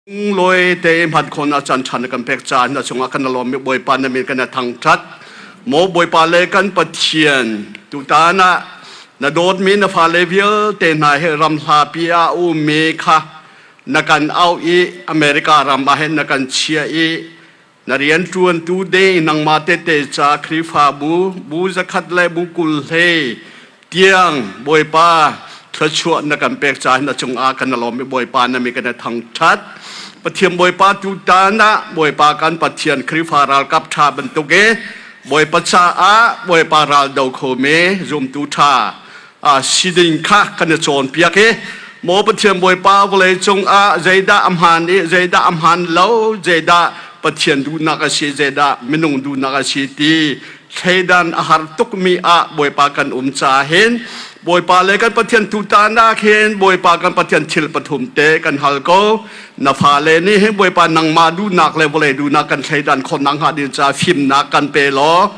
Lawi te hman khon a chan than kan pek ca na chungah kan lawm mi Bawipa na min kan thangthat maw Bawipa le kan Pathian tutan ah na dawtmi na fale vialte hna he ram hlapi ah ummi kha na kan au i America ram ah hin na kan chia i Na rianṭuantu ding nangmah tete ca Khrihfabu bu zakhat le bu 20 hlei tiang Bawipa thluachuah na kan pek caah na cungah kan lawm i Bawipa na mi kan i thangṭhat. Pathian Bawipa tutan ah Bawipa kan Pathian Khrihfa ralkap ṭha bantuk i Bawipa caah Bawipa ral do khomi zumtu ṭha si ding kha kan i cawnpiak i maw Pathian Bawipa vawlei cungah zeidah a hmaan i zeidah a hmaan lo zeidah Pathian duhnak a si zeidah minung duhnak a si ti thleidan a har tukmi ah Bawipa kan um caah hin Bawipa le kan Pathian tutan ah khin Bawipa kan Pathian thil pathum te kan hal ko na fale nih hin Bawipa nangmah duhnak le vawlei duhnak kan thleidan khawhnak hnga ding caah fimnak kan pe law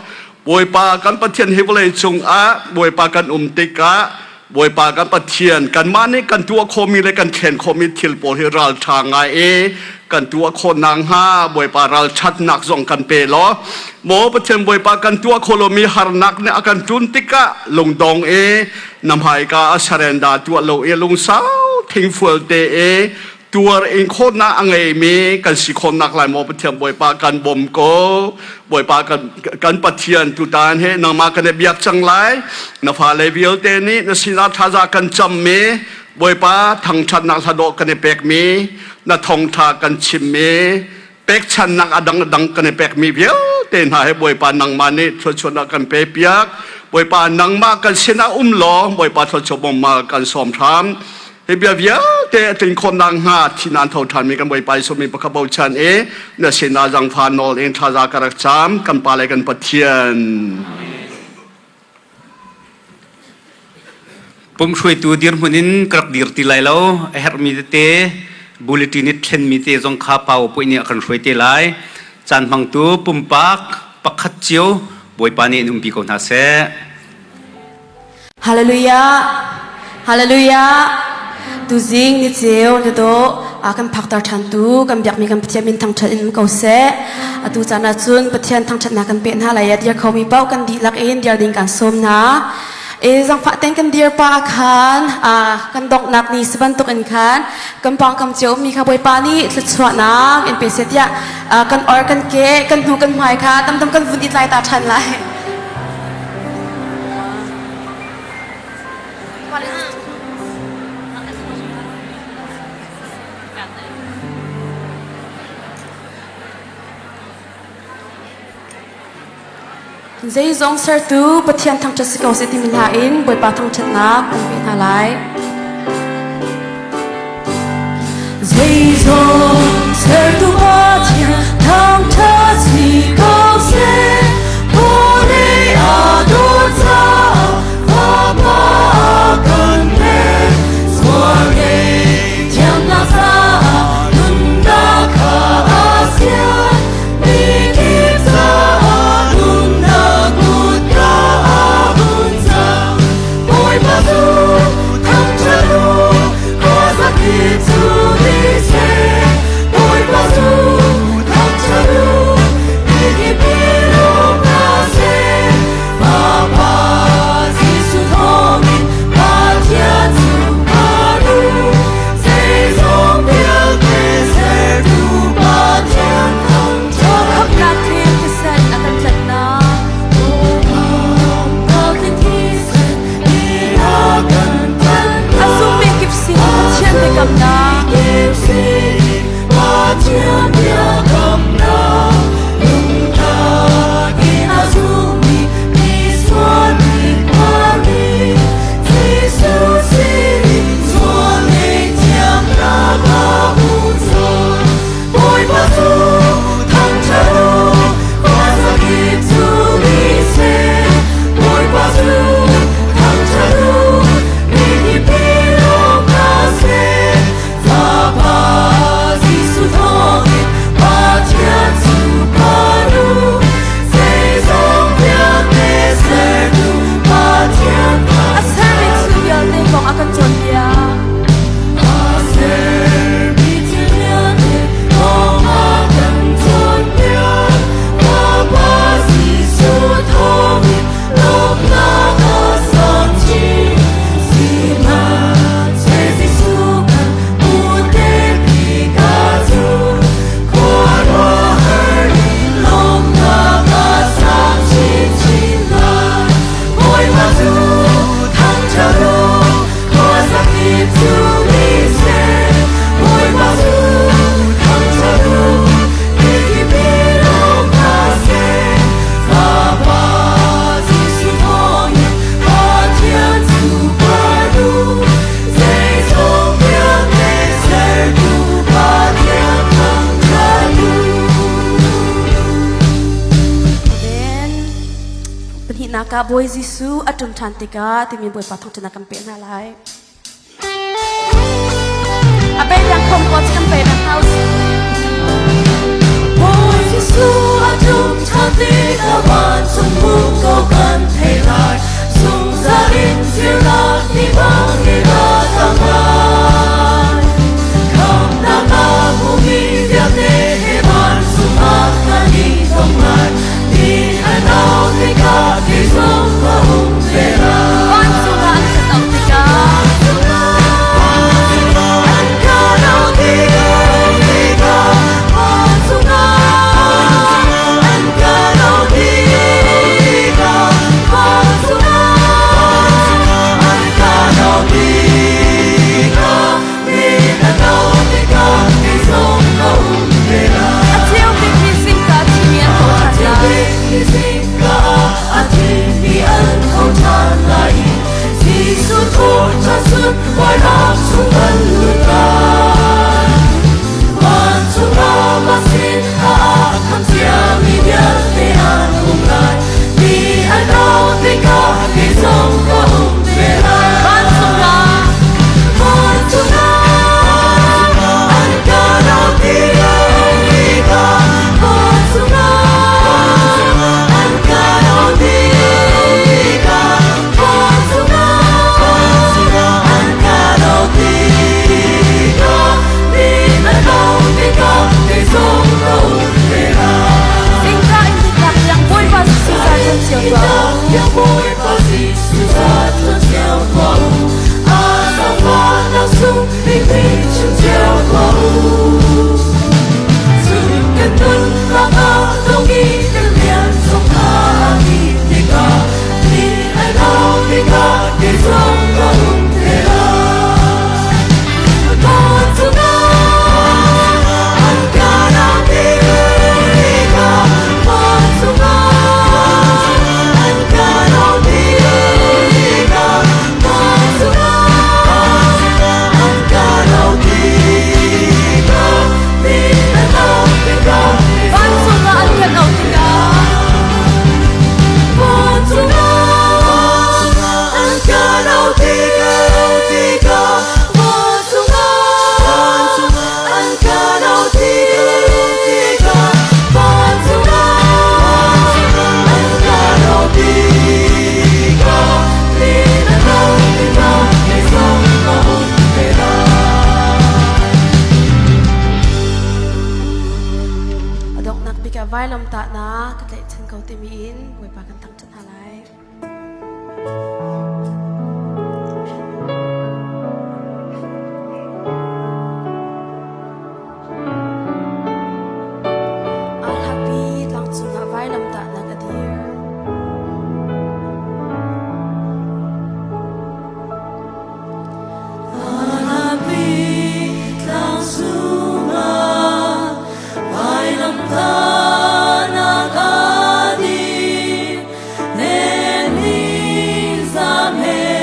Bawipa kan Pathian hi vawlei cungah Bawipa kan um tikah Bawipa kan Pathian kanmah nih kan tuah khawhmi le kan thlen khawhmi thil pawl hi ralṭha ngai i kan tuah khawh nakhnga Bawipa ralṭhatnak zong kan pe law maw Pathian Bawipa kan tuah khawh lomi harnak nih a kan ṭun tikah lungdong i na hmaika a surrender tuah lo i lungsau thingfual te i tuar in khawhnak a ngeimi kan si khawhnak lai maw Pathian Bawipa kan bawm ko Bawipa kan kan Pathian tutan he nangmah kan i biak cang lai na fale vialte nih na sinah thaza kan cammi Bawipa thangṭhatnak hladawh kan i pekmi na thawngṭha kan chimmi pekchannak a dang dang kan i pekmi vialte hna he Bawipa nangmah nih thluachuahnak kan pe piak Bawipa nangmah kan sinah um law Bawipa thluachuah bawmmal kan sawm hram hi bia vialte a tlin khawh nakhnga thi nan tho ṭhanmi kan Bawipa Jesuh min pakhat bochan i na sinah zangfa nawl in thlaza ka rak cam kan Pa le kan Pathian. Pumhruaitu dirhmun in ka rak dir ti lai lo. A herhmi tete bulletin i thlenmi te zong kha PowerPoint nih a kan hruai te lai. Caan hmangtu pumpak pakhat cio Bawipa nih in umpi ko hna seh. Hallelujah! Hallelujah! Tuzing ni ceu na dawh a kan phakter ṭhan tu kan biakmi kan Pathian min thangṭhat in um ko seh. Atu caan ah cun Pathian thangṭhatnak kan peh hna lai i dir khomi paoh kan dihlak in dir ding kan sawm hna. E zangfah ten kan dir pa khan kan donghnak ni si bantuk in khan kan pawngkam cio mi kha Bawipa nih thluachuahnak in pe seh tiah kan or kan ke kan hnu kan hmai kha tamtam kan vun i tlai ta ṭhan lai. Zeizong sertu Pathian thangṭhat si ko seh timi hla in Bawipa thangṭhatnak kan pe hna lai. Zeizong sertu Pathian thangṭhat si ko seh, vawlei aa dawt caah Fapa a kan pek. Sual ngei thiamnak caah nunnak kha a sian, mikip caah nunnak kutka a hun cang. Bawipa cu thangṭhat. Donghnak ah Bawi Jesuh a ṭum ṭhan tikah timi Bawipa thawngṭhanak kan peh hna lai. A pe tiang khom ko kan pe na house. Bawi Jesuh a ṭum ṭhan tikah vancung hmu ko kan thei lai. Zungzal in thilnak ni bang in a tang lai. Khamhnak a hmumi vialte he vancung ah kan i tong lai. Ni an au tikah kei zong ka um ve lai. Vancung ah an kan auh tikah. An kan auh tikah, vancung ah an kan auh tikah, vancung ah an kan auh tikah, ni an auh tikah kei zong ka um ve lai. A ceu bikmi zingka thimi an tho ṭhan lai. A thimi an tho ṭhan lai. Jesuh thawhṭhan sunparnak chung kan lut lai. Vancung ah mah sin ah khamh ciami vialte an um lai. Ni an auh tikah kei zong ka um ve lai. Vancung ah Vancung ah an kan auh tikah, vancung ah an kan auh tikah, vancung ah an kan auh tikah, ni an auh tikah kei zong ka um ve lai. Zingka in nitlak tiang Bawipa Jesuh ca ṭuan cio tuah u. Bawipa Jesuh ca ṭuan cio tuah u. A zaangfahnak sung bikmi chim cio tuah u. Cun kan nunnak ah dong i kan rian zong kha a dih tikah, ni an auh tikah kei zong ka um te lai. Vancung ah an kan auh tikah, vancung ah an kan auh tikah, vancung ah an kan auh tikah, ni an auh tikah, Vancung ah an kan auh tikah. Vancung ah an kan auh tikah, vancung ah an kan auh tikah, vancung ah an kan auh tikah, ni an auh tikah, kei zong ka um ve lai. A donghnak bik ah vailamtahnak ka tlaihchan ko timi in Bawipa kan thangṭhat hna lai. Aa hlapi tlang cungah vailamtahnak a dir. Hlapi tlang cungah vailamtahnak a dir, nenmi zam he.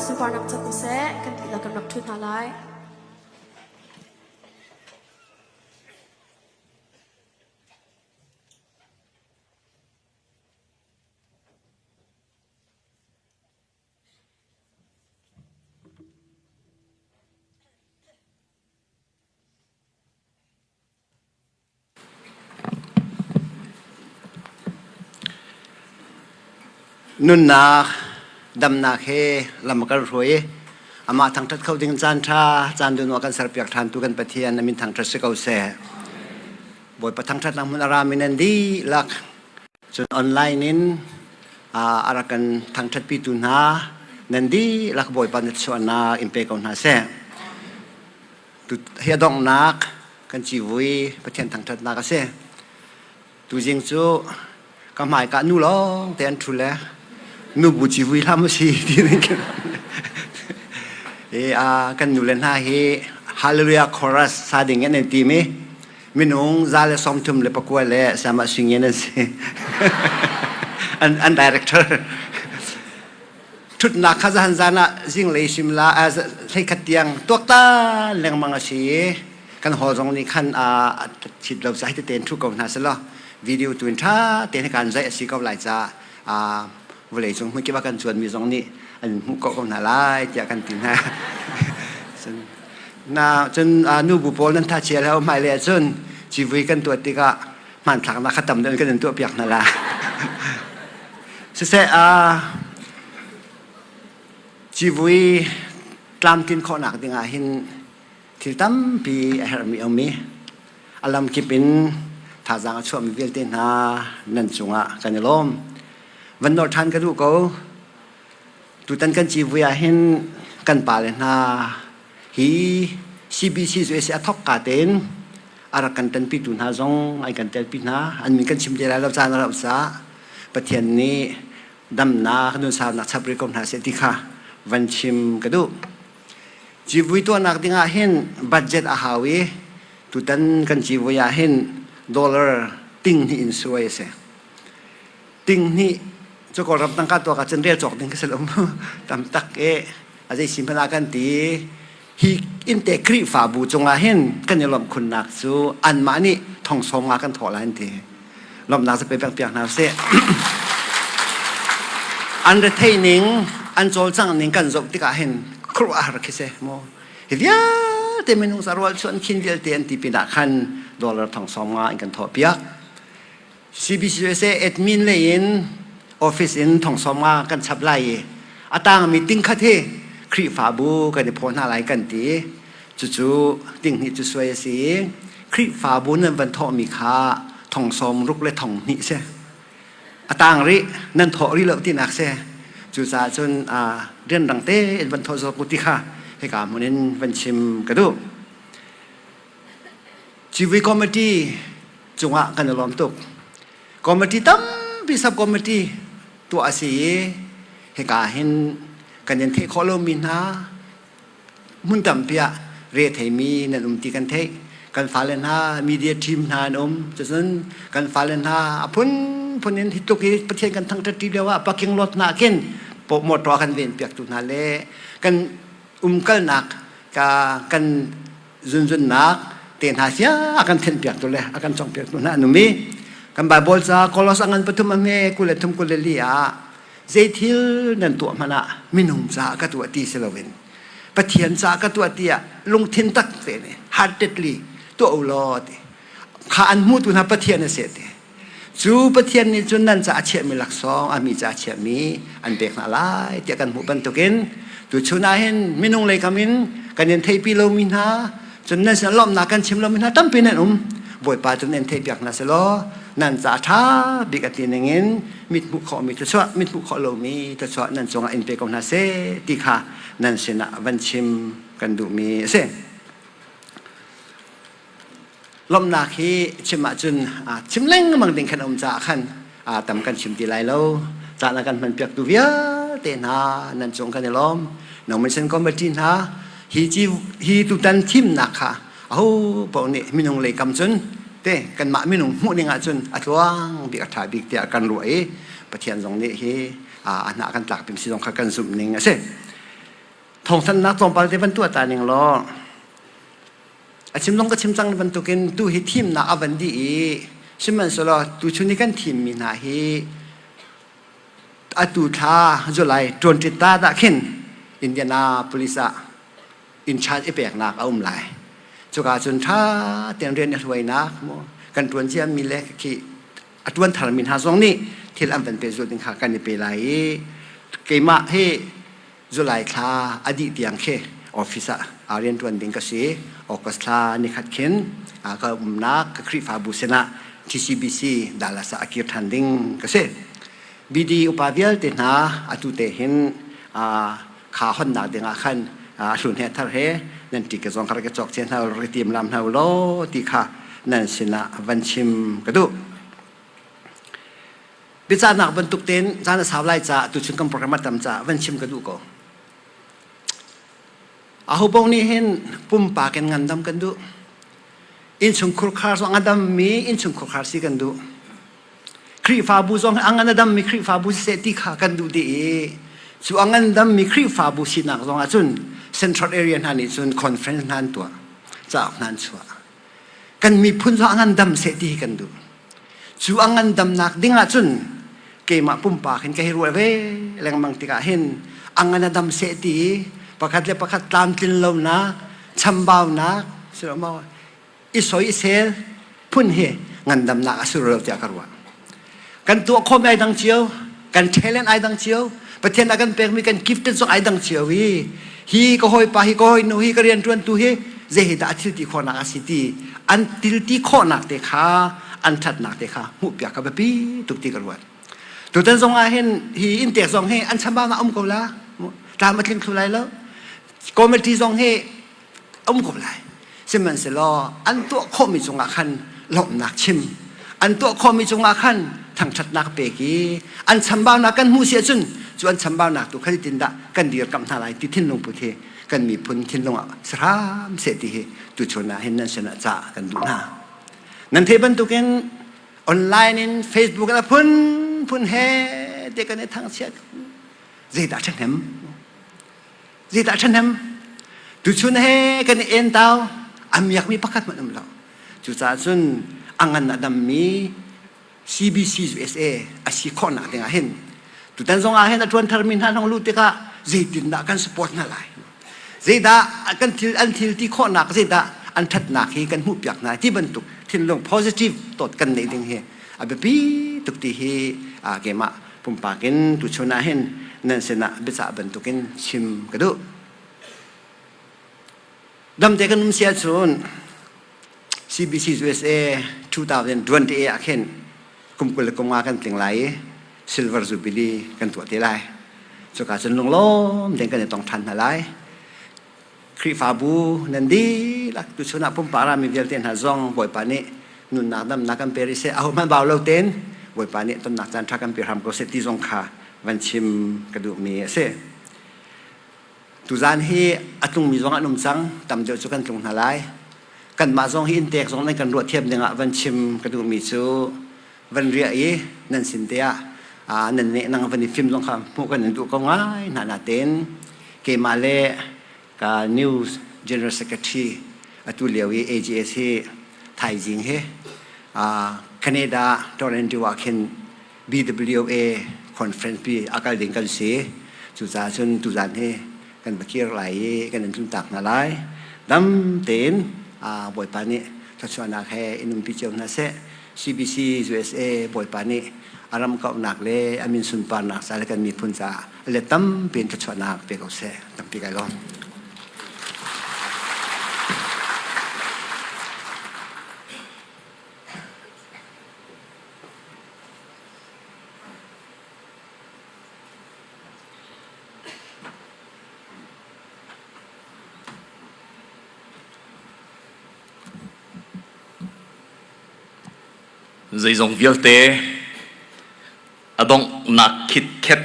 nih sunparnak cang ko seh. Kan dihlak kan rak ṭhu hna lai. Nunnak damnak he lam a kan hruai i amah thangṭhat kho ding caan ṭha caan dun ah kan serpiak ṭhan tu kan Pathian a min thangṭhat si ko seh. Bawipa thangṭhatnak hmun a rami nan dihlak cun online in a rak kan thangṭhatpitu hna nan dihlak Bawipa na chuahnak in pe ko hna seh. Hi a donghnak kan civui Pathian thangṭhatnak a si. Tuzing cu ka hmaika nu lawng te an ṭhu le nubu civui hlah maw si ti i kan nu le hna hi Hallelujah chorus sa ding in an tim i minung 139 le sama singin an si. An director Ṭhutnak kha zahan zan ah zinglei simla hleikhat tiang tuaktan lengmang a si i kan hall zong nih khan a chit lo ca hi tein ṭhu ko hna selaw video tu in ṭha tein kan zaih a si ko lai ca vawlei cung hmun kip ah kan cuanmi zong nih an hmuh ko ko hna lai tiah kan ti hna. Na cun nubu pawl nan tha chia lo hmailei ahcun civui kan tuah tikah hmanthlaknak kha tam deuh in kan in tuahpiak hna la. Siseh, civui tlamtlin khawhnak dingah hin thil tampi a herhmi a um i a lamkip in thazaang a chuahmi vialte hna nan cungah kan i lawm. Van nawl ṭhan ka duh ko. Tutan kan civui ah hin kan pale hna hi CBC cu a thok ka tein a rak kan ṭanpitu hna zong an kan telpi hna. An min kan chim te lai lo caan a rauh caah Pathian nih damnak nunsaunak chap rih ko hna seh ti kha van chim ka duh. Civui tuahnak dingah hin budget a hau i tutan kan civui ah hin dollar ting hnih in suai a si. Ting hnih cu Kawlram tangka tuak ahcun rel cawk ding khi si lo tam tak e a zei si hmanh ah kan ti hi innte Khrihfabu cungah hin kan i lawmh khunnak cu anmah nih thong sawm nga kan thawh lai an ti. Lawmhnak cu pe pek piak hna usih. An rethei ning, an cawlcangh ning kan zoh tikah hin khuaruahhar khi si mu. Hi vialte minung sarual chuan khin vialte an ti pinah khan dollar thong sawm nga in kan thawh piak. CBCUSA admin lei in office in thongsawm nga kan chap lai i a tangmi ting khat hi Khrihfabu kan i phaw hna lai kan ti. Cucu ting hnih cu suai a si i Khrihfabu nan van thawhmi kha thongsawm ruk le thong hnih si. A tang rih nan thawh rih lo tinak si. Cucaah cun rianrang tein van thawh zawk u ti kha hika hmun in van chim ka duh. Civui committee cungah kan i lawm tuk. Committee tampi sub committee tuah a si i hika hin kan in theih khawh lomi hna hmun tampi ah re theimi nan um ti kan theih. Kan fale hna media team hna an um. Cucun kan fale hna a phunphun in hi tluk i Pathian kan thangṭhat ṭi lio ah parking lot hna khin motor kan ven piaktu hna le kan umkalnak ka kan zunzunnak te hna sia a kan thenpiak tu le a kan congpiak tu hna an um i kan Bible ca Kolos angan pathum a hme 23 24 ah zei thil nan tuah hmanh ah minung caah ka tuah ti si loin Pathian caah ka tuah tiah lungthin tak te nih heartedly tuah u law ti kha an hmutu hna Pathian a si ti Cu Pathian nih cun nan ca a chiahmi laksawng, a mi ca a chiahmi an pek hna lai tiah kan hmuh bantukin tuchun ah hin minung lei kam in kan in theihpi lomi hna, cun nan sin lawmhnak kan chim lomi hna tampi nan um. Bawipa cu nan theihpiak hna selaw nan ca ṭha bik a ti ningin mit hmuh khawhmi thluachuah, mit hmuh khawh lomi thluachuah nan cungah in pe ko hna seh ti kha nan sinah van chim kan duhmi a si. Lawmhnak hi chim ahcun chim lengmang ding khan a um caah khan tam kan chim ti lai lo. Caan a kan hmanpiaktu vialte hna nan cung kan i lawm. Nomination committee hna hi hi tutan thimnak kha aho paoh nih minung lei kam cun te kanmah minung hmuh ning ahcun a tluang bik a ṭha bik tiah kan ruah i Pathian zong nih hi a hna kan tlak pim si zong kha kan zumh ning a si. Thawngthanhnak tlawmpal te van tuah ta ning law a chim zong ka chim cang bantukin tu hi thimnak a van dih i sihmanhsehlaw tuchun i kan thimmi hna hi atu thla July 20 ta dah khin Indianapolis ah in charge i peknak a um lai. Cuka cun ṭha tein rian i hruainak mu kan ṭuan ciami le khi a ṭuan tharmi hna zong nih thil an van pehzulh ding kha kan i pe lai i keimah hi July thla a dih tiang khi office ah aa rianṭuan ding ka si. August thla nikhat khin ka umnak ka Khrihfabu sinah TCBC Dallas ah a kir ṭhan ding ka si. BD upa vialte hna atu te hin kha honnak ding ah khan a hlun he thar he nan ṭi ka zong kha rak i cawk cia hna rak i timlam hna law ti kha nan sinah van chim ka duh. Biacahnak bantuk tein caan a sau lai caah tuchun kan program a tam caah van chim ka duh ko. Aho nih hin pumpak in ngandam kan duh. Innchungkhur khar zong a dammi innchungkhur khar si kan duh. Khrihfabu zong a ngan a dammi Khrihfabu siseh ti kha kan duh dih i cu a ngan dammi Khrihfabu sinak zong ah cun central area hna nih cun conference hna an tuah cauk hna an chuah. Kan miphun zong a ngan dam seh ti hi kan duh. Cu a ngandamnak ding ah cun keimah pumpak hin ka hei ruah ve lengmang tikah hin a ngan a dam seh ti pakhat le pakhat tlamtlin lonak chambaunak maw i soi i sel phun hi ngandamnak a si lo tiah ka ruah. Kan tuah khawhmi ai dang cio, kan talent ai dang cio, Pathian a kan pekmi kan gifted zong ai dang cio i hi ka hawipa hi ka hawinu hi ka rianṭuantu hi zei hi dah a thil ti khawhnak a si ti an til ti khawhnak te kha an ṭhatnak te kha hmuhpiak ka biapi tuk ti ka ruat. Tutan zong ah hin hi inntek zong hi an chambaunak um ko la tlam a tling thlu lai lo committee zong hi um ko lai. Sihmanhsehlaw an tuah khawhmi cungah khan lawmhnak chim, an tuah khawhmi cungah khan thangṭhatnak pek i an chambaunak kan hmuh si ahcun cu an chambaunak tu kha zeitindah kan dirkamh hna lai ti thinlung put hi kan miphun thinlung ah si hram seh ti hi tuchun ah hin nan sinah ca kan duh hna. Nan theih bantukin online in Facebook in a phunphun he te kan i thangchiat zeidah ṭhahnem Zeidah ṭhahnem? Tuchun he kan i entau a miakmi pakhat hmanh um lo. Cucaah cun a ngan a dammi CBC USA a si khawhnak ding ah hin tutan zong ah hin a ṭuan tharmi hna hlong luh tikah zeitindah kan support hna lai? Zeidah kan thil an thil ti khawhnak zeidah an ṭhatnak hi kan hmuhpiak hna ti bantuk thinlung positive thought kan neih ding hi a biapi tuk ti hi keimah pumpak in tuchun ah hin nan sinah biacah bantukin chim ka duh. Damte kan um si ahcun CBC USA 2028 ah khin kum 20 le kum nga kan tling lai i Silver Jubilee kan tuah te lai. Cuka cun lunglawm tein kan i tong ṭhan hna lai. Khrihfabu nan dihlak tuchun ah pumpak rami vialte hna zong Bawipa nih nunnak damnak kan pe rih seh ahohmanh bau lo tein Bawipa nih tonnak caan ṭha kan pe hram ko seh ti zong kha van chim ka duhmi a si. Tuzaan hi a tlungmi zong an um cang tam deuh cu kan tlung hna lai. Kanmah zong hi inntek zong nan kan ruah thiam dingah van chim ka duhmi cu van riah i nan sin te ah nan neh nang van i fim zong kha hmuh kan in duh ko ngai hna natein keimah le ka news general secretary atu lio i AGS hi thaizing hi Canada Toronto ah khin BWA conference pi a kal ding kan si cucaah cun tuzan hi kan va kir lai i kan in tluntak hna lai dam tein Bawipa nih thluachuahnak he in umpi cio hna seh CBC USA Bawipa nih a ram kauhnak le a min sunparnak ca le kan miphun caah a let tampi in thluachuahnak pe ko seh. Tampi kai lawm. Zeizong vialte a donghnak khitkhet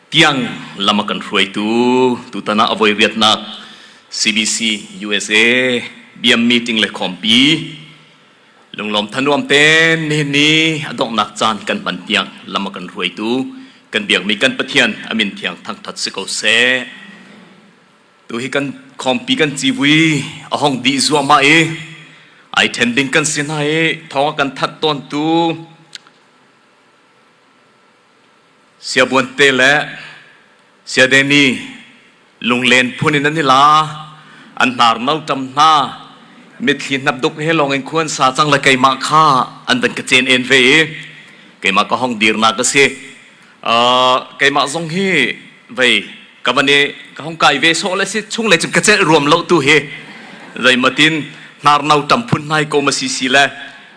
tiang lam a kan hruaitu tutan ah a voi riatnak CBC USA BM meeting le khawmpi lunglawm thanuam tein nihin ni a donghnak caan kan hman tiang lam a kan hruaitu kan biakmi kan Pathian a min thiang thangthat si ko seh. Tu hi kan khawmpi kan civui a hong dih zuahmah i ai ṭhen ding kan si hna i thawng a kan that tawntu Siabuante le Siadeni lunglen phun in an i la an hnar no ṭam hna mitthli hnapduk he lawng in khuan sa cang le keimah kha an van ka cen en ve i keimah ka hong dirnak a si. Keimah zong hi vei ka van i ka hong kai ve sawh le si chung le cun ka celh ruam lo tu hi zeimatin hnarno tam phun hnai ko ma si si le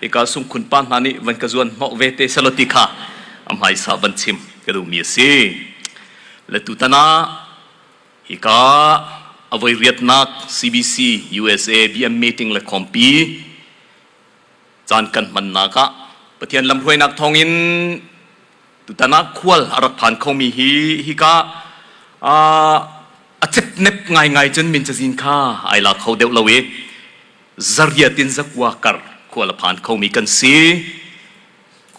hika sungkhun pa hna nih van ka zuan hnawh ve te selo ti kha a hmaisa van chim ka duhmi a si. Le tutan ah hika a voi riatnak CBC USA BM meeting le khawmpi caan kan hmannak ah Pathian lamhruainak thawngin tutan ah khual a rak phan khomi hi hika a cepnep ngaingai cun min cazin kha ai la kho deuh lo i zariat in zakua kar khual a phan khomi kan si.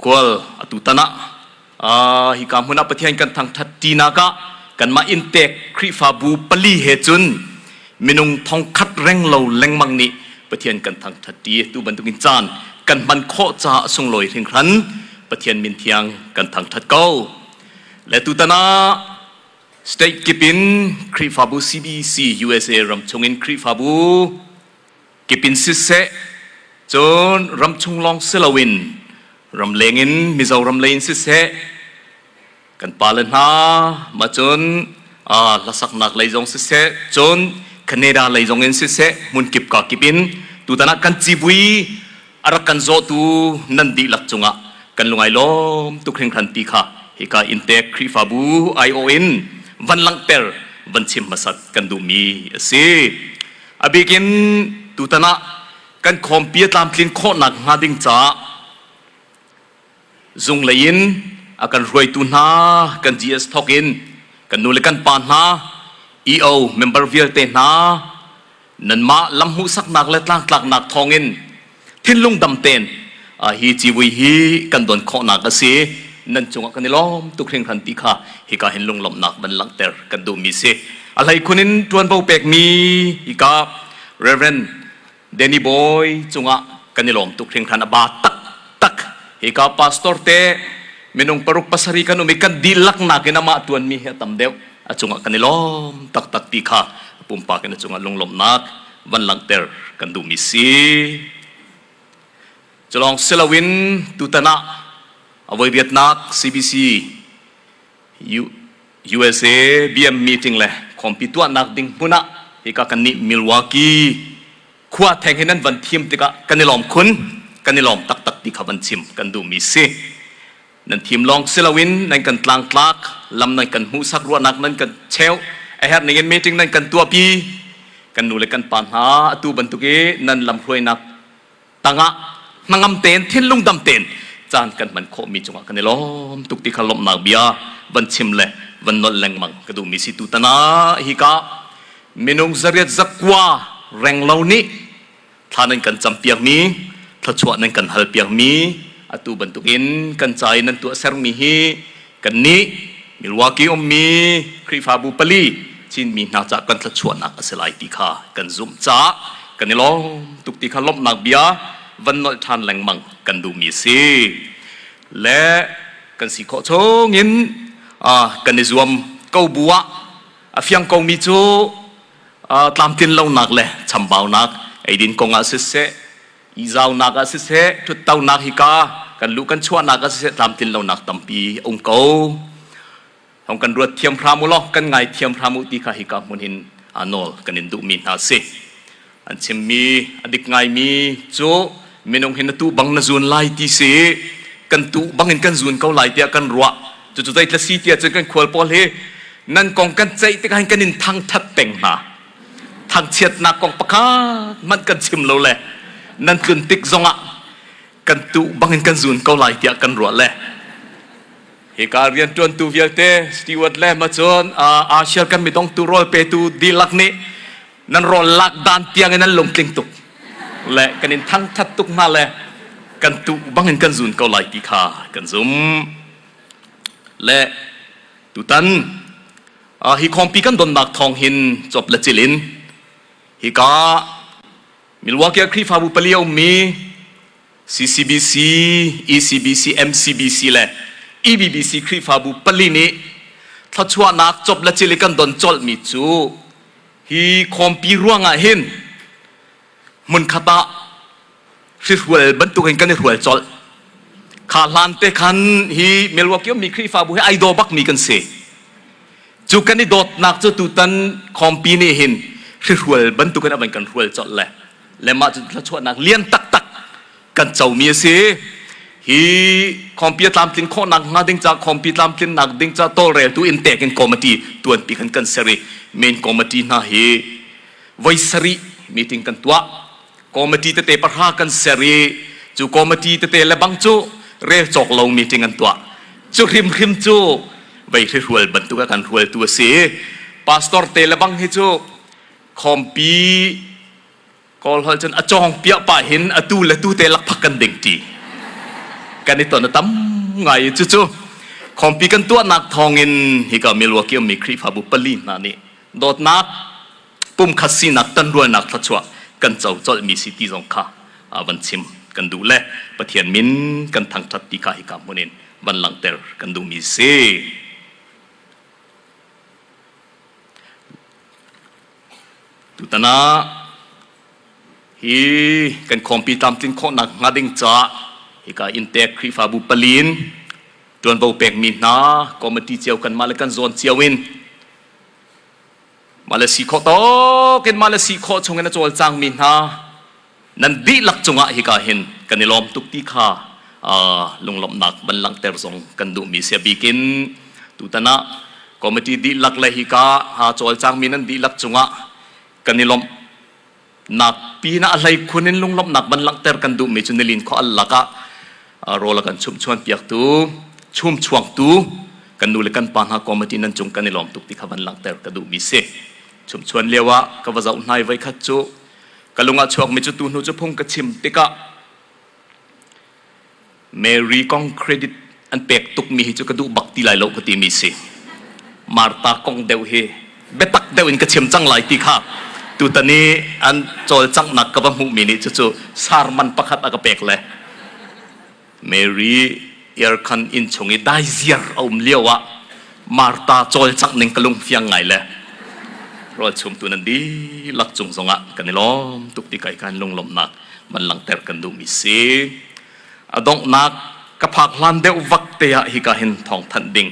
Khual atu tan ah hika hmun ah Pathian kan thangthat ṭinak ah kanmah inntek Khrihfabu pali he cun minung thongkhat reng lo lengmang nih Pathian kan thangthat ṭi. Tu bantukin caan kan hman khawh caah sunglawi hringhran Pathian min thiang kan thangthat ko. Le tutan ah state kip in Khrihfabu CBC USA ram chungin Khrihfabu kip in siseh cun ramchung lawng si loin ramleng in Mizoram lei in siseh kan pale hna ma cun hlasaknak lei zong siseh cun Canada lei zong in siseh hmunkip ka kip in tutan ah kan civui a rak kan zawhtu nan dihlak cungah kan lungai lawm tuk hringhran ti kha hika inntek Khrihfabu aiawh in van langhter van chim hmasat kan duhmi a si. A bik in tutan ah kan khawmpi a tlamtlin khawhnak hnga ding caah zung lei in a kan hruaitu hna kan GS thawk in kan nu le kan pa hna EO member vialte hna nanmah lam hmuhsaknak le tlangtlaknak thawngin thinlung dam tein hi civui hi kan don khawhnak a si. Nan cungah kan i lawm tuk hringhran ti kha hika hin lunglawmhnak van langhter kan duhmi si. A hleikhun in ṭuanvo pekmi hika Reverend Danny Boy cungah kan i lawm tuk hringhran a ba taktak. Hika pastor te minung paruk pasarih kan um i kan dihlak nakin amah ṭuanmi hi a tam deuh. A cungah kan i lawm taktak ti kha pumpak in a cungah lunglawmhnak van langhter kan duhmi si. Culawng siloin tutan ah a voi riatnak CBC USA BM meeting le khawmpi tuahnak ding hmun ah hika kan nih Milwaukee khua theng hi nan van thim tikah kan i lawm khun kan i lawm taktak ti kha van chim kan duhmi si. Nan thim lawng si loin nan kan tlangtlak, lam nan kan hmuhsak, ruahnak nan kan cheuh, a herh ning in meeting nan kan tuahpi. Kan nu le kan pa hna atu bantuk i nan lamhruainak tangah hnangam tein thinlung dam tein caan kan hman khawhmi cungah kan i lawm tuk ti kha lawmhnak bia van chim le van nolh lengmang ka duhmi si tutan ah hika minung zariat zakua renglo nih thla nan kan campiakmi thluachuah nan kan halpiakmi atu bantukin kan ca i nan tuahsermi hi kannih Milwaukee ummi Khrihfabu pali Chinmi hna ca kan thluachuahnak a si lai ti kha kan zumh caah kan i lawm tuk ti kha lawmhnak bia van nolh ṭhan lengmang kan duhmi a si. Le kan si khawh chungin kan i zuam ko bu ah a fiang komi cu tlamtlin lonak le chambaunak eidin kong ah siseh ihzaunak ah siseh ṭhuttonak hika kan luh kan chuahnak ah siseh tlamtlin lonak tampi a um ko. Hong kan ruat thiam hram u law kan ngai thiam hram u ti kha hika hmun hin nawl kan in duhmi hna si. An chimmi a dik ngaimi cu minung hi na tuh bang na zun lai ti si kan tuh bang in kan zun ko lai tiah kan ruah. Cucu zeitla si tiah cun kan khual pawl hi nan kong kan ceih tikah hin kan in thangthat peng hna. Thangchiatnak kong pakhat hmanh kan chim lo le nan tlun tik zongah kan tuh bangin kan zun ko lai tiah kan ruah le hika rianṭuantu vialte steward le ma cun Asia kan midongtu rawl petu dihlak nih nan rawl lak dan tiang in nan lungtling tuk le kan in thangthat tuk hna le kan tuh bangin kan zun ko lai ti kha kan zum le tutan. Hi khawmpi kan donnak thawng hin cop le cil in hika Milwaukee Khrihfabu pali a ummi CCBC, ECBC, MCBC le EBBC Khrihfabu pali nih thluachuahnak cop le cil i kan don colhmi cu hi khawmpi ruangah hin hmunkhat ah hrihrual bantukin kan i hrual colh. Kha hlan te khan hi Milwaukee ummi Khrihfabu hi ai daw bakmi kan si. Cu kan i dawtnak cu tutan khawmpi nih hin hrihrual bantukin a van kan hrual colh le le mah cu thluachuahnak lian taktak kan comi a si. Hi khawmpi a tlamtlin khawhnak hnga ding ca khawmpi tlamtlinnak ding ca tawlreltu in tek in committee tuanpi khan kan ser i main committee hna hi voi sarih meeting kan tuah. Committee tete pahra kan ser i cu committee tete le bang cu rel cawk lo meeting an tuah. Cu hrimhrim cu vei hrual bantuk a kan hrualtu a si. Pastor te le bang hi cu khawmpi Kawl holh cun a cawng piah pah hin atu le tu te lakphak kan ding ti. Kan i ton a tam ngai i cucu khawmpi kan tuahnak thawngin hika Milwaukee ummi Khrihfabu pali hna nih dawtnak pumkhat sinak tanrualnak thluachuah kan co colhmi si ti zong kha van chim kan duh le Pathian min kan thangṭhat ti kha hika hmun in van langhter kan duhmi si. Tutan ah hi kan khawmpi tlamtlin khawhnak hnga ding caah hika inntek Khrihfabu palin ṭuanvo pekmi hna committee cio kanmah le kan zawn cio in mah le si khawh tawk in mah le si khawh chung in a cawlcangmi hna nan dihlak cungah hika hin kan i lawm tuk ti kha lunglawmhnak van langhter zong kan duhmi sia bikin tutan ah committee dihlak le hika ha cawlcangmi nan dihlak cungah kan i lawmh nak pin ah a hlei khun in lunglawmhnak van langhter kan duhmi cu nilin khua al lakah rawl a kan chumhchuan piaktu chumchuangtu kan nu le kan pa hna committee nan cung kan i lawm tuk ti kha van langhter ka duhmi si chumchuan lio ah ka va zoh hnai voi khat cu ka lung ah chuakmi cu tu hnu cu phung ka chim tikah Mary kong credit an pek tukmi hi cu ka duh bak ti lai lo ka timi si. Martha kong deuh hi biatak deuh in ka chim cang lai ti kha tutan i an cawlcanghnak ka va hmuhmi nih cucu sarman pakhat a ka pek le Mary aircon inn chung i daiziar a um lio ah Martha cawlcangh ning ka lung fiang ngai le rawl chumtu nan dihlak cung zongah kan i lawm tuk ti kai kan lunglawmhnak van langhter kan duhmi si. A donghnak ka phak hlan deuh vak te ah hika hin thawng thanh ding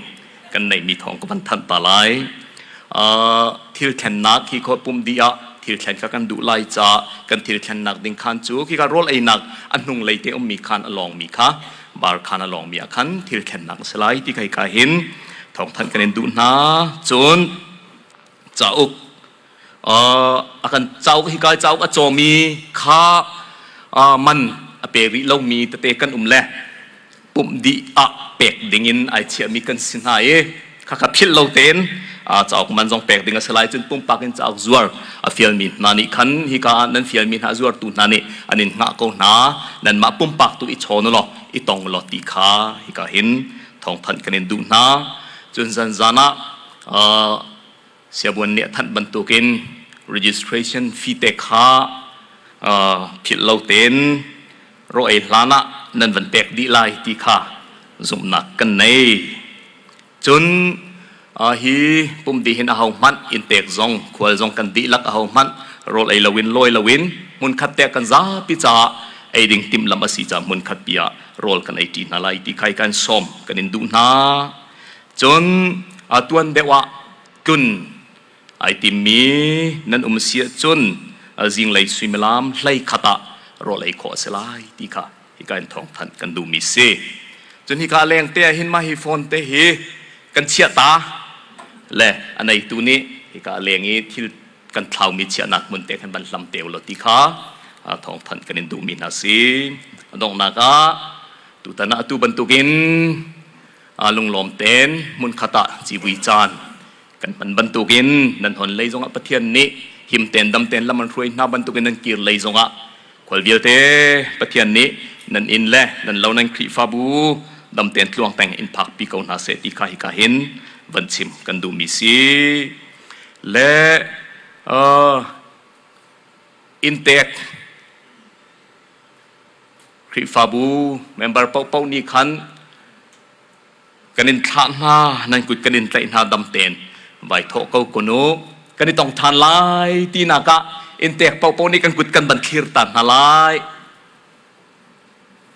kan neihmi thawng ka van thanh ta lai. Thil thlennak hi khaw pum dih ah thil thlen kha kan duh lai ca kan thil thlennak ding khan cu khika rawl einak a hnung lei te ummi khan a lawngmi kha bar khan a lawngmi ah khan thil thlennak a si lai ti kai ka hin thawng thanh kan in duh hna. Cun cauk a kan cauk hika cauk a cawmi kha man a pe rih lomi tete kan um le pumh dih ah pek dingin ai chiahmi kan si hna i khakha philh lo tein cauk man zong pek ding a si lai cun pumpak in cauk zuar a fialmi hna nih khan hika ah nan fialmi hna zuartu hna nih an in hngah ko hna nanmah pumpak tu i chawn law i tong law ti kha hika hin thawngthanh kan in duh hna cun zanzan ah Siabuan nih a thanh bantukin registration fee te kha philh lo tein rawh ei hlan ah nan van pek dih lai ti kha zumhnak kan nei. Cun hi pum dih hin aho hmanh inn pek zong khual zong kan dihlak aho hmanh rawl ei loin lawi loin hmunkhat te kan zapi caah ei ding timhlamh a si caah hmunkhat pi ah rawl kan ei ṭi hna lai ti kha kan sawm kan in duh hna. Cun tuan deuh ah tlun ai timmi nan um si ahcun zinglei suimilam hlei khat ah rawl ei khawh a si lai ti kha hika in thawngthanh kan duhmi si. Cun hika lengte ah hin mah hi phone te hi kan chiah ta le a neitu nih hika leng i thil kan thlaumi chiahnak hmun te khan van hlam te ulaw ti kha thawngthanh kan in duhmi hna si. A donghnak ah tutan ah atu bantukin lunglawm tein hmunkhat ah civui caan kan hman bantukin nan hon lei zongah Pathian nih him tein dam tein lam an hruai hna bantukin nan kir lei zongah khual vialte Pathian nih nan inn le nan lo nan Khrihfabu dam tein tluang teng in phakpi ko hna seh ti kha hika hin van chim kan duhmi si. Le inntek Khrihfabu member paohpaoh nih khan kan in thlah hna, nan kut kan in tlaih hna dam tein vai thawh ko kun u. Kan i tong ṭhan lai tinak ah inntek paohpaoh nih kan kut kan van thlir ta hna lai.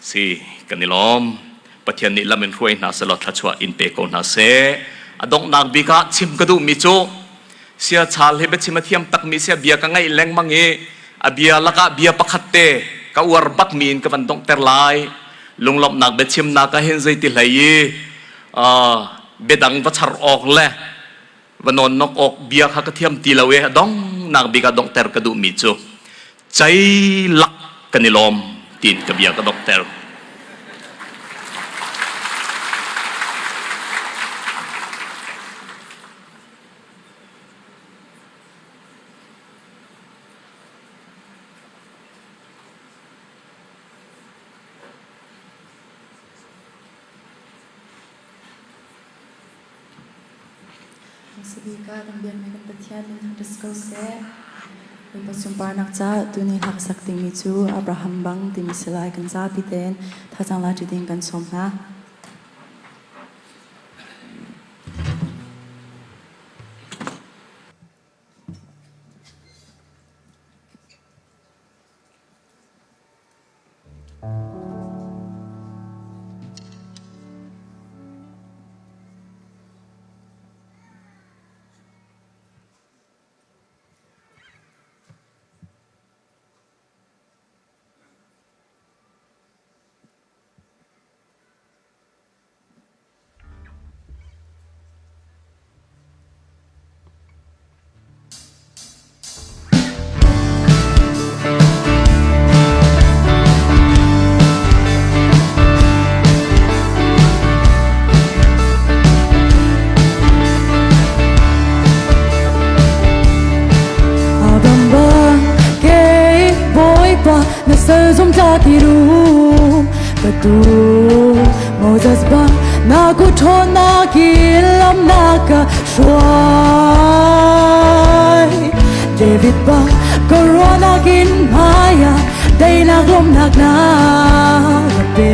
Si, kan i lawm. Pathian nih lam in hruai hna selaw thluachuah in pe ko hna seh. A donghnak bik ah chim ka duhmi cu siachal hi biachim a thiam takmi sia bia ka ngaih lengmang i a bia lakah bia pakhat te ka uar bakmi in ka van donghter lai. Lunglawmhnak biachimnak ah hin zeiti hlei i biadang va char awk le va nawnnok awk bia kha ka thiam ti lo i a donghnak bik ah donghter ka duhmi cu ceilak kan i lawm tiin ka bia ka donghter. Hmasabik ah kan biakmi kan Pathian min thangṭhat ko seh. Bawipa sunparnak caah tuni hla ka sak dingmi cu Abraham bang timi si lai kan zapi tein thazaang la ṭi ding kan sawm hna. Bawipa na sal zumtlak i rum ka tu Moses bang na ku ṭhawnnak in lam na ka hruai David bang ka ruahnak in hmaiah daihnak lawmhnak na ka pe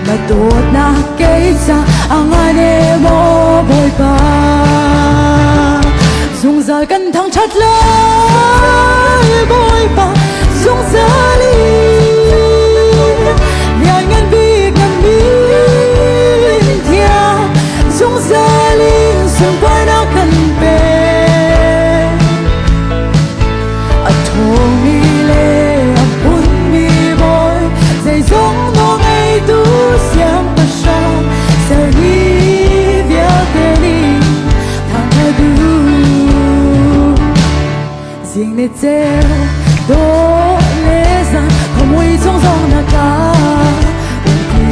na dawtnak kei ca a ngan e maw Bawipa zungzal kan thangṭhat lai Bawipa zungzal in lianngan bik na min thiang zungzal in sunparnak kan pe a ṭhawngmi le a hmunmi bawi zeizong nawl ngeitu siangpahrang sermi vialte nih thangṭhat u. Zing ni ceu dawh le zan khuamui chung zong na ka umpi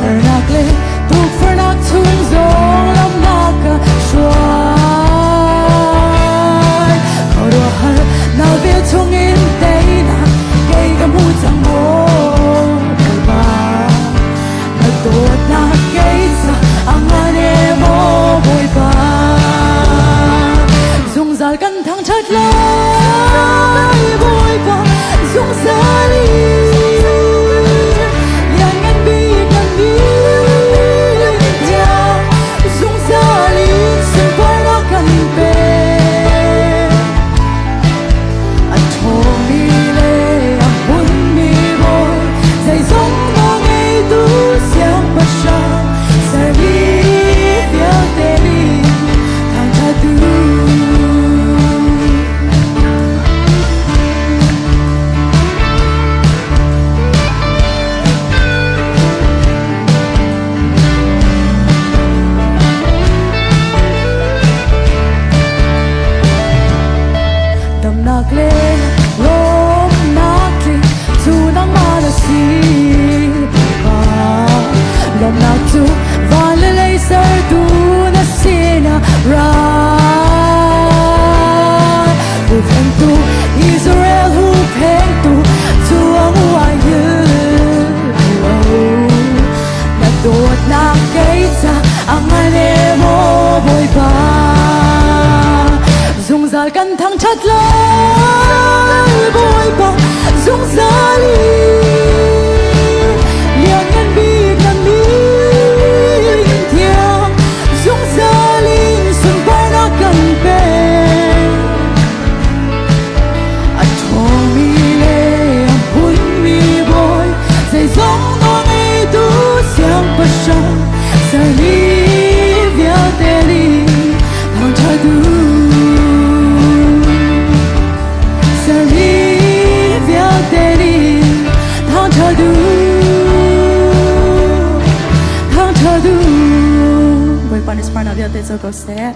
harnak le tukforhnak chung zong lam na ka hruai khuaruahhar na vel chungin teinak kei ka hmu cang maw Bawipa na dawtnak kei ca a ngan e maw Bawipa zungzal kan thangṭhat lai Bawipa zungzal in lianngan bik kan min tiang zungzal in sunparnak kan pe a ṭhawngmi le a hmunmi bawi zeizong nawl ngeitu siangpahrang sermi vialte nih thangṭhat u. Damnak le lawmnak tling cu nangmah na si Bawipa lawmnak cu van le lei sertu na sinah ra Huhphentu Israel huhphengtu cu ang uai hil lo na dawtnak kei kei ca a ngan e maw Bawipa. Zungzal kan thangṭhat lai Bawipa zungzal in lianngan bik na min thiang zungzal in sunparnak kan pek. A ṭhawngmi le a hmunmi bawi zeizong nawlngeitu siangpahrang sermi vialte nih thangṭhat u. Sermi vialte nih thangṭhat u. Thangṭhat u. Bawipa nih sunparnak vialte co ko seh.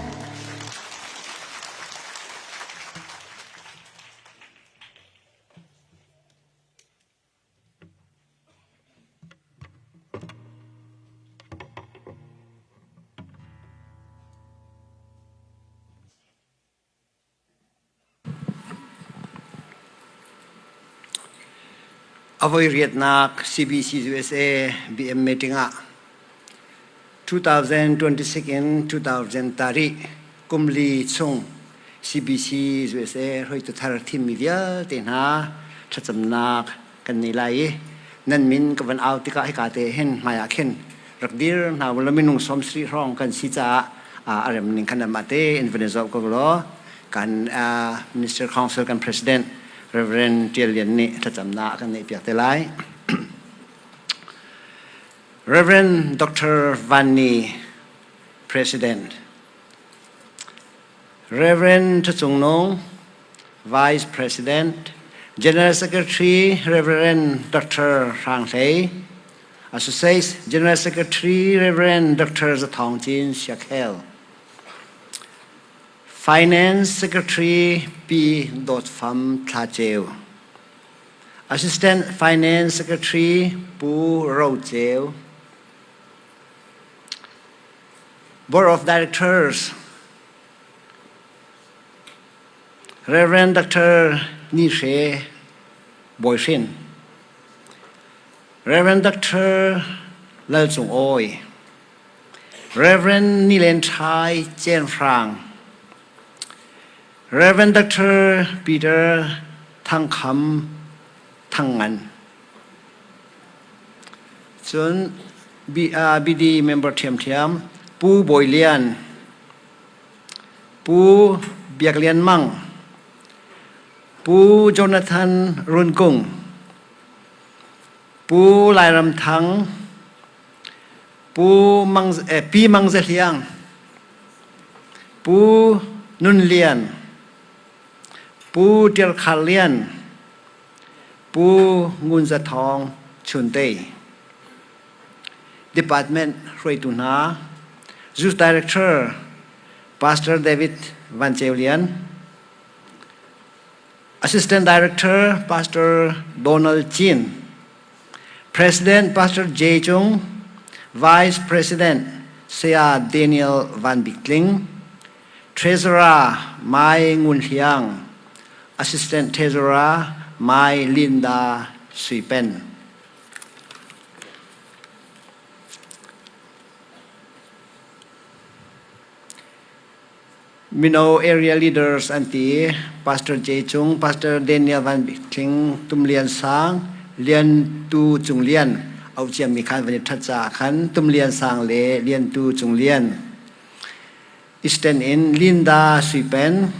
Avoi riatnak CBC USA BM meeting ah 2026 in 2030 kumli chung CBC USA hruaitu thar thimmi vialte hna thlacamnak kan nei lai i nan min ka van au tikah hika te hin hmai ah khin rak dir hna ulaw minung 70 hrawng kan si caah a rem ning khan anmah te in van i zoh ko law kan Minister Council kan President Reverend Tial Lian nih thlacamnak a kan neihpiak te lai. Reverend Dr. Van Ni, President. Reverend Thacung Nung, Vice President. General Secretary Reverend Dr. Hrang Hlei, Associate General Secretary Reverend Dr. Zathong Cin Siakhel. Finance Secretary P. Dawt Fam Thla Ceu. Assistant Finance Secretary Pu Ro Ceu. Board of Directors Reverend Dr. Ni Hre Bawi Hrin Reverend Dr. Lal Cung Awi Reverend Ni Len Thai Chen Hrang Rev. Dr. Peter Thang Kham Thang Ngan. Cun BD member ṭhiamṭhiam Pu Bawi Lian, Pu Biak Lian Mang, Pu Jonathan Run Kung, Pu Lairam Thang, Pu Mang, Pi Mang Za Hliang, Pu Nun Lian, Pu Ṭial Khar Lian, Pu Ngun Za Thawng Chuntei. Department hruaitu hna, Youth Director Pastor David Van Ceu Lian, Assistant Director Pastor Donald Chin, President Pastor Jay Cung, Vice President Saya Daniel Van Bik Tling, Treasurer Mai Ngun Hliang, Assistant Treasurer Mai Linda Sui Pen. Mino area leaders an ti Pastor Jay Cung, Pastor Daniel Van Bik Tling, Tum Lian Sang, Lian Tu Cung Lian, au ciami khan van i ṭhat caah khan Tum Lian Sang le Lian Tu Cung Lian. Eastern in Linda Sui Pen,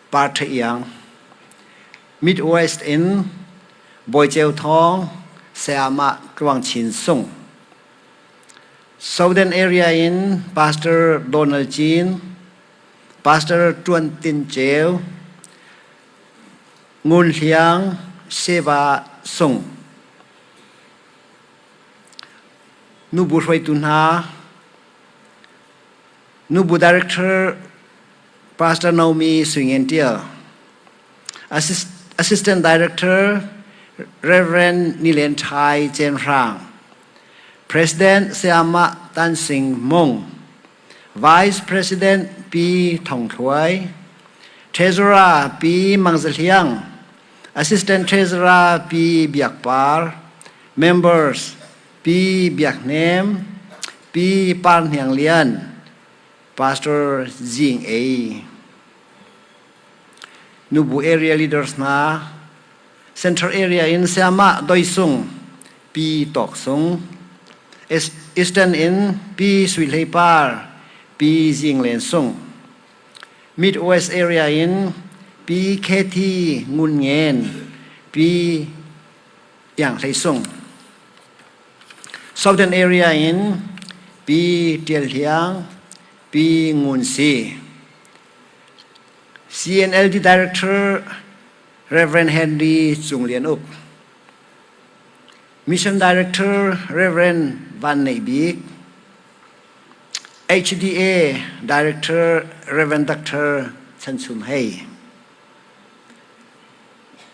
Par Ṭha Iang. Midwest in Bawi Ceu Thawng, Sayamah Tluang Chin Sung. Southern area in Pastor Donald Chin, Pastor Tuan Tin Ceu, Ngun Hliang, Seva Sung. Nubu hruaitu hna, Nubu Director Pastor Naomi Suingen Tial, Assistant Director Reverend Nilen Thai Chen Hrang, President Sayamah Tan Sing Mung, Vice President Pi Thong Thluai, Treasurer Pi Mang Za Hliang, Assistant Treasurer Pi Biak Par, Members. Pi Biak Hnem, Pi Par Hniang Lian, Pastor Zing Ei. Nubu area leaders hna, Central area in Sayamah Doi Sung, Pi Tawk Sung, Eastern in Pi Sui Hlei Par, Pi Zing Len Sung, Midwest area in Pi KT Ngun Ngen, Pi Iang Hlei Sung. Southern area in Pi Tial Hliang, Pi Ngun Si. CNLD Director Reverend Henry Cung Lian Uk. Mission Director Reverend Van Nei Bik. HDA Director Rev. Dr. Chan Chum Hei.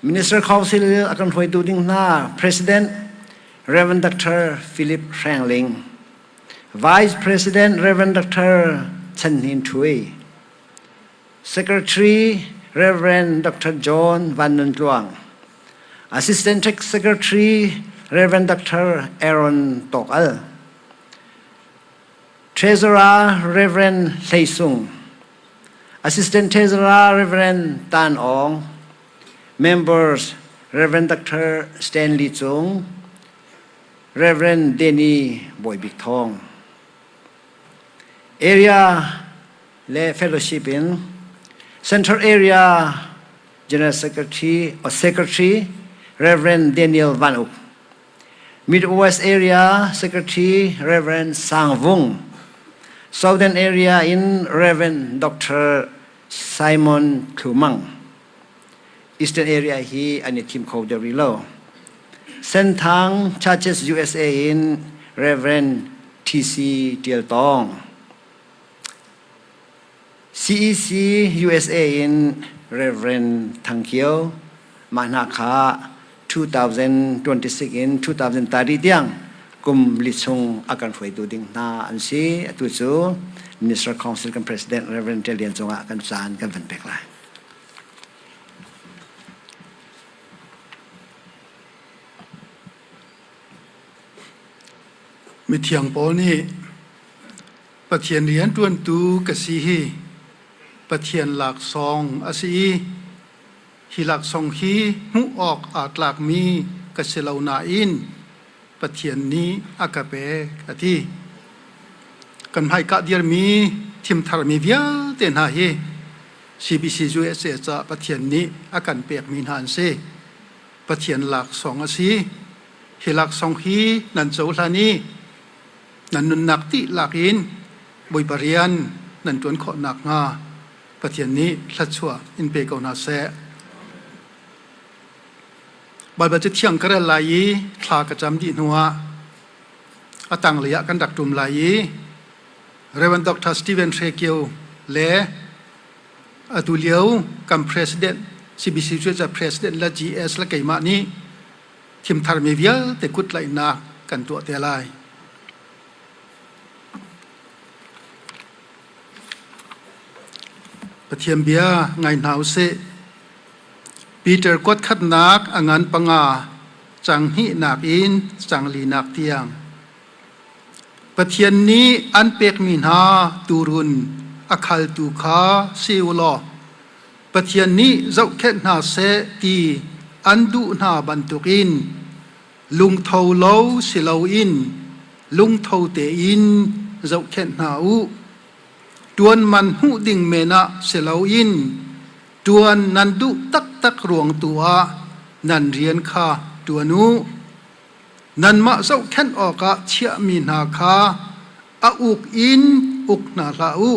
Minister Council a kan hruaitu ding hna President Rev. Dr. Philip Hrengling, Vice President Rev. Dr. Chan Hnin Thui, Secretary Rev. Dr. John Van Nun Tluang, Assistant Secretary Rev. Dr. Aaron Tok Al, Treasurer Reverend Hlei Sung, Assistant Treasurer Reverend Tan Ong, Members Reverend Dr. Stanley Cung, Reverend Danny Bawi Bik Thawng. Area le fellowship in Central Area General Secretary or Secretary Reverend Daniel Van Uk. Midwest Area Secretary Reverend Sang Vung, Southern Area in Reverend Dr. Simon Klumang. Eastern Area hi an i thim kho deuh rih lo. Senthang Churches USA in Reverend TC Tial Tong. CEC USA in Reverend Thang Kio mah hna kha 2026 in 2030 tiang kum li chung a kan hruaitu ding hna an si. Atu cu Minister Council kan President Reverend Ṭial Lian cungah kan caan kan van pek lai. Mithiang Paul nih Pathian rianṭuantu ka si hi Pathian laksawng a si i hi laksawng hi hmuh awk aa tlakmi ka si lo nain Pathian nih a ka pek a ti. Kan hmaika dirmi thimtharmi vialte hna hi CBC USA caah Pathian nih a kan pekmi hna an si. Pathian laksawng a si. Hi laksawng hi nan cohlan i Nan nunnak dihlak in Bawipa rian nan ṭuan khawh nakhnga Pathian nih thluachuah in pe ko hna seh. Baibal Cathiang ka rel lai i thla ka cam dih hnuah a tanglei ah kan rak ṭum lai i Rev. Dr. Stephen Hre Kio le atu lio kan President CBC cu President le GS le keimah nih thimtharmi vialte kuttlaihnak kan tuah te lai. Pathian bia ngai hna usih. Peter kuat khatnak a ngan panga cang hnihnak in cang linak tiang. Pathian nih an pekmi hna tuurun a khaltu kha si u law Pathian nih zohkhenh hna seh ti an duh hna bantukin lungtho lo si loin lungtho tein zohkhenh hna u. Ṭuan man hmuh ding men ah si loin ṭuan nan duh taktak ruang tu ah nan rian kha ṭuan u. Nanmah zohkhenh awkah chiahmi hna kha a uk in uk hna hlah u.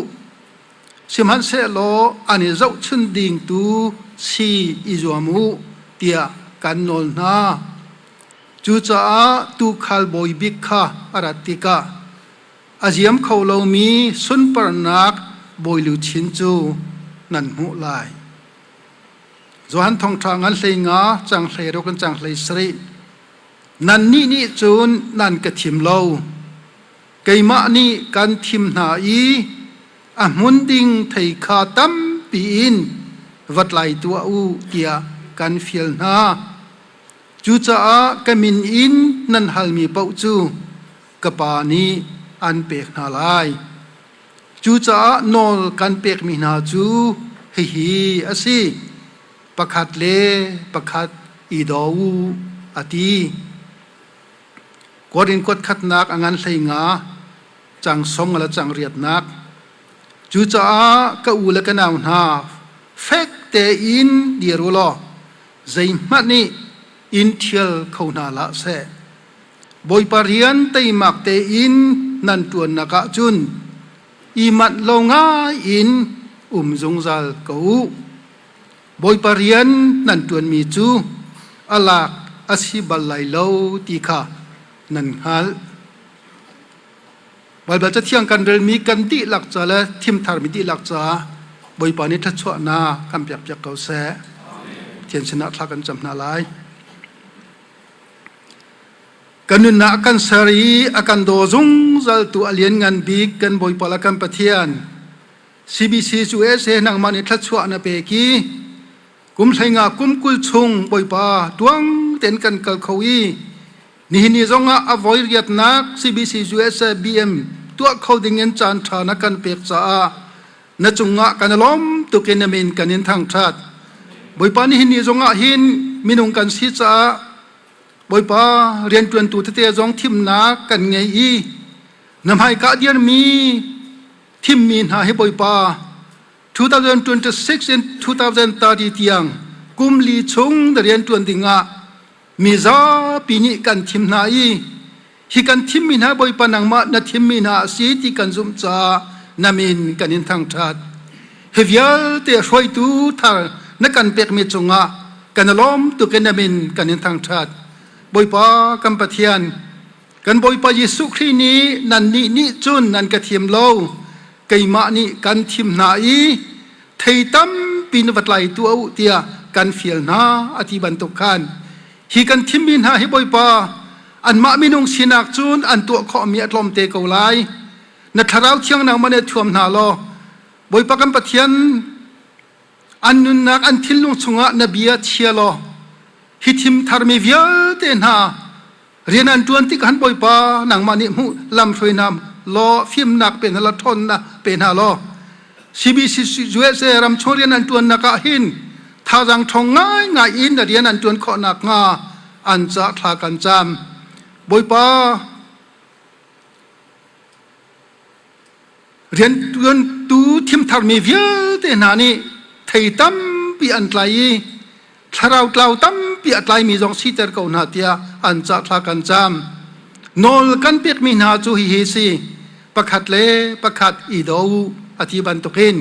Sihmanhsehlaw an i zohchun ding tu si i zuam u tiah kan nawl hna. Cucaah tuukhal bawi bik kha a rat tikah a ziam kho lomi sunparnak bawiluchin cu nan hmuh lai. Johan Thawngṭha ngan hlei nga cang hlei ruk in cang hlei sarih. Nannih nih cun nan ka thim lo. Keimah nih kan thim hna i a hmun ding thei kha tampi in va tlai tuah u tiah kan fial hna. Cucaah ka min in nan halmi paoh cu ka Pa nih an pek hna lai. Cucaah nawl kan pekmi hna cu hihi a si: pakhat le pakhat i daw u, a ti. Korin kuat khatnak a ngan 15, cang sawm nga le cang riatnak. Cucaah ka u le ka nau hna, fek tein dir u law zeihmanh nih in ṭhial kho hna hlah seh. Bawipa rian teimak tein nan ṭuannak ah cun i manh lo ngai in um zungzal ko u. Bawipa rian nan ṭuanmi cu a lak a si bal lai lo ti kha nan hngalh. Baibal Cathiang kan relmi kan dihlak ca le thimtharmi dihlak caah Bawipa nih thluachuahnak kan pekpiak ko seh. Pathian sinah thla kan cam hna lai. Kan nunnak kan ser i a kan daw zungzal tu a lianngan bik kan Bawipa le kan Pathian CBC USA nangmah nih thluachuah na pek i kum hleinga kum 20 chung Bawipa tuang tein kan kal kho i Nihin ni zongah a voi riatnak CBC USA BM tuah kho dingin caan ṭha na kan pek caah na cungah kan i lawm tuk in na min kan in thangṭhat. Bawipa nihin ni zongah hin minung kan si caah Bawipa rianṭuantu tete zong thimnak kan ngei i na hmaika dirmi thimmi hna hi Bawipa 2026 in 2030 tiang kum li chung na rianṭuan dingah Mizapi nih kan thim hna i hi kan thimmi hna Bawipa nangmah na thimmi hna a si ti kan zumh caah na min kan in thangṭhat. Hi vialte hruaitu thar na kan pekmi cungah kan i lawm tuk i na min kan in thangṭhat. Bawipa kan Pathian, kan Bawipa Jesuh Khrih nih nannih nih cun nan ka thim lo, keimah nih kan thim hna i thei tampi na va tlai tuah u tiah kan fial hna a ti bantuk khan hi kan thimmi hna hi Bawipa anmah minung sinak cun an tuah khawhmi a tlawmte ko lai na thlarau thiang nangmah nih thuam hna law Bawipa kan Pathian an nunnak an thinlung chungah na bia chia law hi thim tharmi vialte hna Rian an ṭuan tik han Bawipa nangmah nih hmuh lam hruai hna law fimnak pe hna law ṭhawnnak pe hna law CBC USA ramchung rian an ṭuannak ah hin thazaang ṭhawng ngaingai in rian an ṭuan khawh nakhnga an ca thla kan cam. Bawipa Rianṭuantu thimtharmi vialte hna nih thei tampi an tlai i thlarau tlau tampi a tlaimi zong siter ko hna tiah an cah thla kan cam. Nawl kan pekmi hna cu hihi si, pakhat le pakhat i daw u a ti bantukin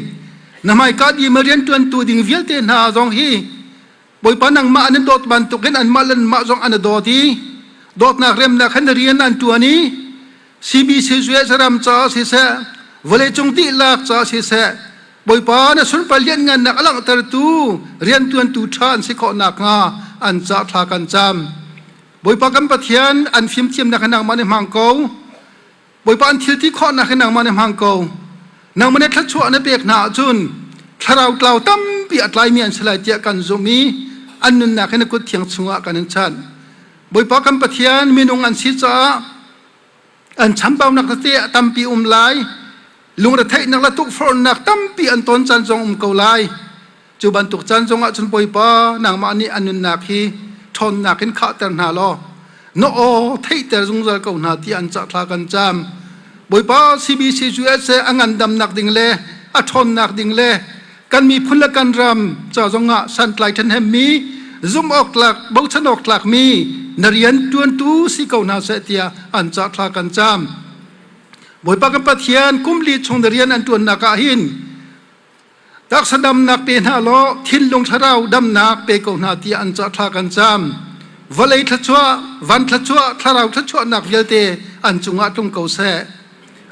na hmaika i rianṭuantu ding vialte hna zong hi Bawipa nangmah an in dawt bantukin anmah le anmah zong an i dawt i dawtnak remnak han rian an ṭuan i CBC ram caah siseh vawleicung dihlak caah siseh Bawipa na sunpar lianngannak a langhtertu riantuantu ṭha an si khawh nakhnga an cah thla kan cam. Bawipa kan Pathian an fimthiamnak hi nangmah nih hmang ko. Bawipa an thil ti khawhnak hi nangmah nih hmang ko. Nangmah nih thluachuah na pek hna ahcun thlarau tlau tampi a tlaimi an si lai tiah kan zumh i an nunnak hi na kut thiang chungah kan in chanh. Bawipa kan Pathian minung an si caah an chambaunak tete a tampi um lai. Lungretheihnak le tukforhnak tampi an ton caan zong um ko lai. Cu bantuk caan zongah cun Bawipa nangmah nih an nunnak hi ṭhawnnak in khahter hna law na aw theihter zungzal ko hna ti an cah thla kan cam. Bawipa CBC USA a ngandamnak ding le a ṭhawnnak ding le kan miphun le kan ram ca zongah santlai ṭhahnemmi zumh awk tlak bochan awk tlakmi na rian ṭuantu si ko hna seh tiah an cah thla kan cam. Bawipa kan Pathian kum li chung na rian an ṭuannak ah hin Taksa damnak pe hna law thinlung thlarau damnak pe ko hna tiah an cah thla kan cam. Vawlei thluachuah, van thluachuah, thlarau thluachuahnak vialte an cungah tlung ko seh.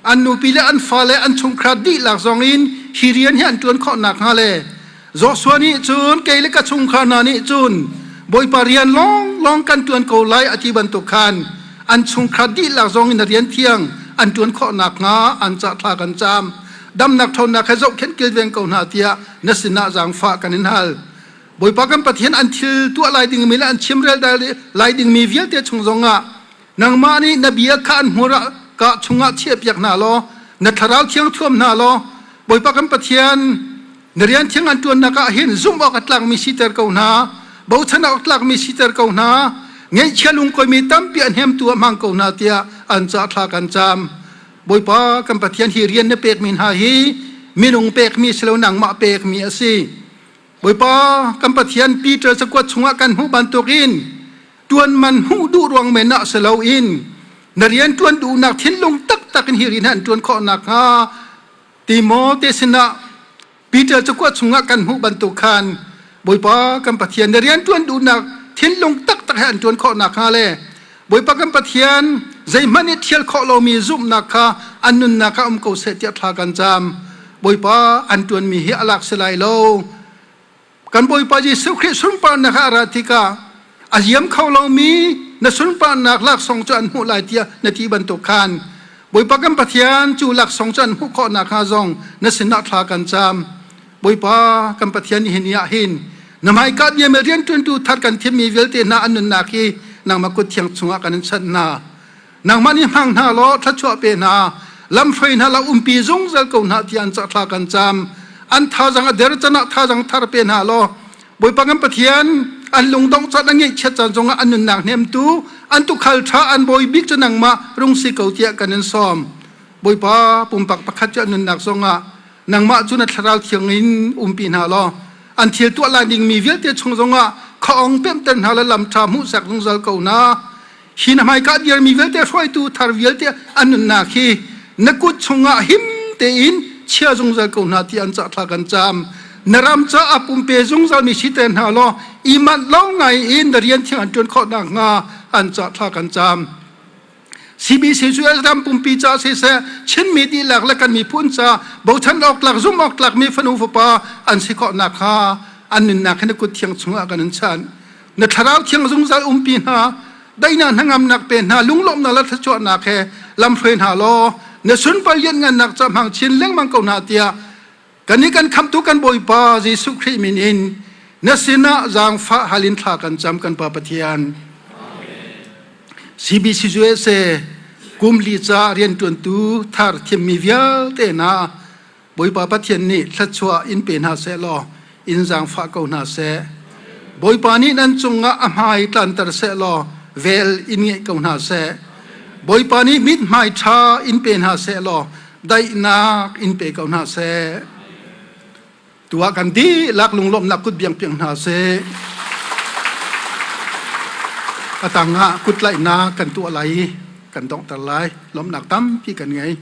An nupi le an fale an chungkhar dihlak zong in hi rian hi an ṭuan khawh nakhnga le Joshua nih cun kei le ka chungkhar hna nih cun Bawipa rian lawnglawng kan ṭuan ko lai a ti bantuk khan an chungkhar dihlak zong in a rian thiang an ṭuan khawh nakhnga an cah thla kan cam. Damnak ṭhawnnak he zohkhenh kilveng ko hna tiah na sinah zaangfah kan in hal. Bawipa kan Pathian an thil tuah lai dingmi le an chimrel lai dingmi vialte chung zongah nangmah nih na bia kha an hmur ah ka chungah chiahpiak hna law na thlarau thiang thuam hna law Bawipa kan Pathian na rian thiang an ṭuannak ah hin zumh awk a tlakmi siter ko hna bochan awk tlakmi siter ko hna ngeihchia lungkoimi tampi a hnemtu ah hmang ko hna tiah an ca thla kan cam Bawipa kan Pathian hi rian na pekmi hna hi minung pekmi si lo nangmah pekmi a si Bawipa kan Pathian Peter cakuat chungah kan hmuh bantukin tuan man hmuh duh ruang men ah si loin na rian tuan duhnak thinlung taktak in hi rian an tuan khawh nakhnga Timote sinah Peter cakuat chungah kan hmuh bantuk khan Bawipa kan Pathian na rian tuan duhnak thinlung taktak he an tuan khawh nakhnga le Bawipa kan Pathian zeihmanh i thial khawh lomi zumhnak kha an nunnak ah um ko seh tiah thla kan cam. Bawipa an tuanmi hi a lak si lai lo. Kan Bawipa Jesuh Khrih sunparnak ah a ra tikah a ziam kho lomi na sunparnak laksawng cu an hmuh lai tiah na ti bantuk khan Bawipa kan Pathian cu laksawng cu an hmuh khawh nakhnga zong na sinah thla kan cam. Bawipa kan Pathian nihin ni ah hin na hmaika bia rianṭuantu thar kan thimmi vialte hna an nunnak hi nangmah kut thiang chungah kan in chanh hna. Nangmah nih hmang hna law thluachuah pe hna, lamhruai hna law umpi zungzal ko hna tiah an thla kan cam. An thazang a der can ah thazang thar pe hna law Bawipa kan Pathian an lungdongh caan an ngeihchiat caan zongah an nunnak hnemtu an tukhal ṭha an bawi bik cu nangmah rung si ko tiah kan in sawm. Bawipa pumpak pakhat cu an nunnak zongah nangmah cu na thlarau thiang in umpi hna law an thil tuah lai dingmi vialte chung zongah khaong pemhter hna le lam ṭha hmuhsak zungzal ko hna. Hi na hmaika dirmi vialte hruaitu thar vialte an nunnak hi na kut chungah him tein chia zungzal ko hna ti an cah thla kan cam. Na ram caah pumpe zungzal mi siter hna law i manh lo ngai in na rian thiang an ṭuan khawh nakhnga an cah thla kan cam. CBC cu ram pumpi ca siseh Chinmi dihlak le kan miphun ca bochan awk tlak zumh awk tlak mi fanu fapa an si khawh nakhnga an nunnak hi na kut thiang chungah kan in chanh. Na thlarau thiang zungzal umpi hna, daihnak hnangamnak pe hna, lunglawmhnak le thluachuahnak he lamhruai hna law na sunpar lianngannak ca hmang chin lengmang ko hna tiah kan i kan khamtu kan Bawipa Jesuh Khrih min in na sinah zaangfah hal in thla kan cam kan Pa Pathian. CBC USA kum li ca rianṭuantu thar thimmi vialte hna Bawipa Pathian nih thluachuah in pe hna seh law in zaangfah ko hna seh. Bawipa nih nan cungah a hmai tlanter seh law vel in ngeih ko hna seh. Bawipa nih mithmai ṭha in pe hna seh law daihnak in pe ko hna seh. Tuah kan dihlak lunglawmhnak kut biang piang hna seh. A tangah kutlaihnak kan tuah lai i kan donghter lai. Lawmhnak tampi kan ngei.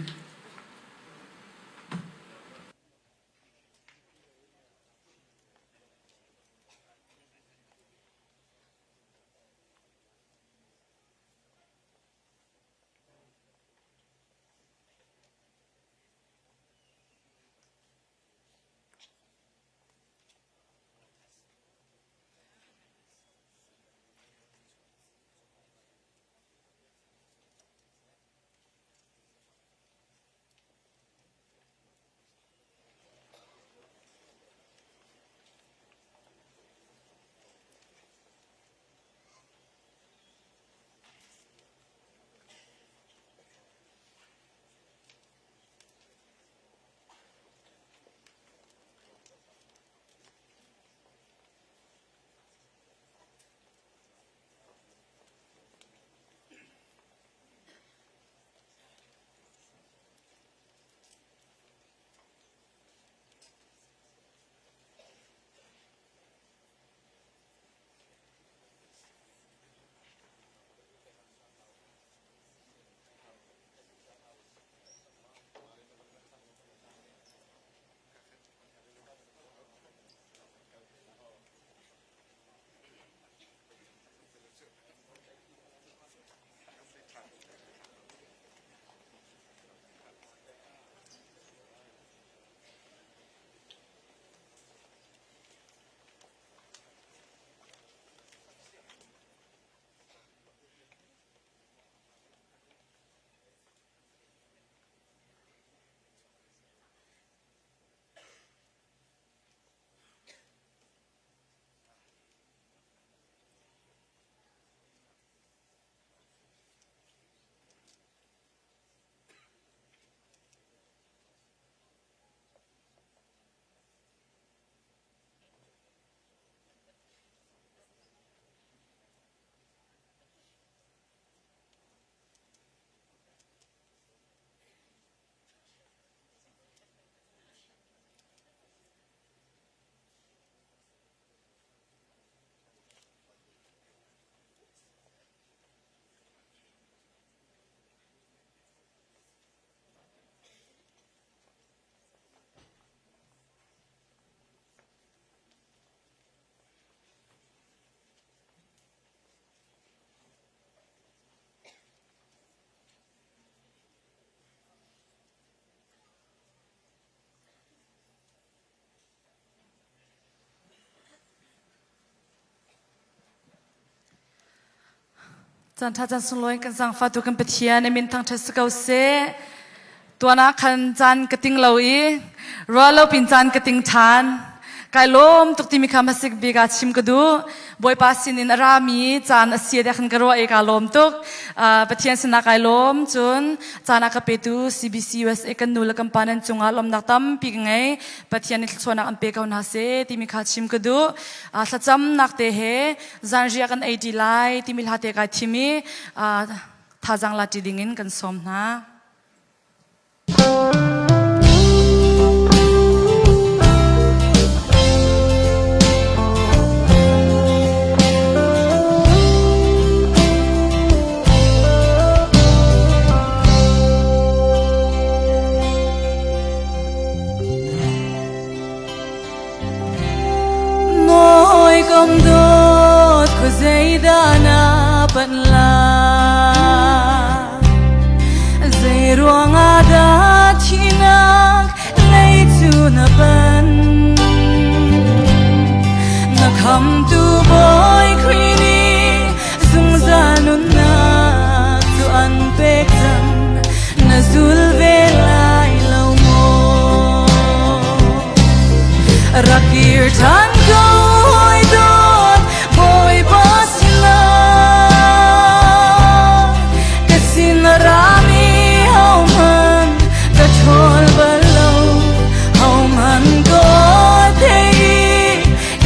Caan ṭha caan sunglawi kan zaangfahtu kan Pathian a min thangṭhat si ko seh. Tuan ah khan caan ka ting lo i ruah lo pin caan ka ting ṭhan. Kai lawm tuk timi kha hmasik bik ah chim ka duh. Bawipa sinin a rami caan a si tiah khan ka ruah i kaa lawm tuk. Pathian sinah kai lawm. Cun caan a ka petu CBC USA kan nu le kan pa nan cungah lawmnak tampi ka ngei. Pathian nih thluachuahnak an pe ko hna seh timi kha chim ka duh. Thlacamnak te he zanriah kan ei ṭi lai timi hla te kai thim i thazaang la ṭi dingin kan sawm hna. Mawi kom dawt khuazeidah na panh lai? Zeiruang ah dah thihnak lei cu na panh? Na khamtu Bawi Khrih nih zungzal nunnak cu an pek cang. Na zul ve lai lo maw? Rak kir ṭhan ko hawi dawt Bawipa sinah ka sin a rami hohmanh ka ṭhawl bal lo hohmanh ka thei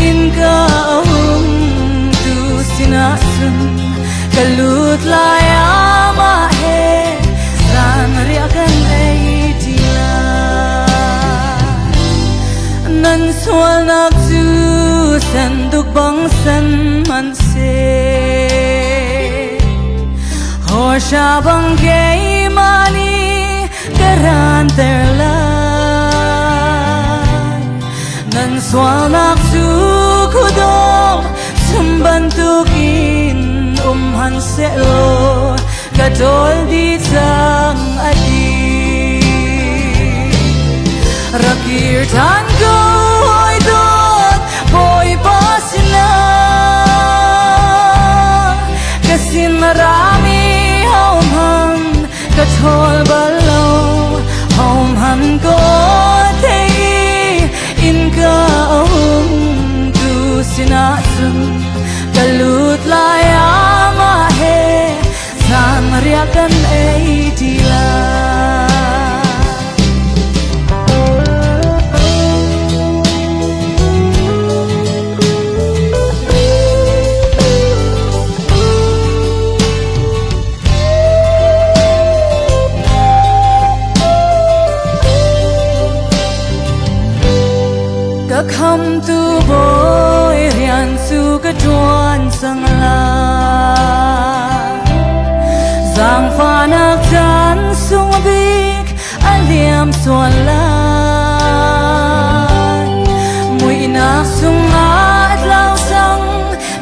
innka a hung tu sinah cun ka lut lai amah he zanriah kan ei ṭi lai. Nan sualnak cu senduk bang sen hmanhseh hawhra bang keimah nih ka ranter lai. Nan sualnak cu khuadawm chum bantukin um han sehlaw ka ṭawl dih cang a ti. Rak kir ṭhan ko hawi dawt Bawipa sinah ka sin a rami hohmanh ka ṭhawl bal lo hohmanh ka thei innka a hung tu sinah cun ka lut lai amah he zanriah kan ei ṭi lai. Ka khamtu Bawi rian cu ka ṭuan cang lai. Zaangfahnak caan sung bik a liam sual lai. Muihnak sungah a tlau cang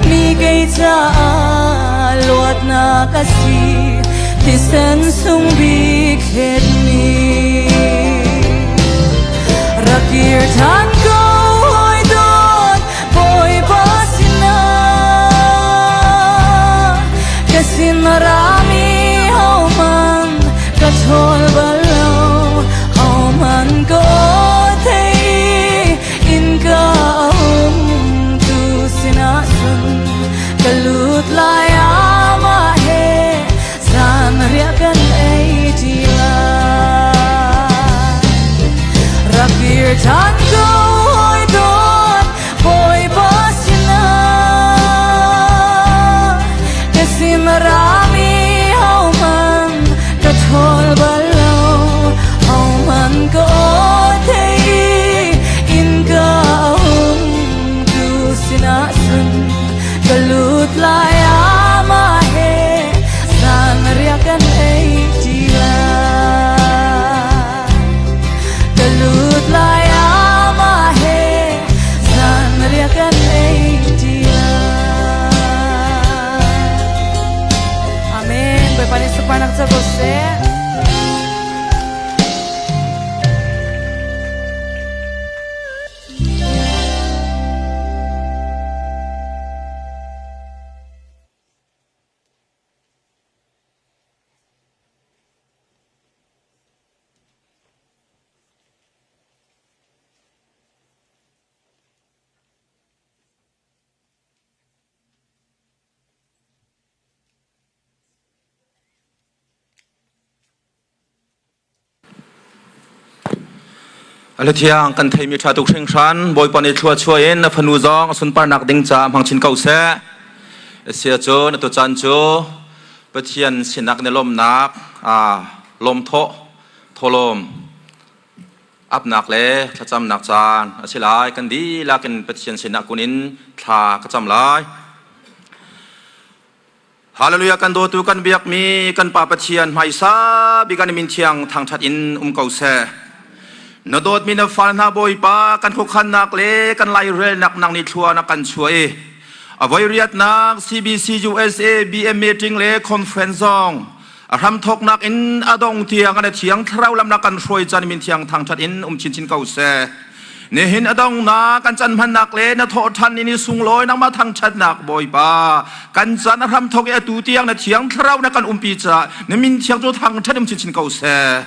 mi kei caah luatnak a si. Thisen sung bik hletmi. Rak kir ṭhan ko hawi dawt Bawipa sinah ka sin a rami hohmanh ka ṭhawl bal lo hohmanh ka thei innka a hung tu sinah cun ka lut lai amah he zanriah kan ei ṭi lai. Ala thiang kan theimi ṭha tuk hringhran Bawipa nih thlua chuah in na fanu zong a sunparnak ding ca hmang chin ko seh. Sia cu na tuchan cu Pathian sinak na lawmnak lawmthawh thawlawm apnak le thlacamnak caan a si lai. Kan dihlak in Pathian sinah kun in thla ka cam lai. Hallelujah kan dawtu kan biakmi kan Pa Pathian hmaisa bik an min thiang thangthat in um ko seh. Na dawtmi na fal hna Bawipa kan khuakhannak le kan lairelnak nang nih thlua na kan chuah i a voi riatnak CBC USA BM meeting le conference zong a hramthawknak in a dong tiang an thiang thlarau lam na kan hruai chan min thiang thangthat in um chinchin ko seh. Nihin a donghnak kan can hmannak le na thawh ṭhan ni sunglawi nangmah thangṭhatnak Bawipa kan can a hramthawk i atu tiang na thiang thlarau na kan umpi caah na min thiang cu thangṭhat um chinchin ko seh.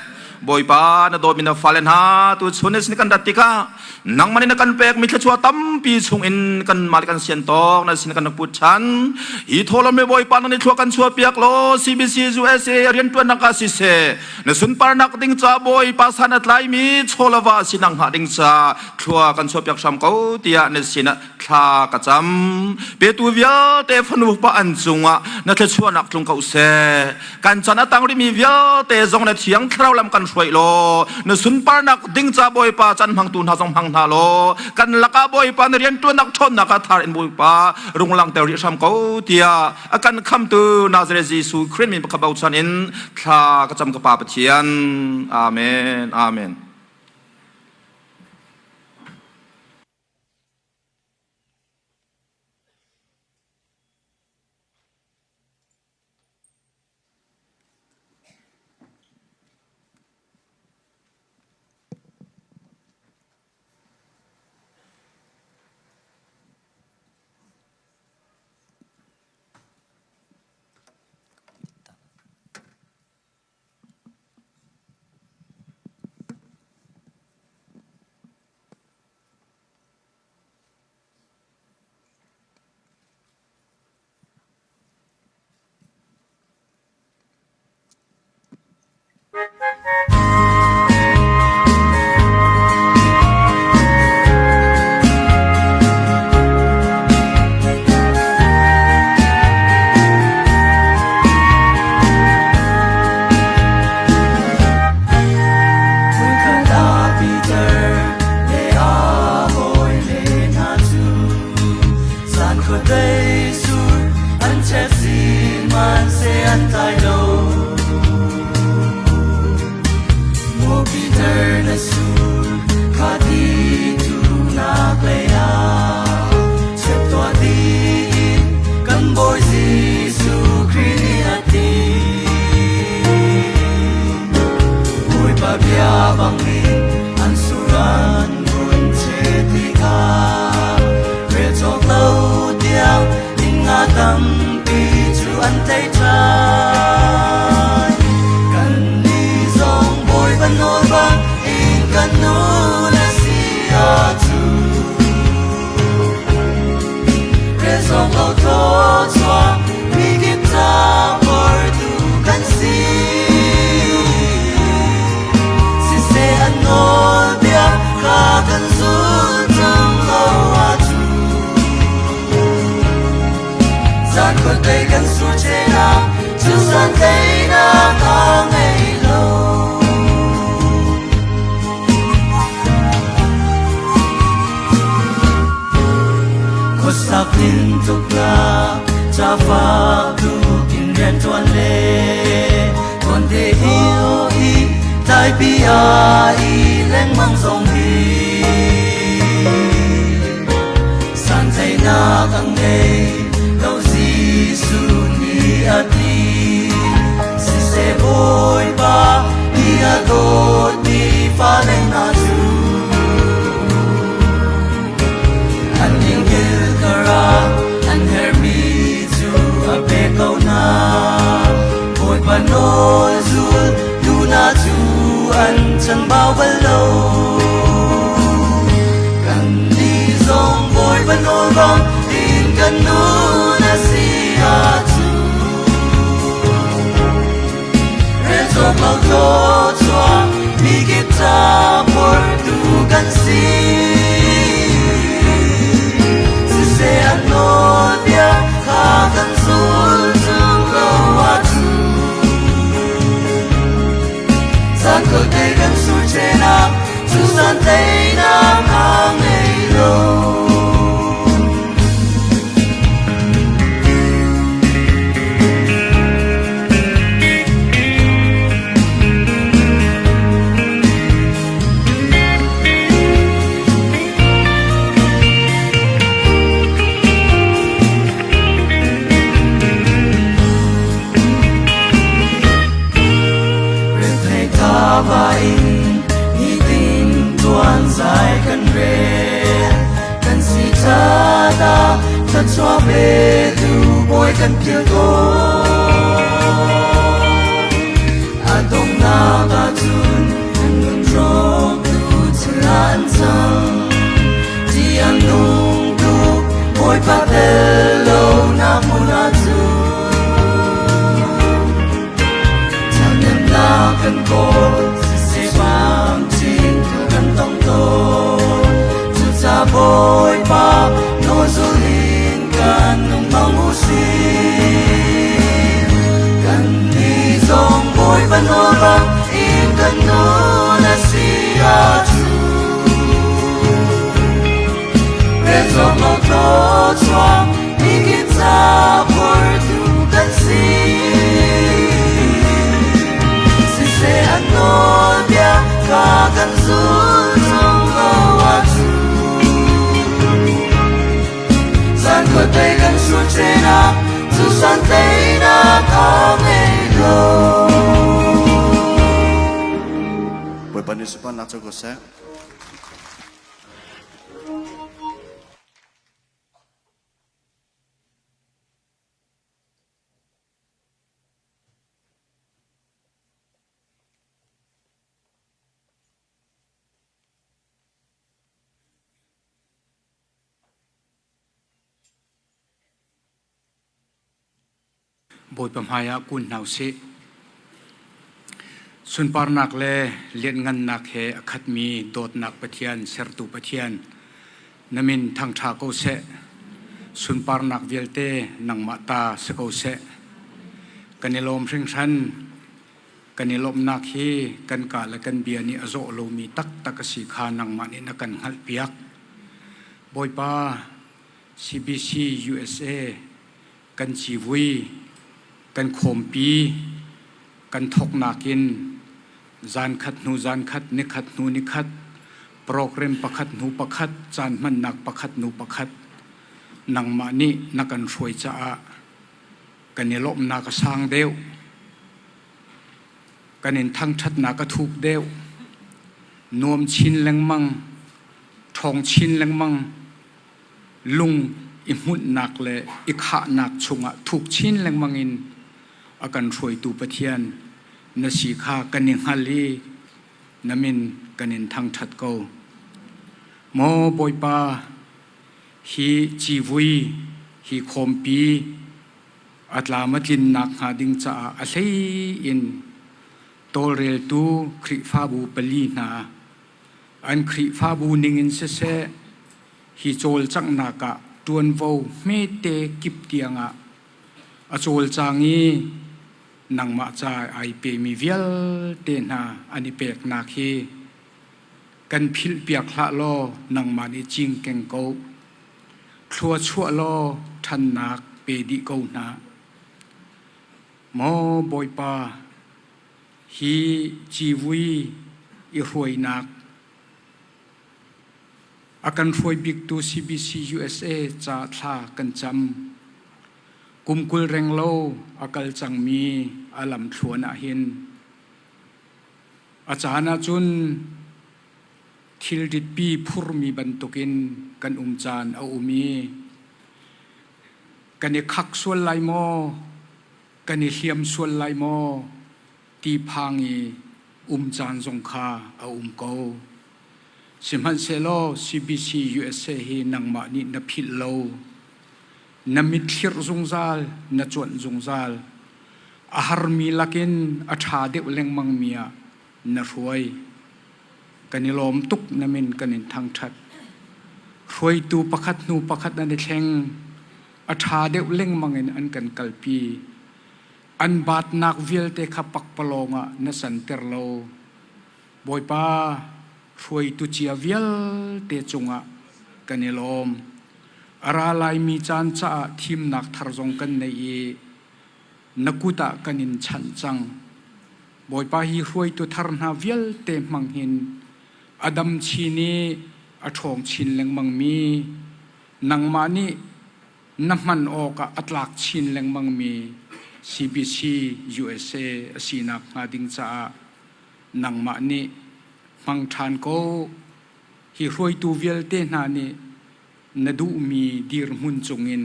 Bawipa na dawtmi na fale hna tu chun sin kan rat tikah nangmah nih na kan pekmi thluachuah tampi chungin kanmah le kan sian tawk na sin kan rak put ṭhan hi thawlawm le Bawipa nang nih thlua kan chuah piak law CBC USA rianṭuannak ah siseh Na sunparnak ding ca Bawipa san a tlaimi chawlava sinang hnga ding ca thlua kan chuahpiak hram ko tiah na sinah thla ka cam. Petu vialte fanu pa an cungah na thluachuahnak tlung ko seh. Kan chan a tang rihmi vialte zong na thiang thlarau lam kan hruai law na sunparnak ding ca Bawipa chan hmangtu hna zong hmang hna law kan lakah Bawipa na rianṭuannak ṭhawnnak ah thar in Bawipa rung langhter rih hram ko tiah a kan khamtu Nazareth Jesuh Khrih min pakhat bochan in thla ka cam ka Pa Pathian. Amen. Amen. Hmunkhat ah Peter le a hawile hna cu zan khuadei sur an chek sihmanhseh an tlai lo. Maw Peter na sur kha ti thunak lei ah chep tuah tiin kan Bawi Jesuh Khrih nih a ti. Bawipa bia bangin an sur an hun che tikah rel cawk lo tiang ning nga tampi cu an tei ṭhan. Kannih zong Bawipa nawl bang in kan nu le si ahcun rel cawk lo thluachuah mikip ca portu kan si. Siseh an nawlbia kha kan zul cang lo ahcun Zan khuadei kan sur chenak cu zan teinak a ngei lo. Khuasak tintuknak ca fak tuk in rianṭuan le tuante hiu i tlaipi ah i lengmang zong hi Santainak a ngei lo Jesuh nih a ti. Siseh Bawipa i a dawtmi fale hna cu an dingil karah an herhmi cu a pek ko hna. Bawipa nawl zul duhnak cu an chanbau bal lo. Kannih zong Bawipa nawl bang in kan nun a si ahcun rel cawk lo thluachuah mikip ca phortu kan. kan surchenak cu san teinak a ngei lo. Rethei thaba in nitin tuan zai kan rel kan si chata thluachuah petu bawi kan phil tawn a donghnak ahcun kan nun hrawktu thil an cang ti an nung tuk bawipa tel lo nak hmun ahcun Ṭhahnemnak kan kawl sifam chin kan tong tawn cucaah Bawipa nawl zul in kan nung hmang u sih kannih zong Bawipa nawl bang in kan nun a si ahcun Rel lo thluachuah nikin ca phortu kan si. Siseh an nawlbia kha kan zul zong lo ahcun Zan khuate kan surchenak cu san teinak a ngei lo. Bawipa nih sunparnak co ko seh. Bawipa hmaiah kun hna usih. Sunparnak le lianhngannak he a khatmi dawtnak Pathian, sertu Pathian, na min thangṭha ko seh. Sunparnak vialte nangmah ta si ko seh. Kan i lawm hringhran. Kan i lawmhnak hi kan ka le kan bia nih a zawh lomi taktak a si kha nangmah nih na kan hngalhpiak. Bawipa, CBC USA kan civui, kan khawmpi, kan thawknak in zankhat hnu zankhat, nikhat hnu nikhat, program pakhat hnu pakhat, caan hmannak pakhat hnu pakhat, nangmah nih na kan hruai caah kan i lawmhnak a sang deuh. Kan in thangṭhatnak a thuk deuh. Nuam chin lengmang, ṭhawng chin lengmang, lung i hmunhnak le i khahnak chungah thuk chin lengmang in a kan hruaitu Pathian na si kha kan i hngal i na min kan in thangṭhat ko. Maw Bawipa, hi civui, hi khawmpi a tlam a tlinnak hnga ding caah a hlei in tawlreltu Khrihfabu pali hna an Khrihfabu ningin siseh hi cawlcanghnak ah ṭuanvo hmete kip tiangah a cawlcang i nangmah ca ai pemi vialte hna an i peknak hi kan philhpiak hlah law nangmah nih cingkeng ko. Thlua chuah law ṭhannak pe dih ko hna. Maw Bawipa, hi civui i hruainak A kan hruai biktu CBC USA ca thla kan cam. Kum 20 renglo a kal cangmi a lamthluan ahhin a caan ahcun thilritpi phurmi bantukin kan um caan a um i kan i khak sual lai maw, kan i hliam sual lai maw ti phang i um caan zong kha a um ko. Sihmanhsehlaw CBC USA hi nangmah nih na philh lo. Na mitthlir zungzal, na cuanh zungzal. A harmi lakin a ṭha deuh lengmangmi ah na hruai. Kan i lawm tuk na min kan in thangṭhat. Hruaitu pakhat hnu pakhat an i thleng. A ṭha deuh lengmang in an kan kalpi. An baatnak vialte kha pakpalawng ah na canter lo. Bawipa hruaitu cia vialte cungah kan i lawm. A ra laimi caan caah thimnak thar zong kan nei i na kut ah kan in chanh cang. Bawipa hi hruaitu thar hna vialte hmang hin a dam chin i a ṭhawng chin lengmangmi nangmah nih na hman awkah a tlak chin lengmangmi CBC USA a sinak hnga ding caah nangmah nih hmang ṭhan ko. Hi hruaitu vialte hna nih na duhmi dirhmun cungin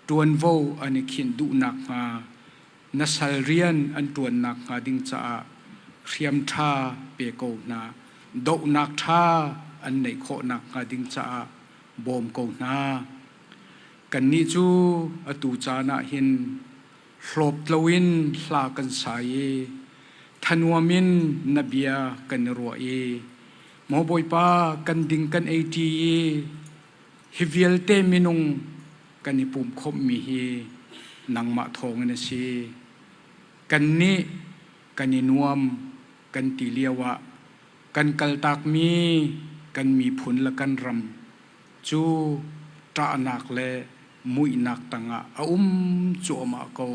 ṭuanvo an i khinh duh nakhnga na sal rian an ṭuan nakhnga ding caah hriam ṭha pe ko hna. Dohnak ṭha an neih khawh nakhnga ding caah bawm ko hna. Kannih cu atu caan ah hin hlawptlo in hla kan sa i thanuam in na bia kan i ruah i maw Bawipa kan ding kan ei ṭi i hi vialte minung kan i pumkhawmhmi hi nangmah thawngin a si. Kannih kan i nuam kan ti lioah kan kaltakmi kan miphun le kan ram cu ṭahnak le muihnak tangah a um cuahmah ko.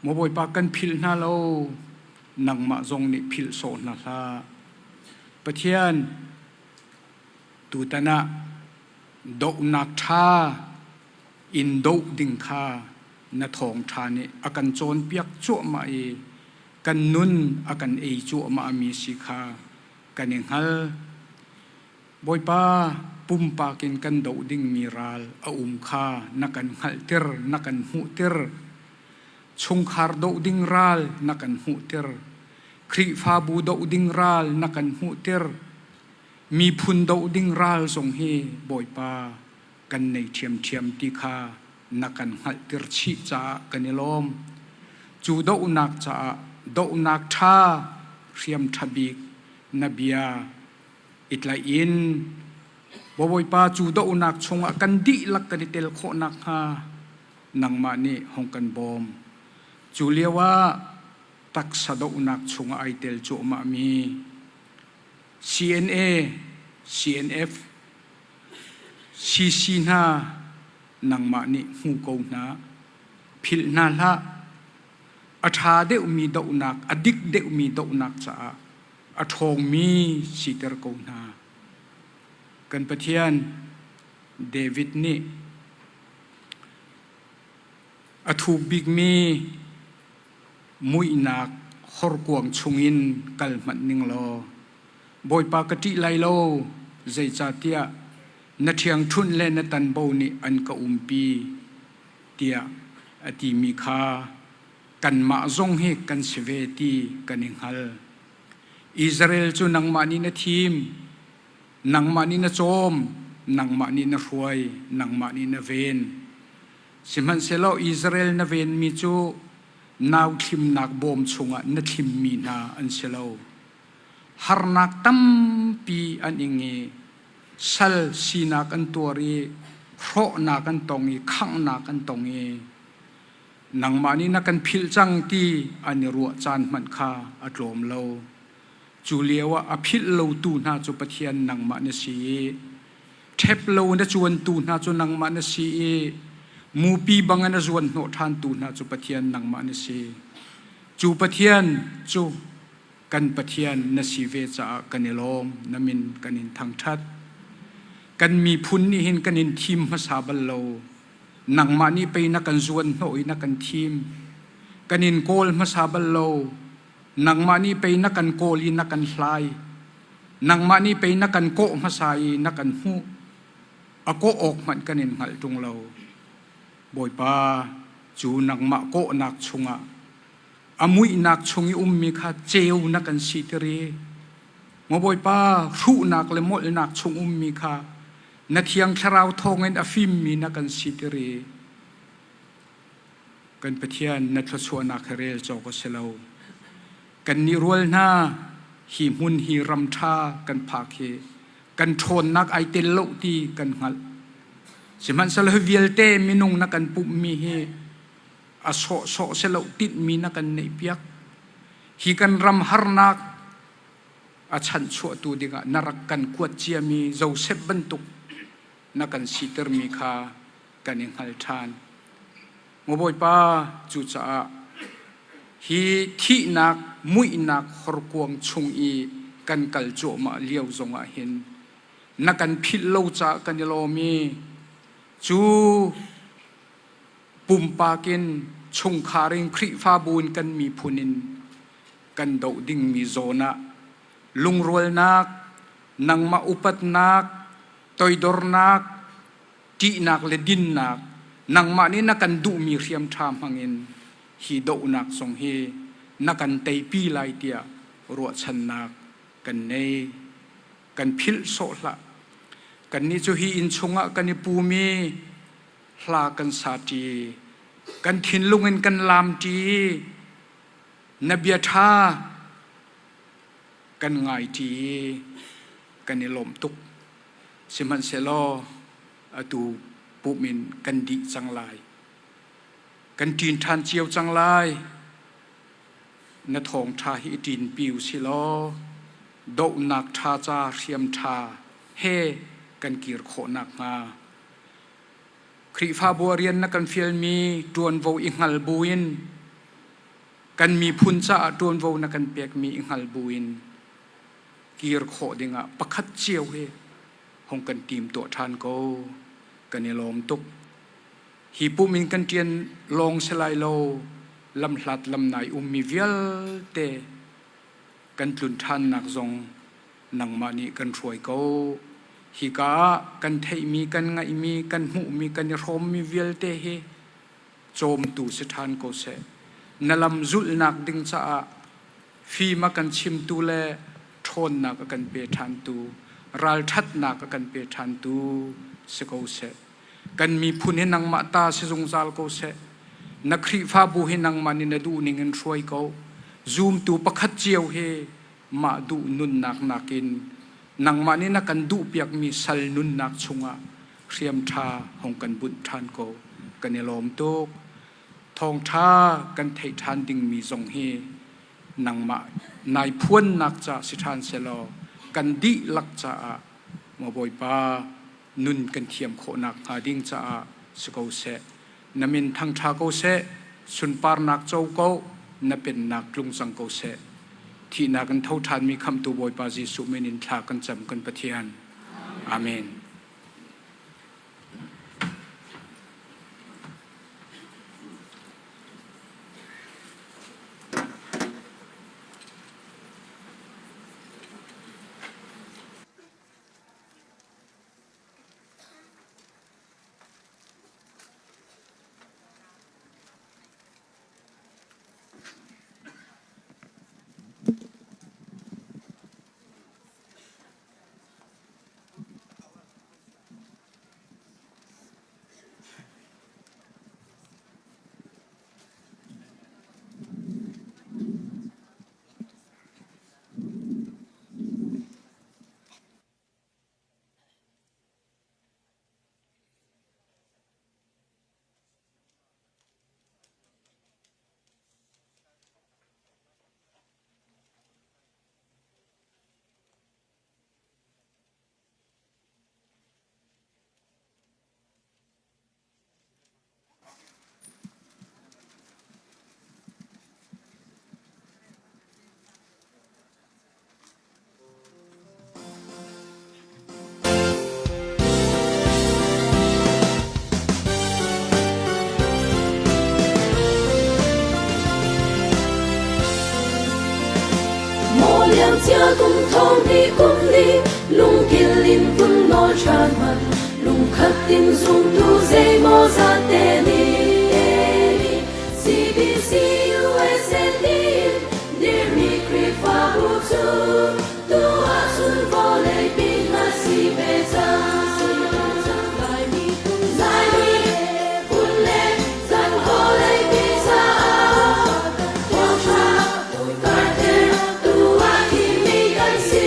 Maw Bawipa kan philh hna lo, nangmah zong nih philh sawh hna hlah. Pathian, tutan ah dohnak ṭha in doh ding kha na thawngṭha nih a kan cawnpiak cuahmah i kan nun a kan ei cuahmahmi si kha kan i hngal. Bawipa, pumpak in kan doh dingmi ral a um kha na kan hngalhter, na kan hmuhter. Chungkhar doh ding ral na kan hmuhter. Khrihfabu doh ding ral na kan hmuhter. Miphun doh ding ral zong hi Bawipa kan nei ṭhiamṭhiam ti kha na kan hngalhter chih caah kan i lawm. Cu dohnak caah dohnak ṭha hriam ṭha bik na bia i tlaih in Bawipa cu dohnak chungah kan dihlak kan i tel khawh nakhnga nangmah nih hong kan bawm. Cu lioah taksa dohnak chungah ai tel cuahmahmi CNA, CNF, CC hna nangmah nih hmu ko hna, philh hna hlah. A ṭha deuhmi dohnak, a dik deuhmi dohnak caah a ṭhawngmi siter ko hna. Kan Pathian David nih a thuk bikmi muihnak horkuang chungin kal hmanh ning law Bawipa ka ṭih lai lo zeicahtiah na ṭhiangṭhunh le na tanbo nih an ka umpi tiah a timi kha kanmah zong hi kan si ve ti kan i hngal. Israel cu nangmah nih na thim, nangmah nih na cawm, nangmah nih na hruai, nangmah nih na ven. Sihmanhsehlaw Israel na venmi cu nau thlimnak bawm chungah na thlimmi hna an si lo. Harnak tampi an ing i sal sinak an tuar i hrawhnak an tong i khanghnak an tong i nangmah nih na kan philh cang ti an i ruah caan hmanh kha a tlawm lo. Cu lio ah a philh lotu hna cu Pathian nangmah na si i ṭhep lo na cuantu hna cu nangmah na si i mupi bang in a zuan hnawh ṭhantu hna cu Pathian nangmah na si. Cu Pathian cu kan Pathian na si ve caah kan i lawm, na min kan in thangṭhat. Kan miphun nih hin kan in thim hmasa bal lo. Nangmah nih pei na kan zuan hnawh i na kan thim. Kan in kawl hmasa bal lo. Nangmah nih pei na kan kawl i na kan hlai. Nangmah nih pei na kan kawh hmasa i na kan hmuh. A kawh awk hmanh kan in hngalh ṭung lo. Bawipa, cu nangmah kawhnak chungah a muihnak chung i ummi kha ceu na kan siter i Maw Bawipa, hruhnak le molhnak chung ummi kha na Thiang Thlarau thawngin a fimmi na kan siter i kan Pathian na thluachuahnak hi rel cawk a si lo. Kannih rual hna hi hmun hi ram ṭha kan phak hi kan ṭhawnnak ai tel lo ti kan hngalh. Sihmanhsehlaw hi vialte minung na kan pumhmi hi a sawhsawh si lo tinhmi na kan neihpiak. Hi kan ram harnak. a chanhchuahtu dingah na rak kan kuat ciami Josef bantuk na kan sitermi kha kan i hngal ṭhan. Maw Bawipa, cucaah hi thihnak muihnak horkuang chung i kan kal cuahmah lio zongah hin na kan philh lo caah kan i lawm i cu pumpak in chungkhar in Khrihfabu in kan miphun in kan doh dingmi zawn ah lungrualnak, nangmah upatnak, toidornak, ṭihnak le dinnak, nangmah nih na kan duhmi hriam ṭha hmangin hi dohnak zong hi na kan teipi lai tiah ruahchannak kan nei. Kan philh sawh hlah. Kannih cu hi inn chungah kan i pum i hla kan sa ṭi. Kan thinlung in kan laam ṭi. Na bia ṭha kan ngai ṭi i kan i lawm tuk. Sihmanhsehlaw atu pumh in kan dih cang lai. Kan ṭin ṭhan cio cang lai. Na thawngṭha hi i ṭinpi u si law dohnak ṭha ca hriam ṭha he kan kir khawh nakhnga Khrihfabu ah rian na kan fialmi ṭuanvo i hngal buin kan miphun caah ṭuanvo na kan pekmi i hngal buin kir khawh dingah pakhat cio hi hong kan tim tuah ṭhan ko. Kan i lawm tuk. Hi pum in kan ṭian lawng si lai lo, lamhlat lamnai ummi vialte kan tlun ṭhannak zong nangmah nih kan hruai ko. Hika ah kan theihmi, kan ngaihmi, kan hmuhmi, kan i hrawmmi vialte hi cawmtu si ṭhan ko seh. Na lam zulhnak ding caah fim a kan chimtu le ṭhawnnak a kan pe ṭhantu, ralṭhatnak a kan pe ṭhantu si ko seh. Kan miphun hi nangmah ta si zungzal ko seh. Na Khrihfabu hi nangmah nih na duh ning in hruai ko. Zumtu pakhat cio hi mah duh nunnak nakin nangmah nih na kan duhpiakmi sal nunnak chungah hriam ṭha hong kan bunh ṭhan ko. Kan i lawm tuk. Thawngṭha kan theih ṭhan dingmi zong hi nangmah nai phuannak ca si ṭhan selaw kan dihlak caah maw Bawipa nun kan thiam khawhnak hnga ding caah si ko seh. Na min thangṭha ko seh, sunparnak co ko, na pennak tlung cang ko seh. Thihnak in tho ṭhanmi Khamhtu Bawipa Jesuh min in thla kan cam kan Pathian. Amen. Cia kum thong ni kum li lungkil in vun nawl ṭhan man lungkhat in zumtu zeimaw zat te ni CBC USA in dirmi Khrihfabu cu tu ahcun vawlei pi hna si ve cang. Laimi phun le kan vawlei pi caah thawngṭha karter tu ah thimmi kan si.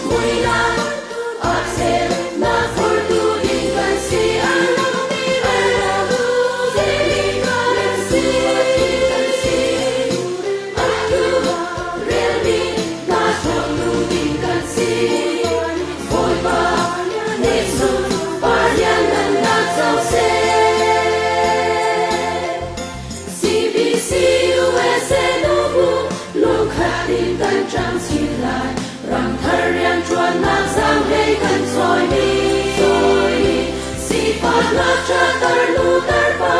Muinak a ceunak phurtu ding kan si. si. Bawipa nih sunpar lianngannak co seh. CBC USA nubu lungkhat in kan ṭang chin lai. Ramthar rianṭuannak zaanghlei kan cawimi. Sifaknak ṭatar nu tarpa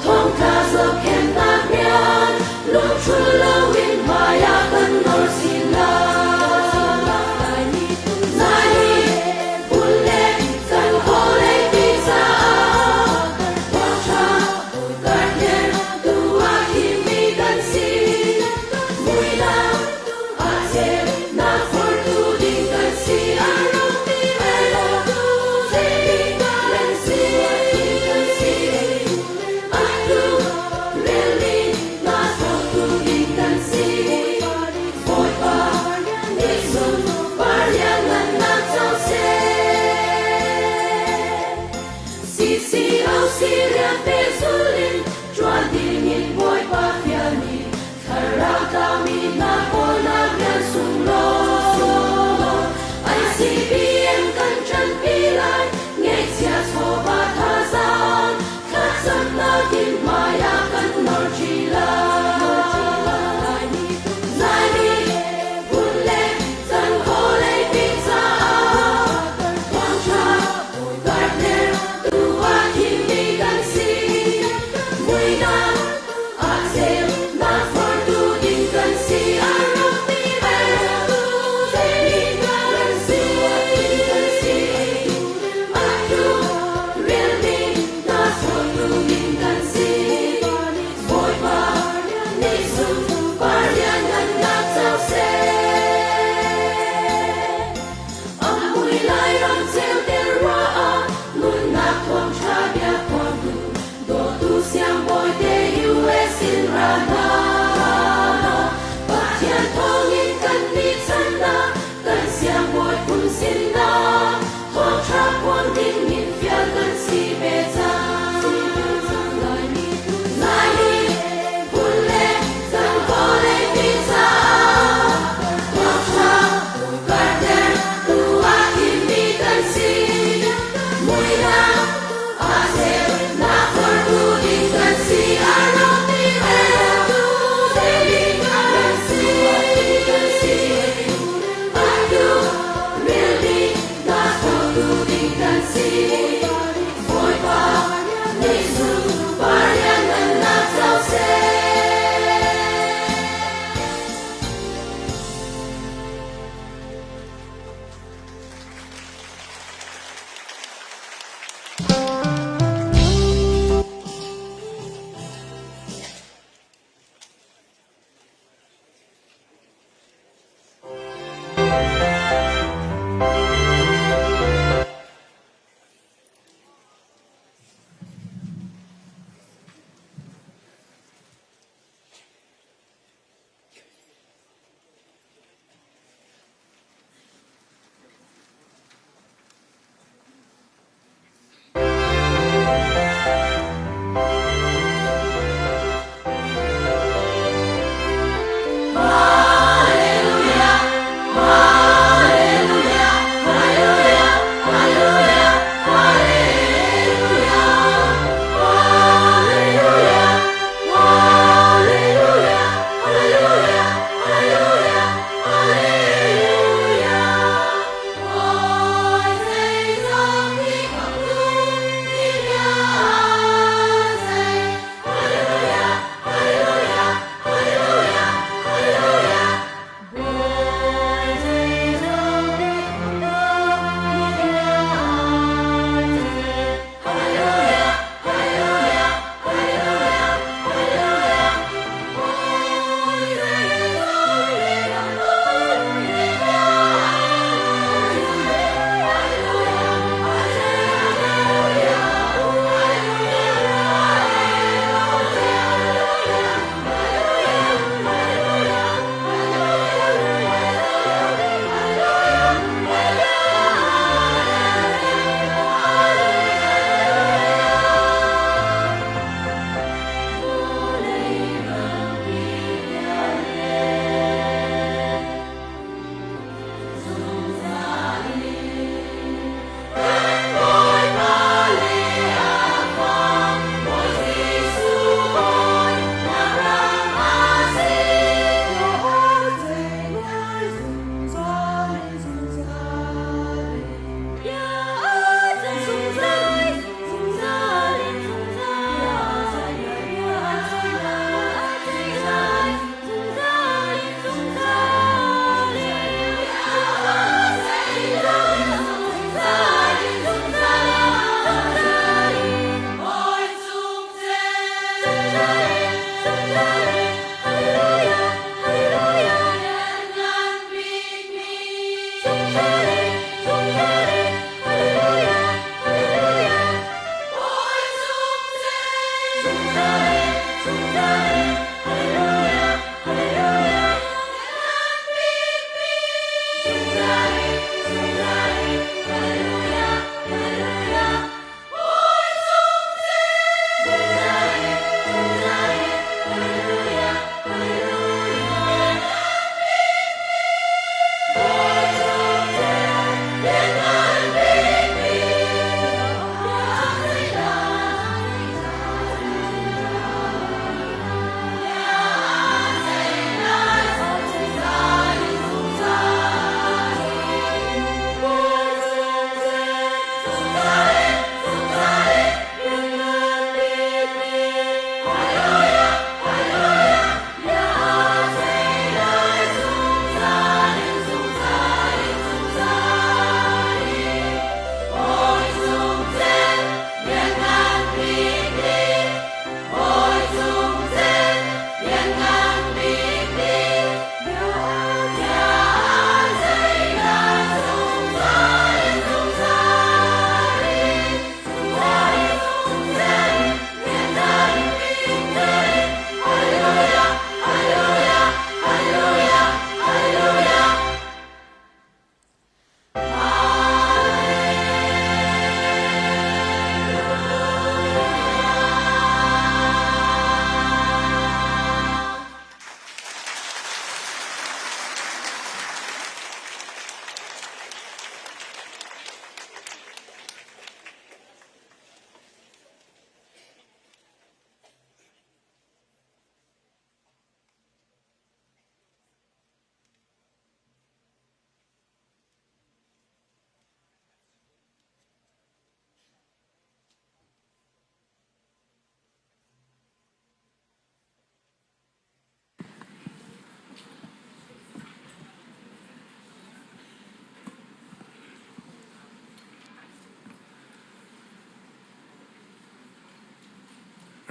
thongtla zohkhenhnak rian lungṭhul loin hmai ah kan nawr chin lai. Lai phun le kan khualei pi caah ṭha karhter tu ah thimmi kan si. Muinak a ceunak phortu ding kan si. A rawkmi le zeidik kan si.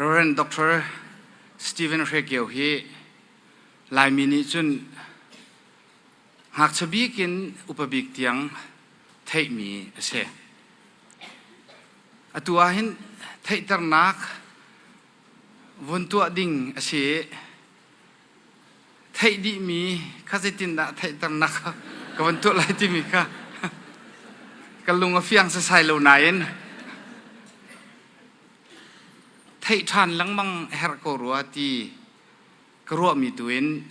Reverend Dr. Stephen Hre Kio hi Laimi nih cun ngakchia bik in upa bik tiang theihmi a si. Atu ah hin theihternak vun tuah ding a si i theih dihmi kha zeitindah theihternak ka van tuah lai timi kha ka lung a fiang sasai lo nain theih ṭhan lengmang a herh ko rua ti ka ruahmi tu in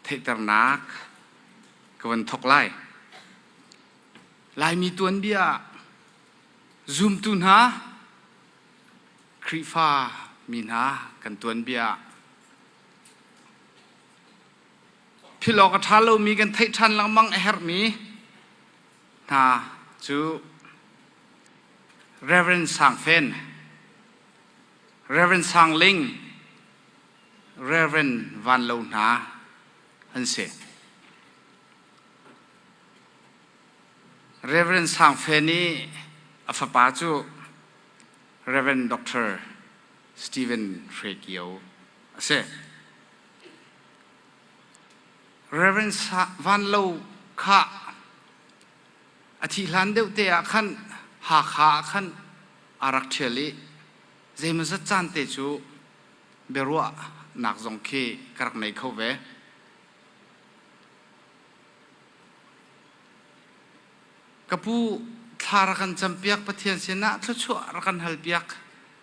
theihternak ka van thawk lai. Laimi tuanbia zumtu hna Khrihfa mi hna kan tuanbia philh awk a ṭha lomi kan theih ṭhan lengmang a herhmi hna cu Reverend Sang Fen, Reverend Sang Ling, Reverend Van Lo hna an si. Reverend Sang Fen i a fapa cu Reverend Dr. Stephen Hre Kio a si. Reverend Van Lo kha a thih hlan deuh te ah khan Hakha ah khan aa rak ṭhial i zeimawzat caan te cu biaruahnak zong khi ka rak nei kho ve. Ka pu thla rak kan campiak Pathian sinah thluachuah rak kan halpiak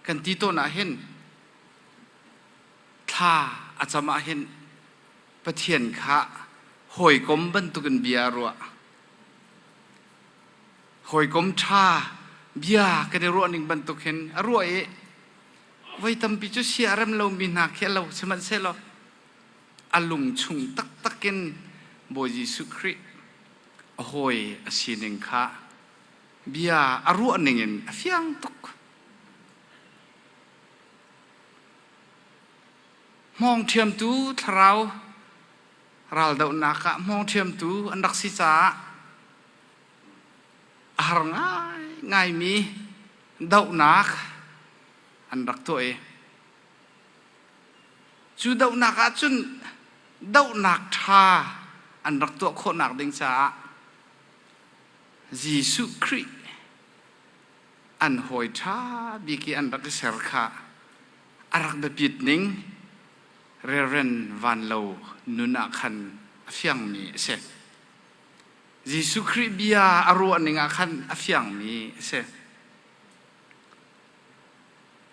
kan ti tawn ah hin thla a cam ah hin Pathian kha hawikom bantukin bia a ruah. Hawikom ṭha bia kan i ruah ning bantuk hin a ruah i voi tampi cu sia a rem lomi hna khi a lo sihmanhsehlaw a lung chung taktak in Bawi Jesuh Khrih a hawi a sining kha bia a ruah ning in a fiang tuk. Hmawng ṭhiamtu thlarau raldohnak ah hmawng ṭhiamtu an rak si caah a har ngaingaimi dohnak an rak tuah i cu dohnak ah cun dohnak ṭha an rak tuah khawhnak ding caah Jesuh Khrih an hawi ṭha bik i an rak i ser kha a rak biapit ning Reverend Van Lo nun ah khan a fiangmi a si. Jesuh Khrih bia a ruah ning ah khan a fiangmi a si.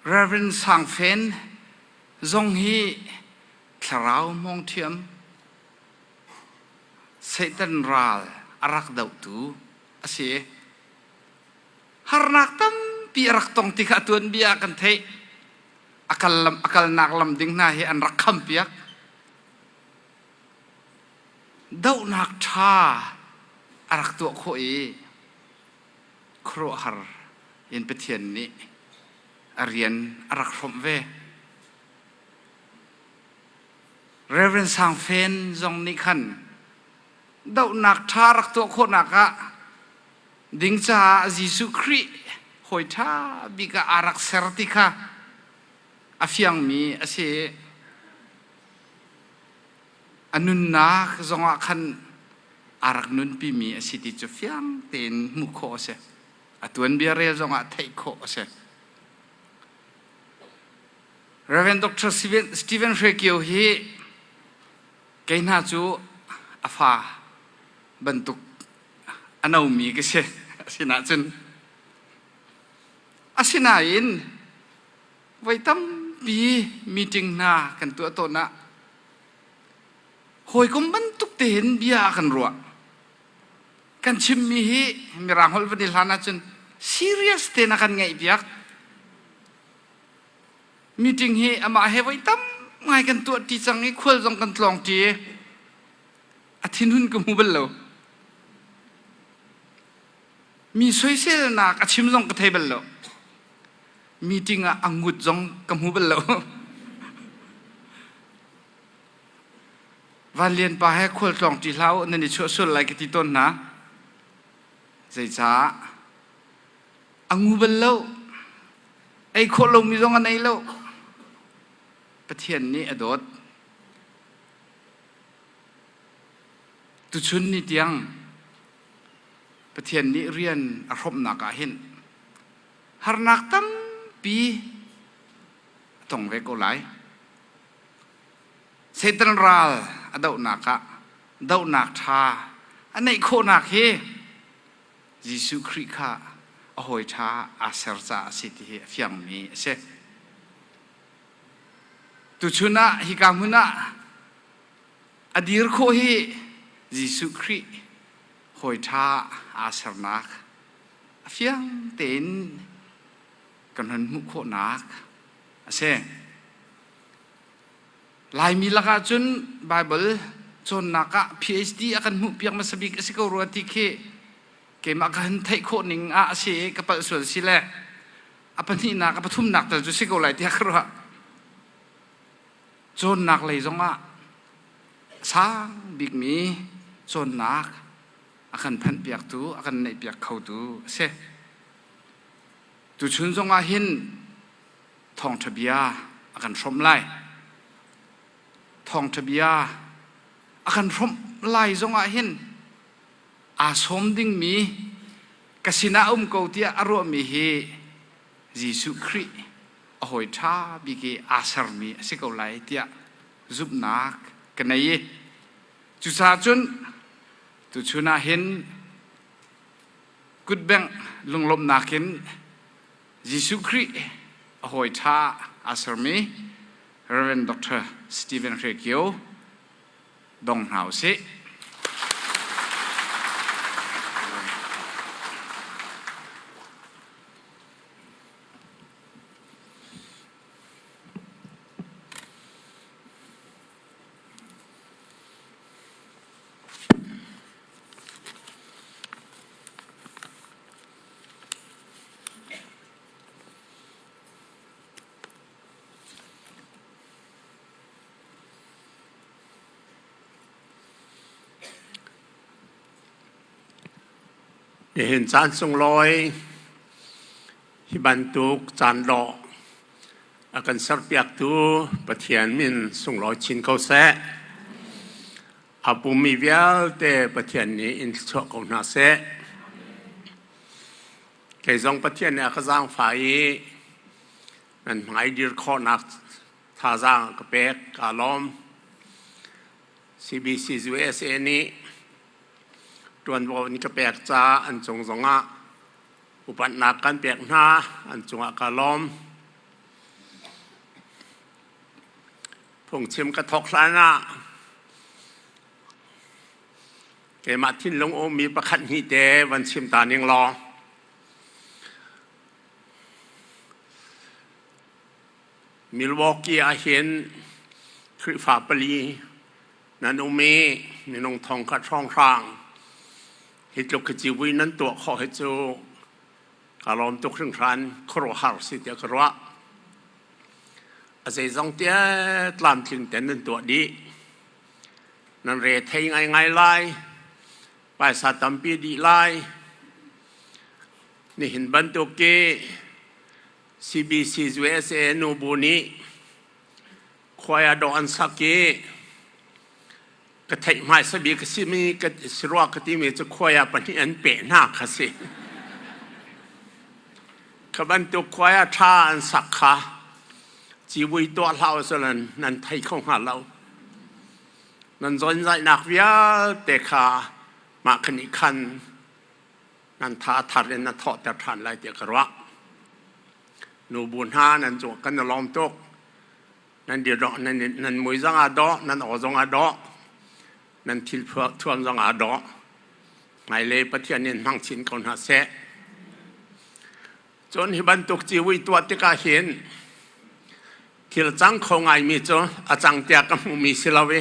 Reverend Sang Fen zong hi thlarau hmawngthiam Satan ral a rak dohtu a si. Harnak tampi a rak tong ti kha a tuanbia ah kan theih. A kal lam, a kalnak lam ding hna hi an rak khampiak. Dohnak ṭha a rak tuah khawh i khuaruahhar in Pathian nih a rian a rak hrawmh ve. Reverend Sang Fen zong nih khan dohnak ṭha rak tuah khawhnak ah ding caah Jesuh Khrih hawi ṭha bik ah aa rak ser ti kha a fiangmi a si. A nunnak zongah khan aa rak nunpimi a si ti cu fiang tein hmuh khawh a si. A tuanbia rel zongah theih khawh a si. Reverend Dr. Stephen Hre Kio hi kei hna cu a fa bantuk a nomi ka si asinah cun asinain voi tampi meeting hna kan tuah tawn ah hawikom bantuk tein bia kan ruah kan chimmi hi mirang holh van i hlan ahcun serious tein a kan ngaihpiak meeting hi amah he voi tam ngai kan tuah ṭi cang i khual zong kan tlawng ṭi a thinhun ka hmu bal lo. Mi soiselnak a chim zong ka thei bal lo. Meeting ah a ngut zong ka hmu bal lo. Van Lian pa he khualtlawng ṭi hlah u nan i chuah sual lai ka ti tawn hna. Zeicah? A ngu bal lo. Ei khawh lomi zong a nei lo. Pathian nih a dawt. Tuchun ni tiang Pathian nih rian a hrawmhnak ah hin harnak tampi a tong ve ko lai. Satan ral a dohnak ah dohnak ṭha a neih khawhnak hi Jesuh Khrih kha a hawi ṭha aa ser caah a si ti hi a fiangmi a si. Tuchun ah hika hmun ah a dir khawh hi Jesuh Khrih hawi ṭha aa sernak a fiang tein kan hun hmuh khawhnak a si. Laimi lakah cun Baibal cawnnak ah PhD a kan hmuhpiak hmasa bik a si ko rua ti khi keimah ka han theih khawh ning ah a si i ka palh sual si le a pahnihnak a pathumnak tal cu si ko lai tiah ka ruah. Cawnnak lei zongah sang bikmi cawnnak a kan phanhpiaktu a kan neihpiak khotu a si. Tuchun zongah hin thawngṭha bia a kan hrawmh lai. Thawngṭha bia a kan hrawmh lai zongah hin aa sawm dingmi ka sinah a um ko tiah a ruahmi hi Jesuh Khrih a hawi ṭha bik i aa sermi a si ko lai tiah zumhnak ka nei i cucaah cun tuchun ah hin kutbengh lunglawmhnak in Jesuh Khrih a hawi ṭha aa sermi Rev. Dr. Stephen Hre Kio dong hna u sih. Nihin caan sunglawi hi bantuk caan dawh a kan serpiaktu Pathian min sunglawi chin ko seh. A pummi vialte Pathian nih in thluachuah ko hna seh. Kei zong Pathian nih a ka zaangfah i nan hmai dir khawhnak thazaang a ka pek. Kaa lawm. CBC USA nih ṭuanvo in ka pek caah an cung zongah upatnak kan pek hna. An cungah kaa lawm. Phungchim ka thawk hlan ah keimah thinlung ummi pakhat hnih te van chim ta ning law. Milwaukee ah hin Khrihfa pali nan um i minung thongkhat hrawnghrang hi tluk hi civui nan tuah khawh hi cu ka lawm tuk hringhran khuaruahhar si tiah ka ruah. A zeizong tia tlamtling ten nan tuah dih. Nan re thei ngaingai lai. Paisa tampi dih lai. Nihin bantuk ki CBC USA nubu nih khuai ah dawh an sak i ka theih hmaisa bik a simi ka si rua ka timi cu khuai ah pahnih an peh hna kha si. Kha bantuk khuai ah ṭha an sak kha civui tuah hlah usih nan thei kho hnga lo. Nan zonzaihnak vialte kha mah kha nih khan nan tha thar in na thawhter ṭhan lai tiah ka ruah. Nubu hna nan cung kan i lawm tuk. Nan dir dawh, nan, nan mui zong aa dawh, nan aw zong aa dawh, nan thil thuam zong aa dawh. Hmailei Pathian in hmang chin ko hna seh. Cun hi bantuk civui tuah tikah hin thil cang kho ngaimi cu a cang tiah ka hmuhmi si lo i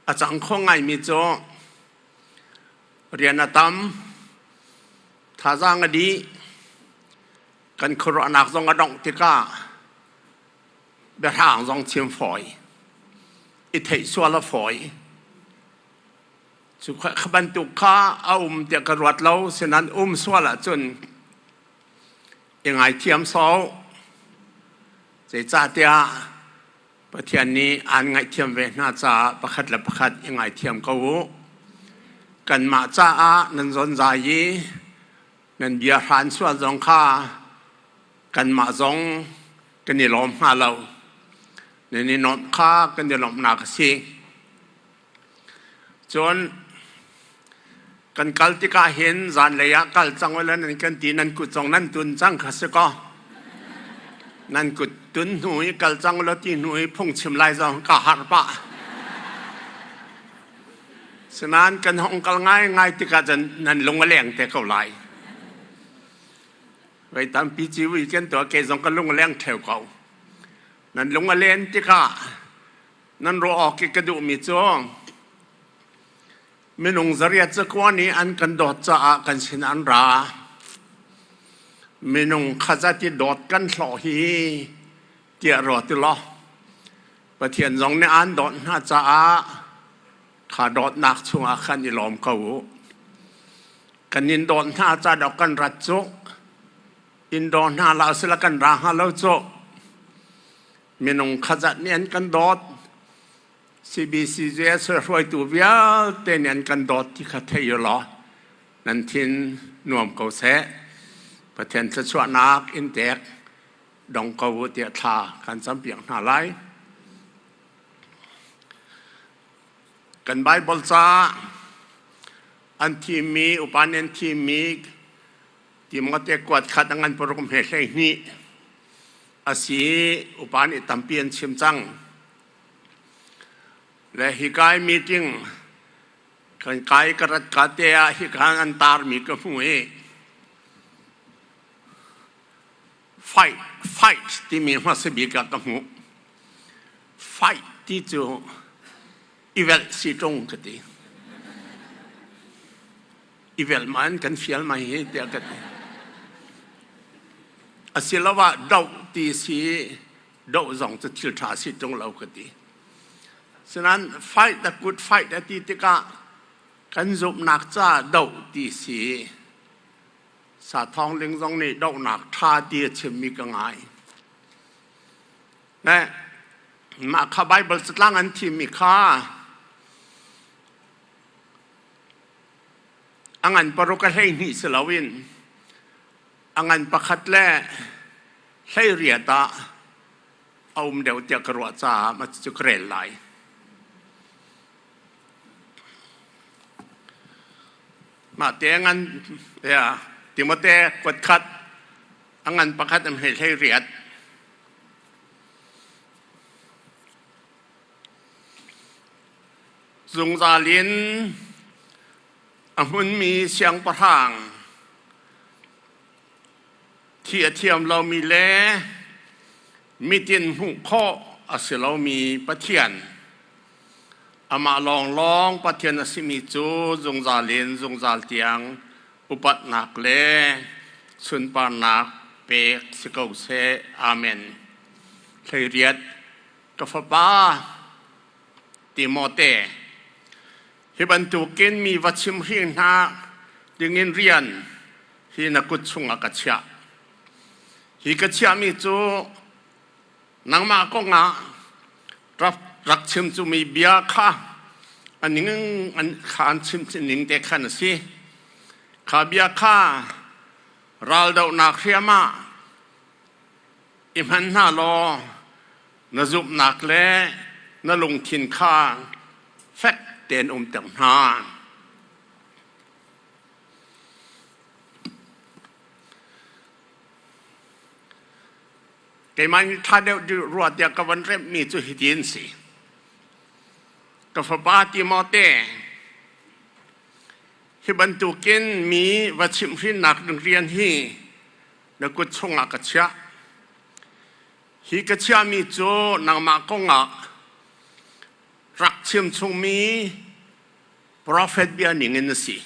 a cang kho ngaimi cu rian a tam, thazaang a dih, kan khuaruahnak zong a dongh tikah biahrang zong chim fawi, i theih sual a fawi. Cu kha bantuk kha a um tiah ka ruat lo, sinain um sual ahcun i ngaithiam sawh. Zeicahtiah Pathian nih aan ngaihthiam ve hna caah pakhat le pakhat i ngaithiam ko u. Kanmah caah nan zonzai i nan bia hran sual zong kha kanmah zong kan i lawm hnga lo. Nan i nuamh kha kan i lawmhnak a si. Cun kan kal tikah hin zanlei ah kal cang ula nan kan ti nan kut zong nan tun cang kha si kaw. Nan kut tun hnu i kal cang ula ti hnu i phungchim lai zong ka harh pah. Sinain kan hong kal ngaingai tikah cun nan lung a leng te ko lai. Voi tampi civui kan tuah kei zong ka lung a leng ṭheo ko. Nan lung a len tikah nan ruah awk i ka duhmi cu minung zariat zakua nih an kan dawt caah kan sin an ra. Minung khazat i dawt kan hlawh hi tiah ruat u law Pathian zong nih aan dawt hna caah kha dawtnak chungah khan i lawm ko u. Kan in dawt hna ca dok kan rat cu in daw hna la sila kan ra hnga lo cu minung khazat nih an kan dawt CBCJS hruaitu vialte nih an kan dawt ti kha thei u law nan thin nuam ko seh. Pathian thluachuahnak in tek dong ko u tiah thla kan campiak hna lai. Kan Baibal ca an thimmi upa nih an thimmi Timote kuat khat a ngan paruk hme 12 a si upa nih tampi an chim cang. Le hi kai meeting kan kai ka rat ka te ah hika an tarmi ka hmu i fight fight timi hmasa bik ah ka hmuh. Fight ti cu i velh si ṭung ka ti. I velh ma an kan fial mai hi tiah ka ti. Asiloah doh ti si doh zong cu thil ṭha si ṭung lo ka ti. Sinain fight the good fight a ti tikah kan zumhnak ca doh ti si Sathawng Ling zong nih dohnak ṭha ti a chimmi ka ngai. Ne, mah kha Baibal catlang an thimmi kha a ngan paruk a 12 si loin a ngan pakhat le 18 ah a um deuh tiah ka ruah caah mah cu ka rel lai. Mah te ngan ya Timote kuat khat a ngan pakhat am hei hlei riat. Zungzal in a hmunmi siangpahrang thi a thiam lomi le mitin hmuh khawh a si lomi Pathian Amah lawnglawng Pathian a simi cu zungzal in zungzal tiang upatnak le sunparnak pek si ko seh. Amen. 18 Ka fapa Timote, hi bantukin mi va chimhring hna dingin rian hi na kut chungah ka chiah. Hi ka chiahmi cu Nangmah kongah rak chim cu mi bia kha a ning an kha an chim ning te khan a si. Kha bia kha raldohnak hriam ah i hman hna law na zumhnak le na lungthin kha fek tein umter hna. Keimah nih ṭha deuh rua tiah ka van remhmi cu hitin si. Ka fapa Timote, hi bantukin mi va chimhhrinnak ding rian hi na kut chungah ka chiah. Hi ka chiahmi cu nangmah kongah rak chim chungmi profet bia ningin a si.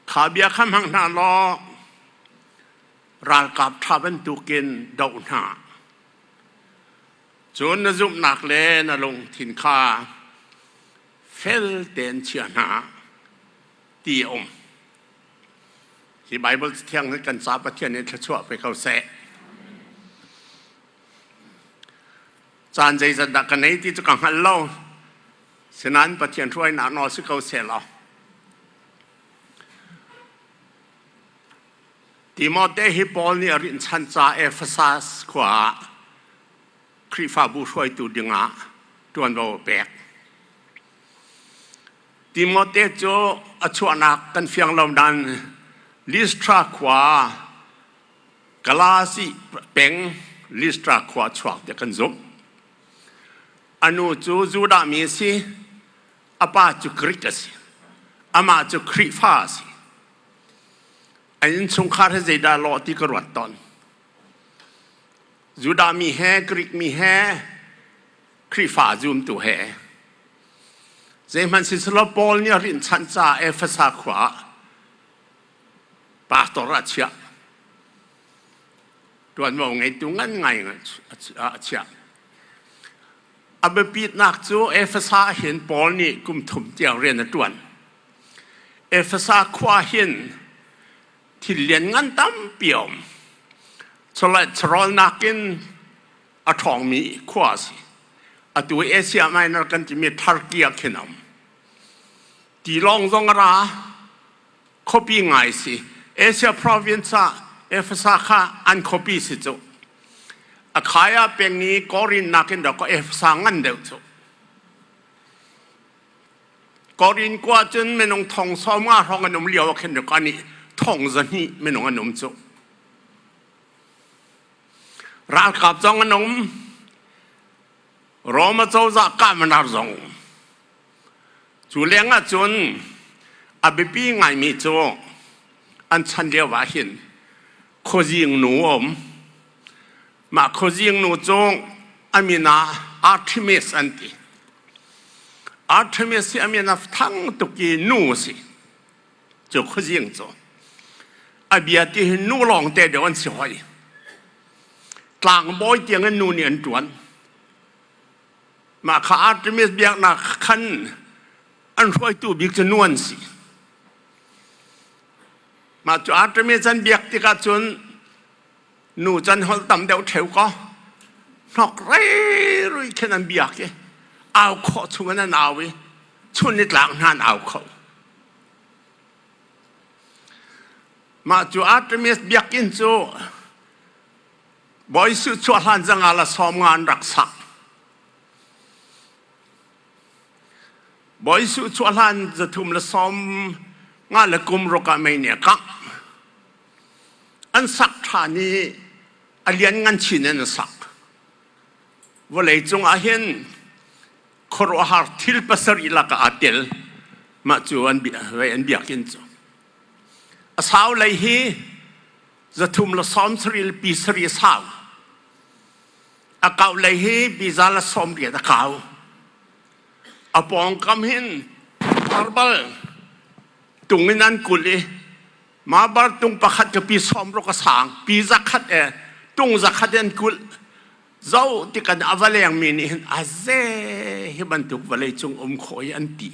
Kha bia kha hmang hna law ralkap ṭha bantukin doh hna. Cun na zumhnak le na lungthin kha fel tein chia hna ti a um. Hi Baibal Cathiang hi kan ca Pathian in thluachuah pe ko seh. Caan zeizat dah ka nei ti cu ka hngal lo. Sinain Pathian hruainak nawl si ko seh law. Timote hi Paul nih a rinhchan ca Ephesus khua ah Khrihfabu hruaitu dingah ṭuanvo a pek. Timote cu a chuahnak kan fiang lo nain Lystra khua Galasi peng Lystra khua chuak tiah kan zumh. A nu cu Judah mi a si, a pa cu Greek a si. Amah cu Khrihfa a si. A innchungkhar hi zeidah lawh ti ka ruat tawn. Judah mi he, Greek mi he, Khrihfa zumtu he. Zeihmanh siselaw Paul nih a rinhchanh caah Efesa khua ah pastor a chiah. Ṭuanvo ngeitu ngan ngai a chiah. A biapitnak cu Efesa hin Paul nih kum thum tiang rian a ṭuan. Efesa khua hin thil lianngan tampi a um. Chawleh in a ṭhawngmi khua a si. Atu Asia Minor kan timi Turkey ah khin a um. Tilawng zong a ra. Khuapi ngai si. Asia province ah Efesa kha an khuapi si cu. Achaia peng i Korin nakin dawk Efesa ngan deuh cu. Korin kua cun minung thong 50 hrawng an um lio ah khin dawk anih thong 200 minung an um cu. Ralkap zong an um. Roma cozah kahmanar zong um. Cu lengah cun a biapi ngaimi cu an chan lio ah hin khuazing nu a um. Mah khuazing nu cu a min ah Artemis an ti. Artemis hi a min a thang tuk i nu a si. Cu khuazing cu a bia ti hi nu lawng te deuh an si hoi. Tlangbawi tiang in nu nih an ṭuan. Mah kha Artemis biaknak khan an hruaitu bik cu nu an si. Mah cu Artemis an biak tikah cun nu can holh tam deuh ṭheu kaw hnok reirui khin an biak i au khawh chung in an au i chun nitlak hna an au kho. Mah cu Artemis biakinn cu Bawi Jesuh chuah hlan zanga la 50 an rak sak. Bawi Jesuh chuah hlan 350 le kum ruk ah mei nih a kangh. An sak ṭhan i a lianngan chin in an sak. Vawlei cung ah hin khuaruahhar thil pasarih lakah aa tel. Mah cu an biakinn cu. A sau lei hi 370 le pi sarih a sau. A kau lei hi pi 180 a kau. A pawngkam hin marbal tung in an kulh i marbar tung pakhat ka pi 60 a sang pi zakhat e tung zakhat an kulh zo tikan a va lengmi nih hin a ze hi bantuk vawlei cung um khawh i an ti.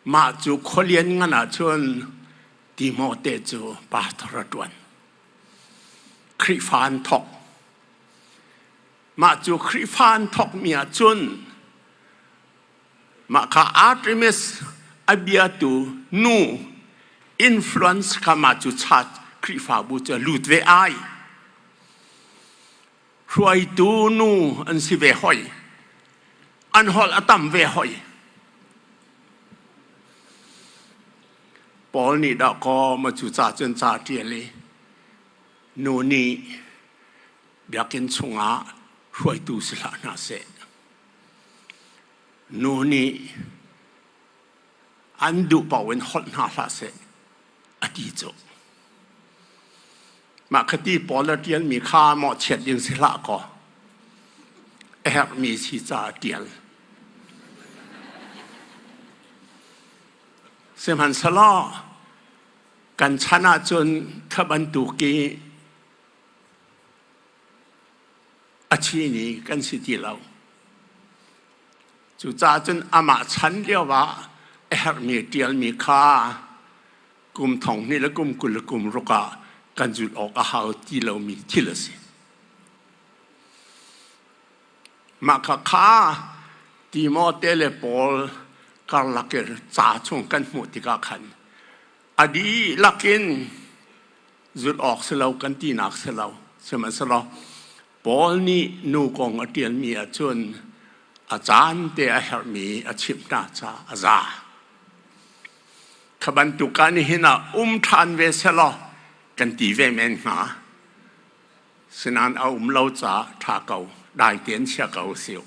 Mah cu khualian ngan ahcun Timote cu pastor a ṭuan. Khrihfa an thawk. Mah cu Khrihfa an thawkmi ahcun mah kha Artemis a biatu nu influence kha mah cu church Khrihfabu cu a lut ve ai. Hruaitu nu an si ve hoi. An holh a tam ve hoi. Paul nih dah kaw ma cu ca cun ca ṭial i nu nih biakinn chungah hruaitu si hlah hna seh. Nu nih an duh paoh in holh hna hlah seh a ti cu. Mah khati Paul a ṭialmi kha mawhchiat ding si hlah kaw a herhmi si ca a ṭial. Sihmanhsehlaw kan chan ahcun kha bantuk i a chini kan si ti lo. Cucaah cun amah chan lio ah a herhmi ṭialmi kha kum thong hnih le kum 26 ah kan zulh awk a hau ti lomi thil a si. Mah kha kha Timote le Paul karlak i ca chung kan hmuh tikah khan a dihlak in zulh awk si lo kan tinak si lo. Sihmanhsehlaw Paul nih nu kong a ṭialmi ahcun a caan te a herhmi a chimh hna caah a za. Kha bantuk ah nihin ah um ṭhan ve sehlaw kan ti ve men hnga. Sinain a um lo caah ṭha ko, dai tein chia ko usih.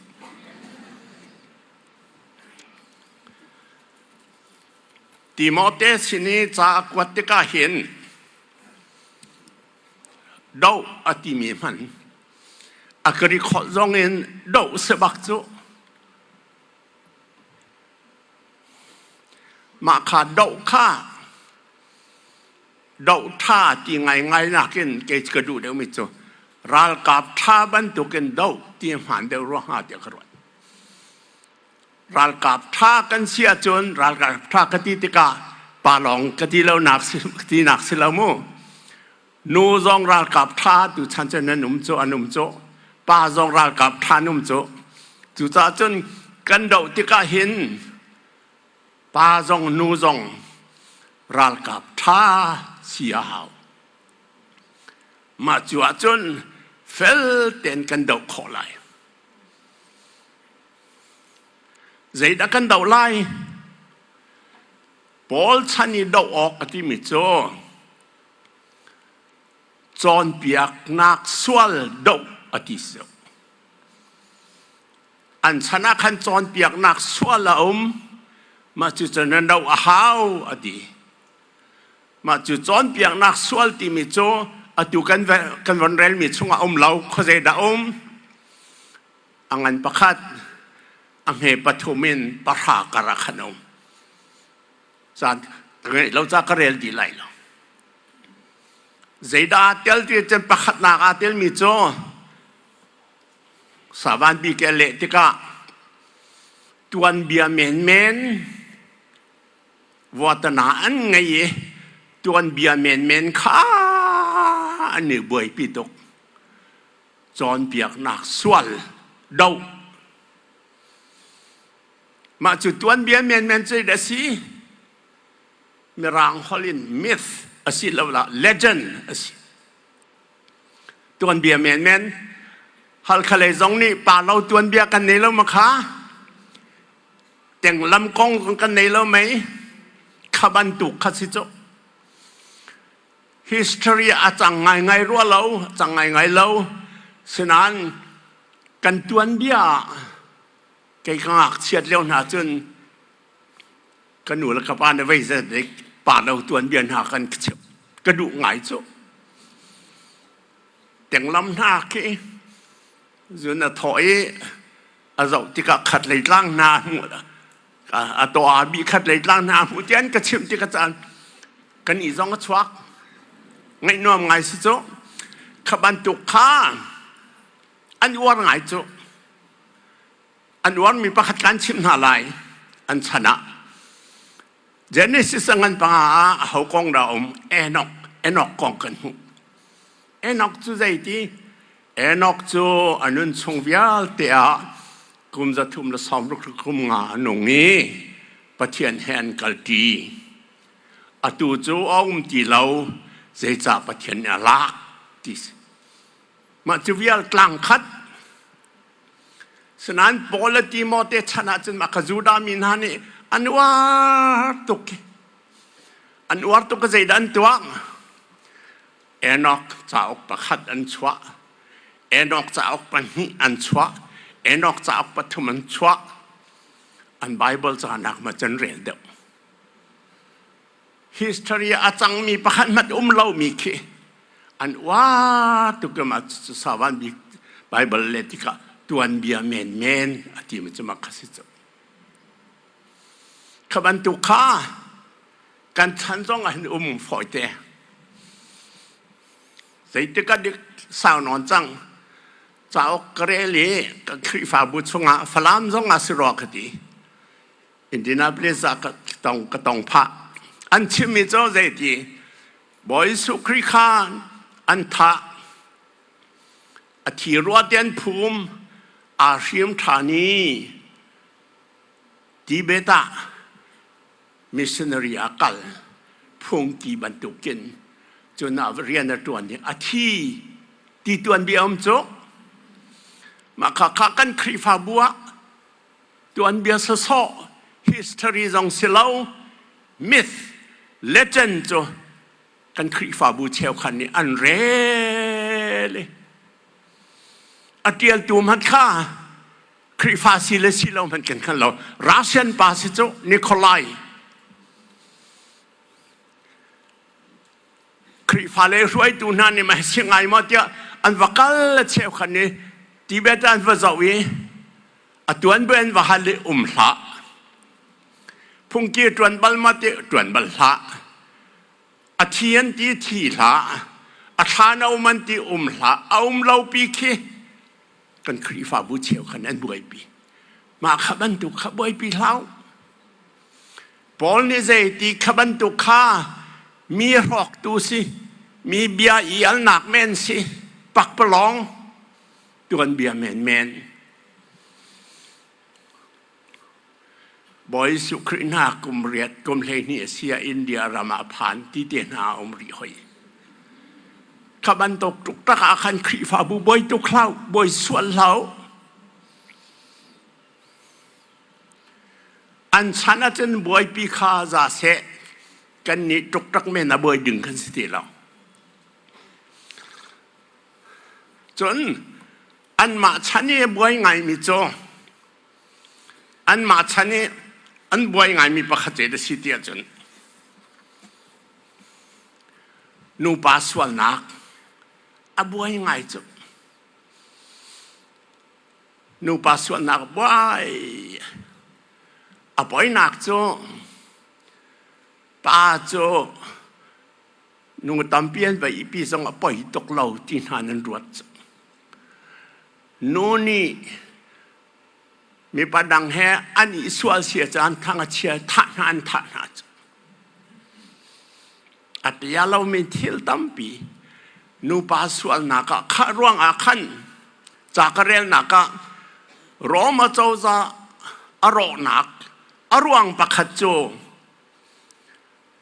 Timote sin i ca a kuat tikah hin doh a timi hman a Greek holh zong in doh si bak cu mah kha doh kha doh ṭha ti ngaingai nakin kei ka duh deuhmi cu ralkap ṭha bantukin doh ti hmaan deuh rua hnga tiah ka ruat. Ralkap ṭha kan si ahcun ralkap ṭha ka ti tikah pa lawng ka ti lo nak si tinak si lo mu. Nu zong ralkap ṭha tu chan cun nan um cu an um cu pa zong ralkap ṭha an um cu. Cucaah cun kan doh tikah hin Pa zong nu zong ralkap ṭha si a hau. Mah cu ahcun fel tein kan doh khawh lai. Zeidah kan doh lai? Paul chan i doh awk a timi cu cawnpiaknak sual doh a ti si. An chan ah khan cawnpiaknak sual a um. Mah cu cun nan doh a hau a ti. Mah cu cawnpiaknak sual timi cu atu kan kan von relmi chungah um lo khuazei dah um. A ngan pakhat, a hme pathum in pahra kar ah khan um. Caan ka ngeih lo ca ka rel dih lai lo. Zeidah aa tel ti cun pakhatnak aa telmi cu Savan bik a leh tikah tuanbia menmen vuatana an ngei i tuanbia menmen kha an i buaipi tuk. Cawnpiaknak sual doh. Mah cu tuanbia menmen cu a si. Mirang holh in myth a si lo la legend a si. Tuanbia menmen Halkha lei zong nih pa lo tuanbia kan nei lo ma kha? Tenglam kong kan nei lo mei? Kha bantuk kha si cu. History a cang ngaingai rua lo, cang ngaingai lo. Sinain kan tuanbia kei ka ngakchiat lio hna cun ka nu le ka pa nih vei zet pa lo tuanbia hna kan ka chimh. Ka duh ngai cu. Tenglam hna khi zun a thawh i a zoh tikah khat lei tlang hna hmuh a taw bi khat lei tlang hna hmuh tian ka chimh tikah caan kan i zong a chuak ngaih nuam ngai si cu kha bantuk kha an uar ngai cu an uarmi pakhat kan chimh hna lai an chan ah Genesis a ngan panga ah aho kong dah um Enoch Enoch kong kan hmuh Enoch cu zeiti Enoch cu a nun chung vialte ah kum 360 kum nga a nung i Pathian he an kalṭi atu cu a um ti lo zeicah Pathian nih a lak ti si mah cu vial tlang khat Sinain Paul le Timote chan ahcun mah kha Judah mi hna nih an uar tuk. An uar tuk zeidah an tuah? Enoch cauk pakhat an chuah. Enoch cauk pahnih an chuah. Enoch cauk pathum an chuah. An Bible canak ma cun rel deuh. History a cangmi pakhat hmanh um lomi khi an uar tuk i mah cu savan bik Bible le tikah tuanbia menmen a timi cu mak kha si cu. Kha bantuk kha kan chan zong ah hin um fawite. Zeitik ah dik sau nawn cang cauk ka rel i ka Khrihfabu chungah Falam zong ah si rua ka ti. Indianapolis ah ka tong ka tong phah. An chimmi cu zeiti? Bawi Jesuh Khrih kha an thah. A thi rua te an phum. Aa hriam ṭhan i Tibet ah missionary a kal. Phungki bantukin cun ah rian a ṭuan i a thi ti tuanbia um cu. Mah khakha kan Khrihfabu ah tuanbia sawsawh history zong si lo myth legend cu kan Khrihfabu cheukhat nih an rel i a ṭialtu hmanh kha Khrihfa si le si lo hmanh kan hngal lo. Russian pa si cu Nikolai Khrihfa le hruaitu hna nih mah si ngai maw tiah an va kal le cheukhat nih Tibet an va zoh i a tuanbia an va hal i um hlah. Phungki ṭuan bal ma ti ṭuan bal hlah. A thi an ti thi hlah. A thlan a um an ti um hlah. A um lo pi khi kan Khrihfabu cheu khan an buaipi. Mah kha bantuk kha buaipi hlah. Paul nih zei ti kha bantuk kha mi hrawktu si, mi bia i alnak men si, pakpalawng tuanbia menmen. Bawi Jesuh Khrih hna kum riat kum 12 a si ah India ram ah phan ti te hna a um rih hoi. Kha bantuk tuk tak ah khan Khrihfabu bawi tuk hlah, bawi sual hlah. An chan ahcun buaipi kha za seh kan nih ṭukṭak men a buai ding kan si ti lo. Cun anmah chan i buai ngaimi cu anmah chan i an buai ngaimi pakhat ce da si ti ahcun nupa sualnak a buai ngai cu. Nupa sualnak buai a poinak cu pa cu nu tampi an va ihpi zong a poi tuk lo ti hna nan ruat cu. Nu nih mipa dang he an i sual sia caan thang a chia thah hna an thah hna cu. A tia lomi thil tampi nupa sualnak ah khah ruang ah khan ca ka relnak ah Roma cozah a rawhnak a ruang pakhat cu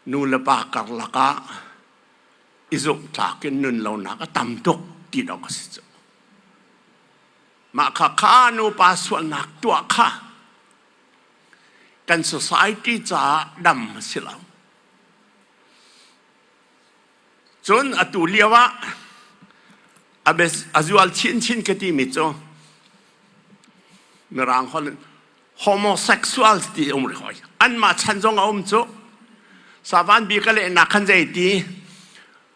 nu le pa karlak ah i zumhtlak in nun lonak a tam tuk ti dawk a si cu. Mah kha kha nupa sualnak tuah kha kan society caah dam a si lo. Cun atu lio ah a zual chinchin ka timi cu Mirang holh in homosexual ti um rih hoi. Anmah chan zong a um cu. Savan bi ka lehnak khan zei ti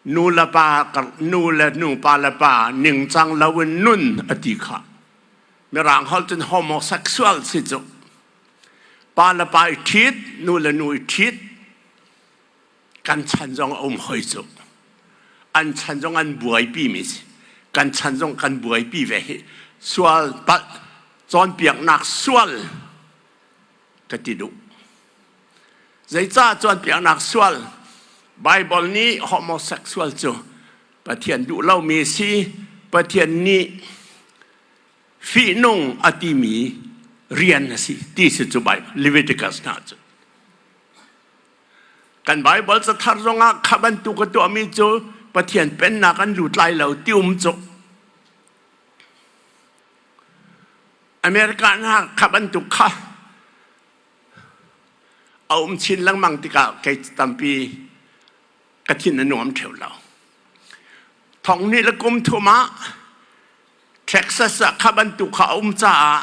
nu le pa nu le nu pa le pa ningcang lo in nun a ti kha. Mirang holh cun homosexual si cu. Pa le pa i ṭhit, nu le nu i ṭhit kan chan zong a um hoi cu. An chan zong an buaipi mi si. Kan chan zong kan buaipi ve hi. Sual palh cawnpiaknak sual ka ti duh. Zeicah cawnpiaknak sual? Bible nih homosexual cu Pathian duh lomi si, Pathian nih fihnung a timi rian a si ti si cu Bible Leviticus hna cu. Kan Bible cathar zongah kha bantuk a tuahmi cu Pathian pennak an lut lai lo ti um cu. America hna kha bantuk kha a um chin lengmang tikah kei tampi ka thin a nuam ṭheo lo. Thong hnih le kum thum ah Texas ah kha bantuk kha a um caah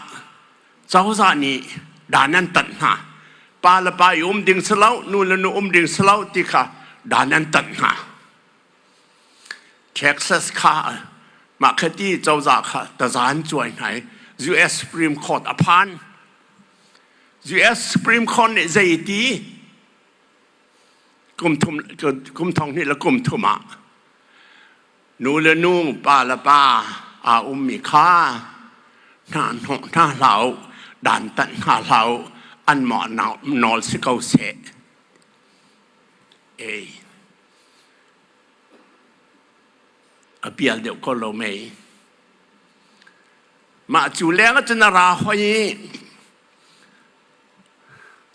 cozah nih dan an tanh hna. Pa le pa i um ding si lo, nu le nu um ding si lo ti kha dan an tanh hna. Texas kha mah khati cozah kha tazan cuai hna i US Supreme Court a phan. US Supreme Court nih zei ti kum thum kum thong hnih le kum thum ah nu le nu pa le pa aa ummi kha hna hnawh hna hlah u dan tanh hna hlah u anmah nawl si ko seh. Ei. A pial deuh ko lo mei. Mah cu leng ah cun a ra hoi i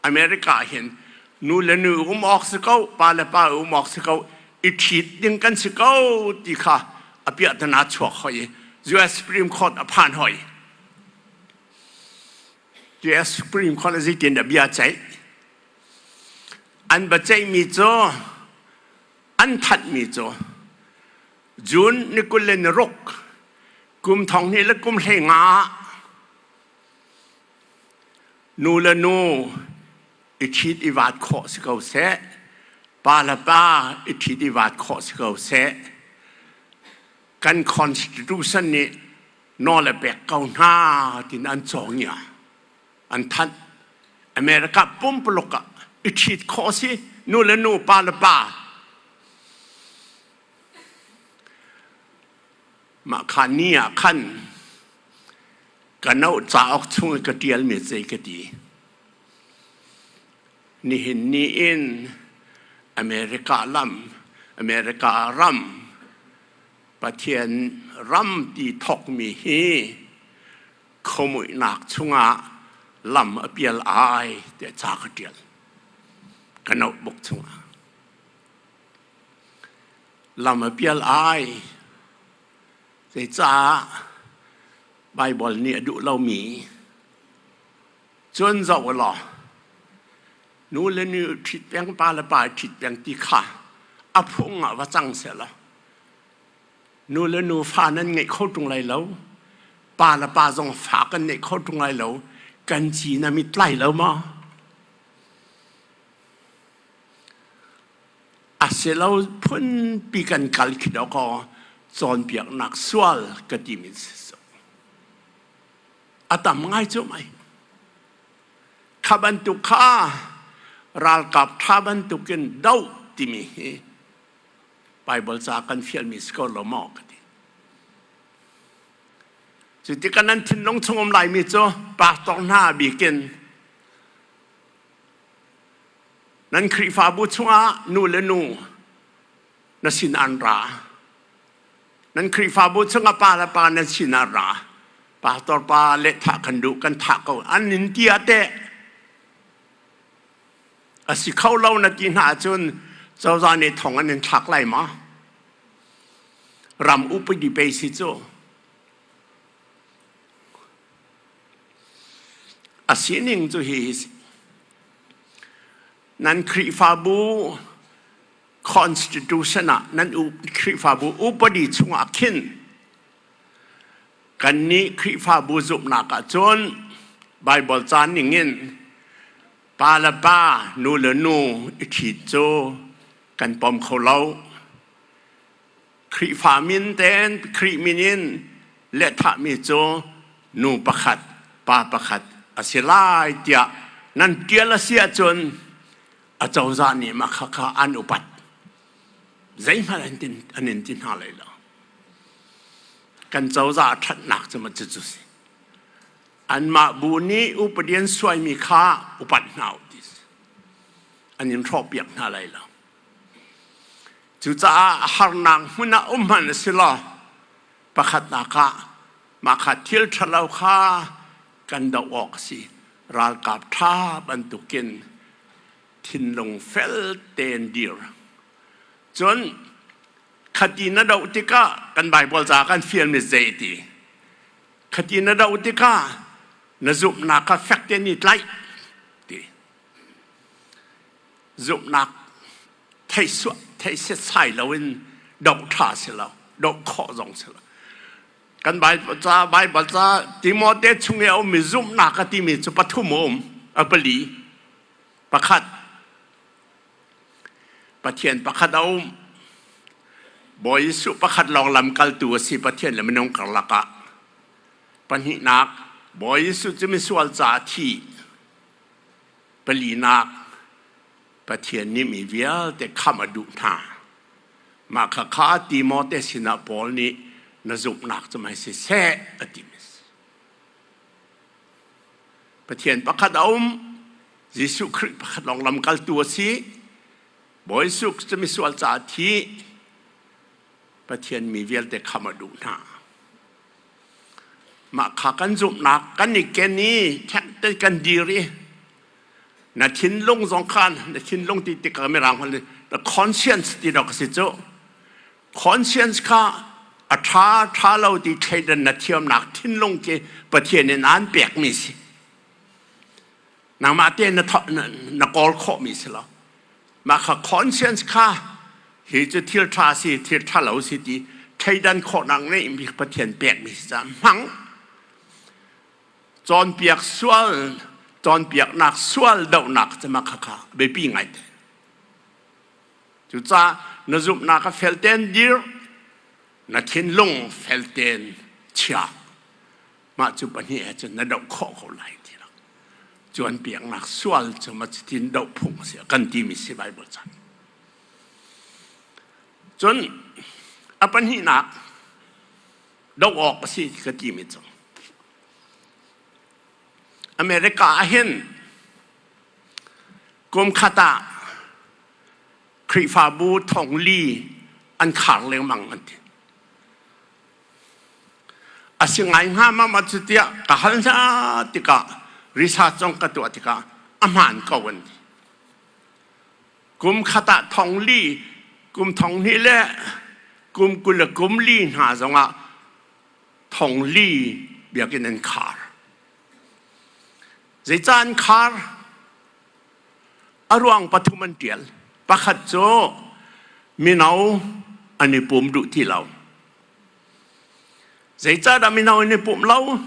America hin nu le nu um awk si ko, pa le pa um awk si ko, i ṭhit ding kan si ko ti kha a piahtana chuak hoi i US Supreme Court a phan hoi. US Supreme Court a zeitin dah bia ceih? An biaceihmi cu an thanhmi cu June ni 26 kum thong hnih le kum 15 ah nu le nu i ṭhit i vaat khawh si ko seh, pa le pa i ṭhit i vaat khawh si ko seh. Kan constitution nih nawl a pek ko hna tiin an cawngia an thanh. America pumpuluk ah i ṭhit khawh si nu le nu pa le pa. Mah kha ni ah khan ka note cauk chung i ka ṭialmi zei ka ti. Nihin ni in America lam, America ram, Pathian ram ti thawkmi hi khuamuihnak chungah lam a pial ai tiah ca ka ṭial. Ka notebook chungah. Lam a pial ai. Zeicah Baibal nih a duh lomi cun zoh u law nu le nu ṭhit peng pa le pa ṭhit peng ti kha a phung ah va cang sehlaw nu le nu fa nan ngeih kho ṭung lai lo pa le pa zong fa kan neih kho ṭung lai lo kan ci na mit lai lo maw? A si lo phunpi kan kal khi dawkaw cawnpiaknak sual ka timi si a tam ngai cu mai. Kha bantuk kha ralkap ṭha bantukin doh timi hi Bible ca kan fialmi si ko lo maw ka ti. Cu tikah nan thinlung chung um laimi cu pastor hna bikin Nan Khrihfabu chungah nu le nu na sin an ra. Nan Khrihfabu chungah pa le pa nan sin an ra. Pastor pa le thah kan duh kan thah ko. An nin ti ah teh a si kho lo na ti hna ahcun cozah nih thong an in thlak lai ma? Ram upadi pei si cu. A sining cu hi si. Nan Khrihfabu constitution ah nan Khrihfabu upadi chungah khin kannih Khrihfabu zumhnak ah cun Bible ca ningin pa le pa nu le nu i ṭhit cu kan pom kho lo. Khrihfa min tein Khrih min in lehthahmi cu nu pakhat pa pakhat a si lai tiah nan ṭial a si ahcun acozah nih mah khakha an upat. Zeihmanh an, tin, an in ti hna lai lo. Kan cozah a ṭhatnak cu ma cucu si. Anmah bu nih upadi an suaimi kha upat hna u ti An in hrawhpiak hna lai lo. Cucaah harnak hmun ah um hmanh a si law pakhatnak ah mah kha thil ṭhalo kha kan doh awk a si. Ralkap ṭha bantukin thinlung fel tein dir. Cun khati na doh tikah kan Baibal ca kan fialmi zei ti? Khati na doh tikah na zumhnak kha fek tein i tlaih ti. Zumhnak thei suah thei setsai loin doh ṭha si lo doh khawh zong si lo kan Bible ca Bible ca Timote chung i a ummi zumhnak a timi cu pathum a um a pali pakhat Pathian pakhat a um Bawi Jesuh pakhat lawng lamkaltu a si Pathian le minung karlak ah pahnihnak Bawi Jesuh cu misual ca a thi palinak Pathian nih mi vialte khamh a duh hna. Mah khakha Timote sinah Paul nih na zumhnak cu mei siseh a ti. Pathian pakhat a um, Jesuh Khrih pakhat lawng lamkaltu a si. Bawi Jesuh cu misual caah thi. Pathian mi vialte kham a duh hna. Mah kha kan zumhnak kan i ken i ṭhek te kan dir i na thinlung zong khan na thinlung ti tikah mirang hmanh the conscience ti dawk a si cu. Conscience kha a ṭha ṭha lo ti thleidan na thiamnak thinlung khi Pathian in aan pekmi si. Nangmah tein na, na kawl khawhmi si lo. Mah kha conscience kha hi cu thil ṭha si thil ṭha lo si ti thleidan khawhnak ngeihmi Pathian pekmi si caah hmang. Cawnpiak sual, cawnpiaknak sual dohnak cu mah khakha biapi ngaite. Cucaah na zumhnak a fel tein dir, na thinlung fel tein chia. Mah cu pahnih he cun na doh khawh ko lai ti lo. Cawnpiaknak sual cu ma cutin doh phung a si kan timi si Bible ca. Cun a pahnihnak doh awk a si ka timi cu America ah hin kum khat ah Khrihfabu thong li an khar lengmang an ti. A si ngai hnga ma ma cu tiah ka hal hna tikah research zong ka tuah tikah a hmaan ko an ti. Kum khat ah thong li, kum thong hnih le kum 20 le kum li hna zongah thong li biakinn an khar. Zeicah an khar? A ruang pathum an ṭial. Pakhat cu mino an i pum duh ti lo. Zeicahdah mino an i pumh lo?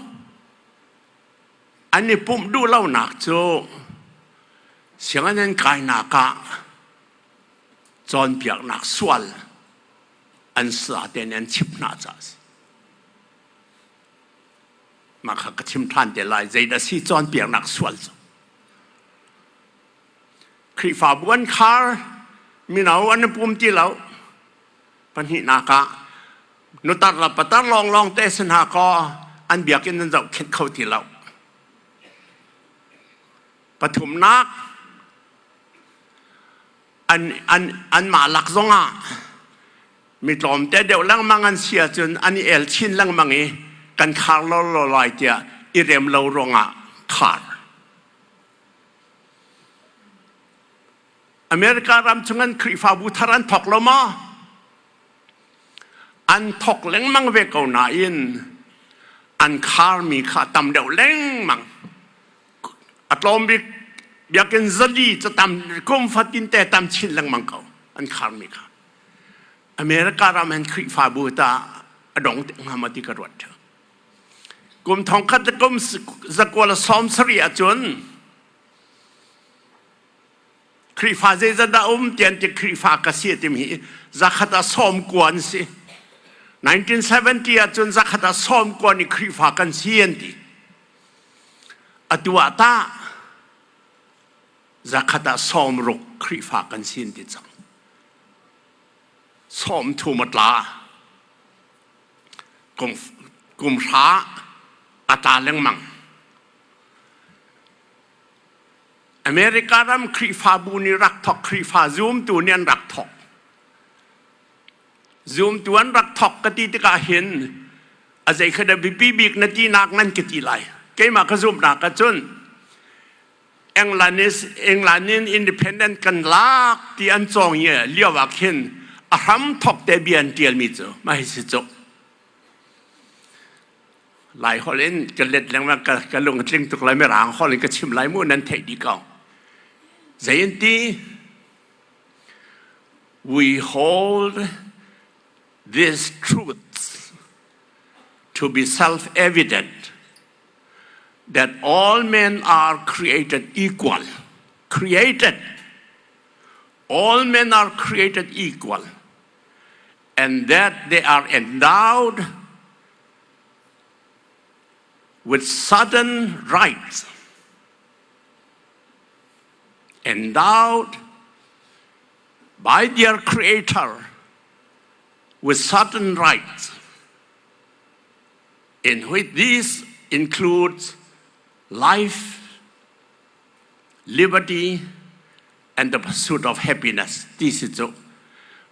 An i pumh duh lonak cu sianginn an kainak ah cawnpiaknak sual an sa tein an chimh hna caah a si. Mah kha ka chim ṭhan te lai. Zeidah si cawnpiaknak sual cu? Khrihfabu an khar, mino an i pum ti lo. Pahnihnak ah nutar le patar lawnglawng te si hna kaw an biakinn an zohkhenh kho ti lo. Pathumnak, an, an, anmah lak zongah mi tlawmte deuh lengmang an si ahcun an i el chin lengmang i kan khar lawlaw lai tiah i rem lo ruangah khar. America ram chung an Khrihfabu thar an thawk lo maw? An thawk lengmang ve ko nain an kharmi kha tam deuh lengmang. A tlawm bik biakinn zali cu tam kum fatin te tam chin lengmang ko an kharmi kha. America ram an Khrihfabu ta a dong te hnga ma ti ka ruat. Kum thong khat le kum zakua le 70 ahcun Khrihfa zeizat dah um tian ti Khrihfa ka si timi hi zakhat ah 90 an si. 1970 ahcun zakhat ah 90 ni Khrihfa kan si an ti. Atu ah tah zakhat ah 60 Khrihfa kan si an ti cang. 30 a tla. Kum, kum hra a tla lengmang. America ram Khrihfabu nih rak thawk Khrihfa zumtu nih an rak thawk. Zumtu an rak thawk ka ti tikah hin a zei kha dah biapi bik na tinak nan ka ti lai. Keimah ka zumhnak ahcun England is England in independent kan lak ti an cawng i lio ah khin a hram thawk te bia an tialmi cu mah hi si cu. Lai holh in ka let lengmang ka, ka lung a tling tuk lai mirang holh in ka chim lai mu nan theih dih ko. Zei in ti? We hold these truths to be self-evident that all men are created equal. Created. All men are created equal. And that they are endowed with certain rights endowed by their creator with certain rights in which this includes life, liberty, and the pursuit of happiness. Ti si cu.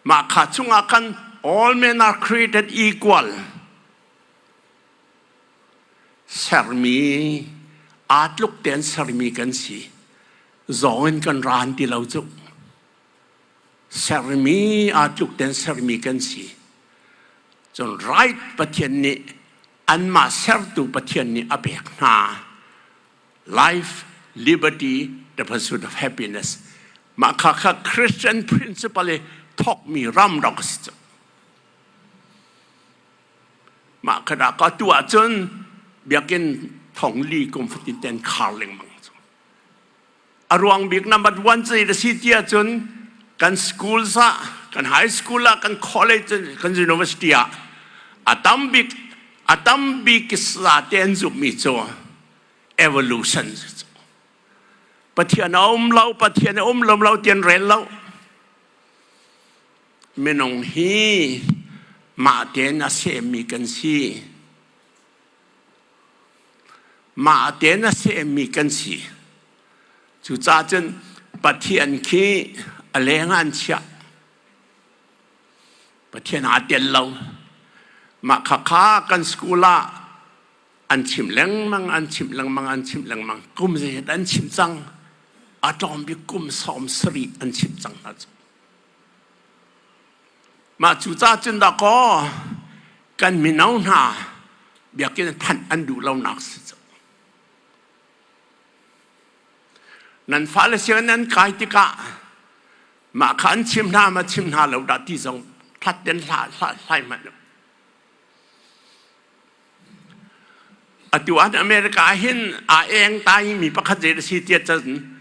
Mah kha chungah khan. All men are created equal. Sermi aa tluk tein sermi kan si. Zawng in kan ran ti lo cu. Sermi aa tluk tein sermi kan si. Cun right Pathian nih anmah sertu Pathian nih a pek hna. Life, liberty, the pursuit of happiness. Mah kha kha Christian principle i thawkmi ram rak a si cu. Mah kha dah ka tu ahcun biakinn thong li kum fatin ten khar lengmang cu. A ruang bik number one cu a si ti ahcun kan schools ah, kan high school ah, kan college, kan university ah a tam bik a tam bik sa te an zumhmi cu evolution Pathian a um lo, Pathian a um lo lo tian rel lo. Minung hi mah tein a semmi kan si. Mah tein a semmi kan si. Cucaah cun Pathian khi a leng ah an chiah. Pathian aa tel lo. Mah khakha kan school ah an chim lengmang, an chim lengmang, an chim lengmang. Kum zeizat an chim cang. A tlawm bik kum 70 an chim cang hna cu. Mah cu ca cun dah kaw kan mino hna biakinn phanh an duh lonak si cu. Nan fale sianginn nan kai tikah mah kha an chim hna ma chim hna lo dah ti zong hlat ten hla hla hlai hmanh lo. Atu ah America ah hin aa eng tai mi pakhat zei a si tiah cun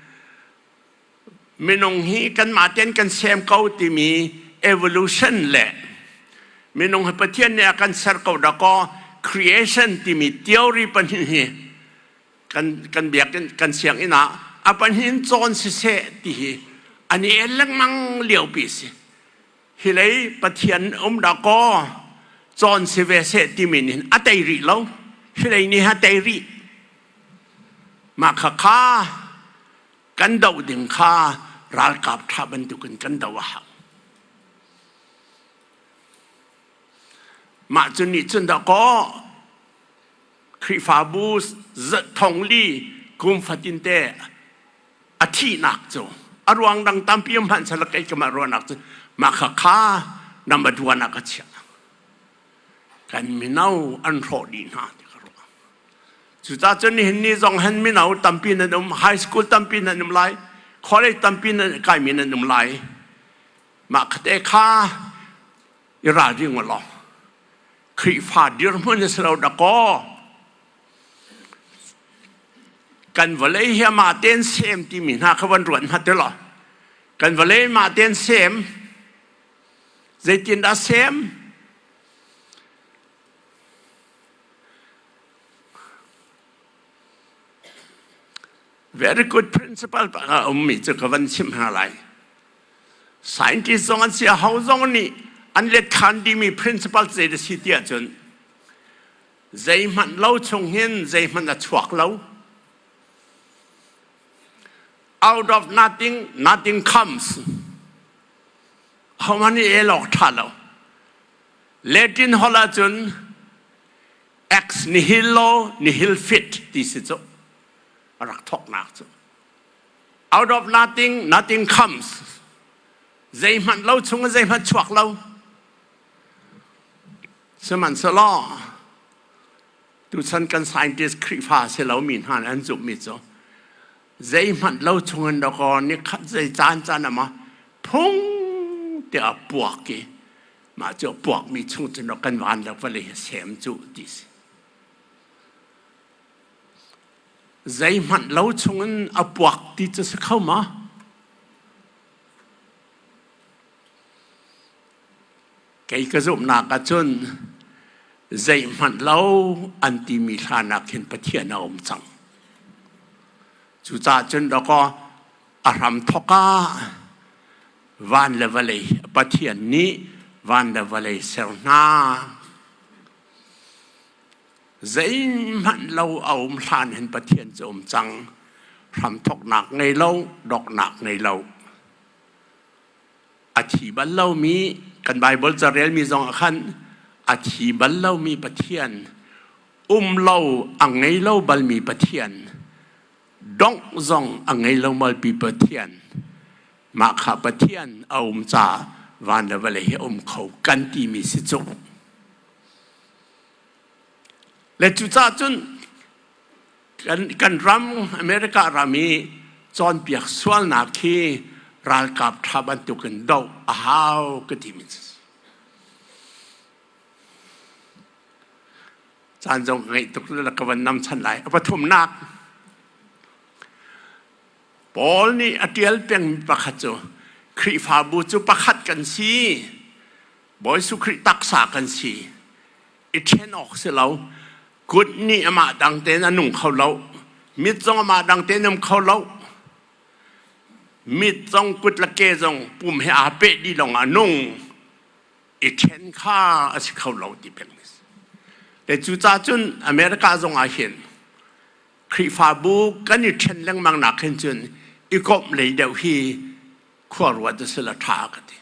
minung hi kanmah tein kan sem ko timi evolution le minung hi Pathian nih a kan ser ko dakaw creation timi theory pahnih hi kan kan biakinn kan sianginn ah a pahnih in cawn siseh ti hi an i el lengmang liopi si. Hi lei Pathian um dakaw cawn si ve seh timi nih a tei rih lo. Hi lei nih a tei rih. Mah kha kha kan doh ding kha ralkap ṭha bantukin kan doh a hau. Mah cu nih cun dahkaw Khrihfabu thong li kum fatinte a thihnak cu a ruang dang tampi um hmanh sal kei kamah ruahnak cu mah kha kha number one ah ka chiah. Kan mino an hrawh dih hna ti ka ruah. Cucaah cun nihin ni zong hin mino tampi nan um, high school tampi nan um lai, college tampi nan kaimi nan um lai. Mah khate kha i ralring u law Khrihfa dirhmun a si lo dakaw. Kan vawlei hi amah tein sem timi hna kha van ruat hna ti law. Kan vawlei mah tein sem zeitindah sem? Very good principle a ummi cu ka van chimh hna lai. Scientist zong an si, aho zong nih an let khan dimi principle zei da si ti ahcun zeihmanh lo chung hin zeihmanh a chuak lo. Out of nothing, nothing comes. Ahohmanh nih el awk ṭha lo. Latin holh ahcun ex nihilo nihil fit ti si cu a rak thawknak cu. Out of nothing, nothing comes. Zeihmanh lo chung in zeihmanh chuak lo. Sihmanhsehlaw tuchan kan scientist Khrihfa si lomi hna nih an zumhmi cu zeihmanh lo chungin dawkaw nikhat zei caan caan ah ma phung tiah a puak i mah cu a puakmi chung cun kan van le vawlei hi sem cu ti si. Zeihmanh lo chungin a puak ti cu si kho ma? Kei ka zumhnak ahcun zeihmanh lo an timi hlan ah khin Pathian a um cang. Cucaah cun dawkaw a hramthawk ah van le vawlei Pathian nih van le vawlei ser hna. Zeihmanh lo a um hlan hin Pathian cu um cang. Hramthawknak ngei lo, doknak ngei lo. A thi bal lomi Kan Bible carelmi zong ah khan a thi bal lomi Pathian, um lo a ngei lo balmi Pathian, dongh zong a ngei lo malpi Pathian, mah kha Pathian a um caah van le vawlei hi a um kho kan timi si cu. Le cucaah cun kan ram America ram i cawnpiak sualnak hi ralkap ṭha bantukin doh a hau ka timi cu. Caan zong ka ngeih tuk le ka van nam chan lai. A pathumnak Paul nih a ṭial pengmi pakhat cu Khrihfabu cu pakhat kan si. Bawi Jesuh Khrih taksa kan si. I ṭhen awk si lo. Kut nih amah dang tein a nung kho lo. Mit zong amah dang tein um kho lo. Mit zong kut le ke zong pum he aa peh dih lawng ah nung. I ṭhen kha a si kho lo ti peng. Te cucaah cun America zong ah hin Khrihfabu kan i ṭhen lengmang nak hin cun i komh lei deuh hi khua ruat a si la ṭha ka ti.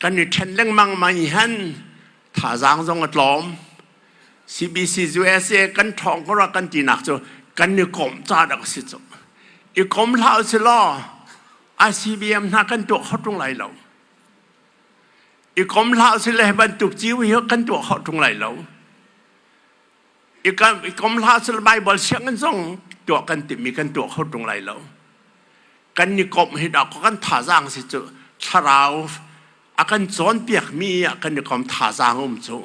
Kan i ṭhen lengmang ma i han thazaang zong a tlawm. CBC USA kan ṭhawng ko ra kan tinak cu kan i komh ca dak a si cu. I kom hlah usih law ICBM hna kan tuah kho ṭung lai lo. I kom hlah usih le bantuk ciu hi kan tuah kho ṭung lai lo. I kom hlah usih Bible sianginn zong tuah kan timmi kan tuah kho ṭung lai lo. Kan i komh hi dah kan thazaang si cu thlarau a kan cawnpiakmi ah kan i kom thazaang um cu.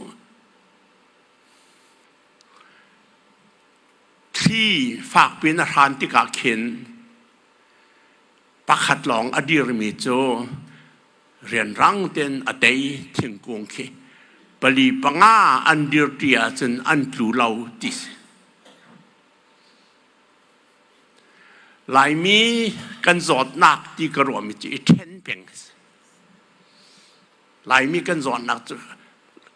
Thli fakpi in a hran tikah khin pakhat lawng a dirmi cu rianrang tein a tei thingkung khi pali panga an dirṭi ahcun an tlu lo ti si. Laimi kan zawtnak ti ka ruahmi cu i ṭhen peng a si. Laimi kan zawtnak cu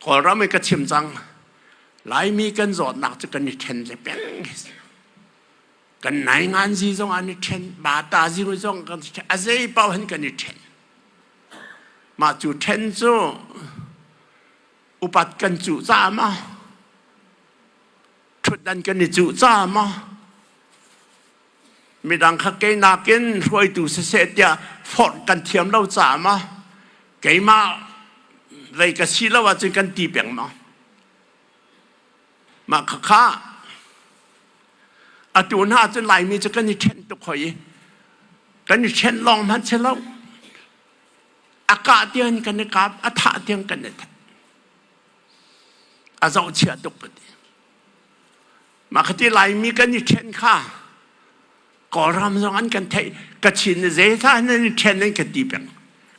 Kawlram i ka chim cang. Laimi kan zawtnak cu kan i ṭhen le peng a si. Kan nainganzi zong an i ṭhen, bata zi zong kan i ṭhen, a zei paoh hin kan i ṭhen. Mah cu ṭhen cu upat kan cuh caah maw, ṭhutdan kan i cuh caah maw, midang kha kei nakin hruaitu siseh tiah forh kan thiam lo caah maw, keimah vei ka si lo ahcun kan ti peng maw? Mah khakha atu hna cun Laimi cu kan i ṭhen tuk hoi i kan i ṭhen lawng hmanh si lo. A kah tiang kan i kap, a thah tiang kan i that. A zohchia tuk ka ti. Mah khati Laimi kan i ṭhen kha Kawlram zong an kan theih. Kachin nih zeicah nan i ṭhen an ka ti peng.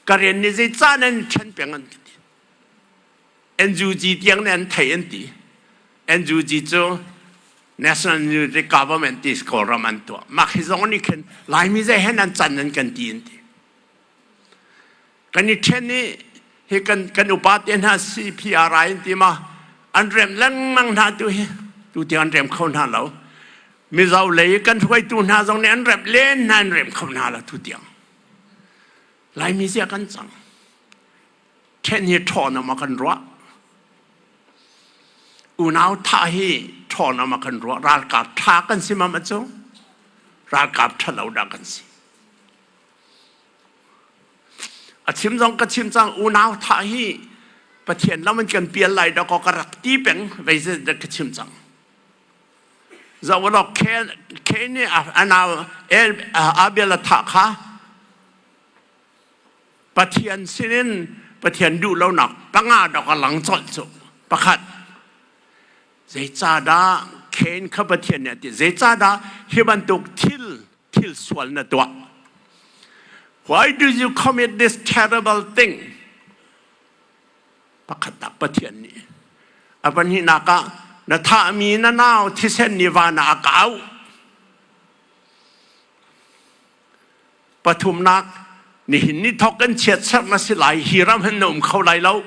Karen nih zeicah nan i ṭhen peng an ka ti. NUG tiang nih an theih an ti. NUG cu National Unity Government ti Kawlram an tuah. Mah hi zong nih khin Laimi zei hen an can an kan ti an ti. Kan i ṭhen i hi kan kan upa te hna CPRI an ti ma an rem lengmang hna tu hi tu tiang an rem kho hna lo. Mizo lei kan hruaitu hna zong nih an rem len hna an rem kho hna lo tu tiang. Laimi zia kan cang. Ṭhen hi ṭhawn a kan ruah. Unau thah hi ṭhawn a kan ruah. Ralkap ṭha kan si mam cu ralkap ṭhalo dah kan si. A chim zong ka chim cang unau thah hi Pathian lam in kan pial lai dah ka rak ti peng vei dah ka chim cang. Zawalok Cain nih a nau Abel a thah kha Pathian sinin Pathian duh lonak panga dok a lang colh cu. Pakhat, zeicahdah Cain kha Pathian nih a ti, zeicahdah hi bantuk thil thil sual na tuah? Why do you commit this terrible thing? Pakhat tak Pathian nih. A pahnihnak ah na thahmi na nau thisen nih van ah a kau. Pathumnak, nihin ni thawk in chiatserh na si lai, hi ram hin na um kho lai lo.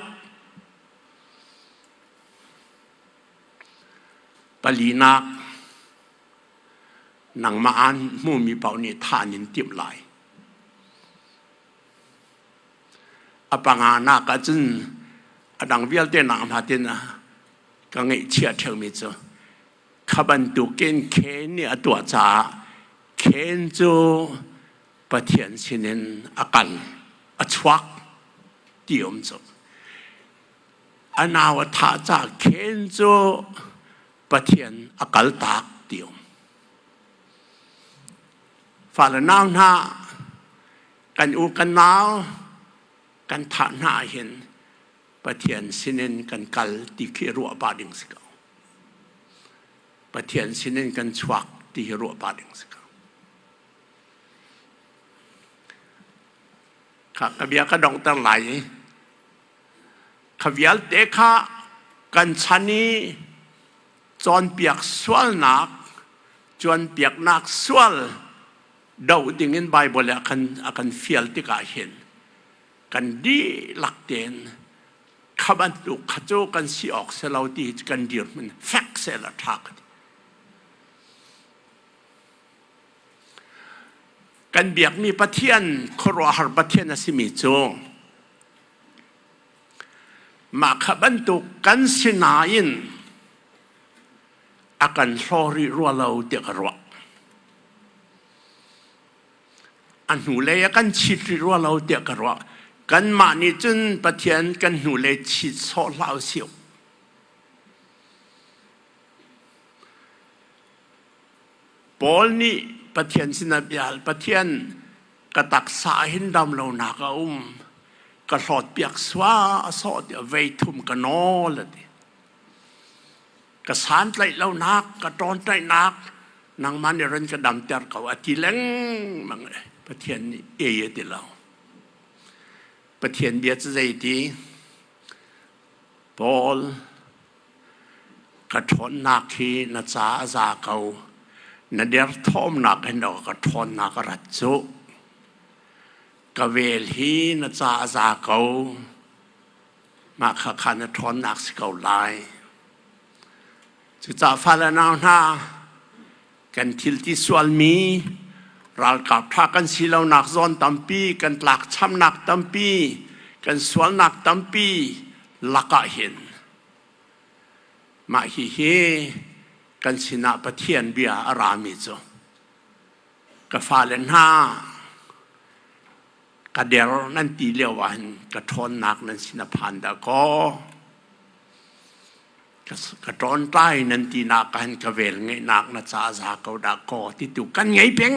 Palinak, nangmah aan hmumi paoh nih thah an in timh lai. A panganak ahcun a dang vialte nak hna tin ka ngaihchia ṭheumi cu kha bantukin Cain nih a tuah caah Cain cu Pathian sinin a kal a chuak ti um cu. A nau a thah caah Cain cu Pathian a kaltak ti um. Fale nau hna kan u kan nau kan thah hna ahhin Pathian sinin kan kal ti khi ruah pah ding si ko. Pathian sinin kan chuak ti hi ruah pah ding si ko. Kha ka bia ka donghter lai i kha vialte kha kan chan i cawnpiak sualnak cawnpiaknak sual doh dingin Baibal ah khan a kan fial tikah hin kan dihlak tein kha bantuk kha cu kan si awk si lo ti kan dirhmun fek seh la ṭha ka ti. Kan biakmi Pathian khuaruahhar Pathian a simi cu mah kha bantuk kan si nain a kan hlaw rih rua lo tiah ka ruah. A hnulei a kan chit rih rua lo tiah ka ruah. Kanmah nih cun Pathian kan hnulei chit sawh hlah usih. Paul nih Pathian sinah bia hal, Pathian ka taksa hin dam lonak a um, ka hlawtpiak sua a sawh tiah vei thum ka nawl a ti. Ka santlaih lonak, ka ṭawnṭaihnak, nangmah nih run ka damter ko a ti lengmang. Pathian nih ei a ti lo. Pathian bia cu zei ti? Paul, Ka ṭhawnnak hi na ca a za ko. Na derthawmnak hin ka ṭhawnnak a rat cu. Ka vel hi na ca a za ko. Mah kha kha na ṭhawnnak si ko lai. Cucaah fale nau hna, kan thil ti sualmi ralkap ṭha kan si lonak zawn tampi, kan tlakchamnak tampi, kan sualnak tampi lakah hin Mah hihi kan sinah Pathian bia a rami cu ka fale hna ka der nan ti lio ah hin ka ṭhawnnak nan sin a phan dah kaw ka ṭawnṭai nan tinak ah hin ka vel ngeihnak na ca za ko dah kaw ti tu kan ngei peng.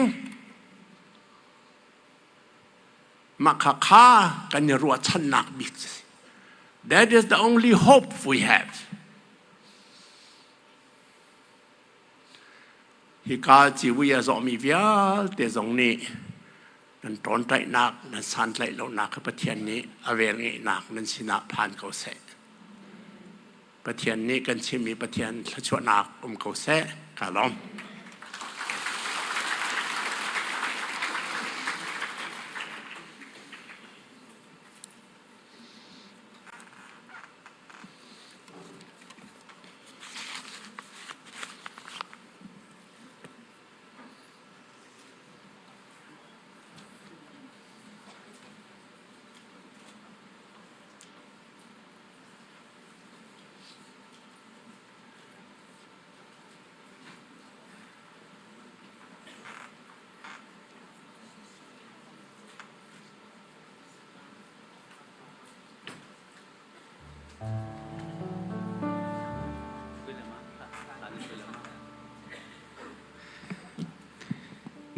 Mah kha kha kan i ruahchannak bik si. That is the only hope we have. Hika civui a zawhmi vialte zong nih nan ṭawnṭaihnak, nan santlaih lonak kha Pathian nih a velngeihnak nan sinah phan ko seh. Pathian nih kan chimmi Pathian thluachuahnak um ko seh. Ka lawm.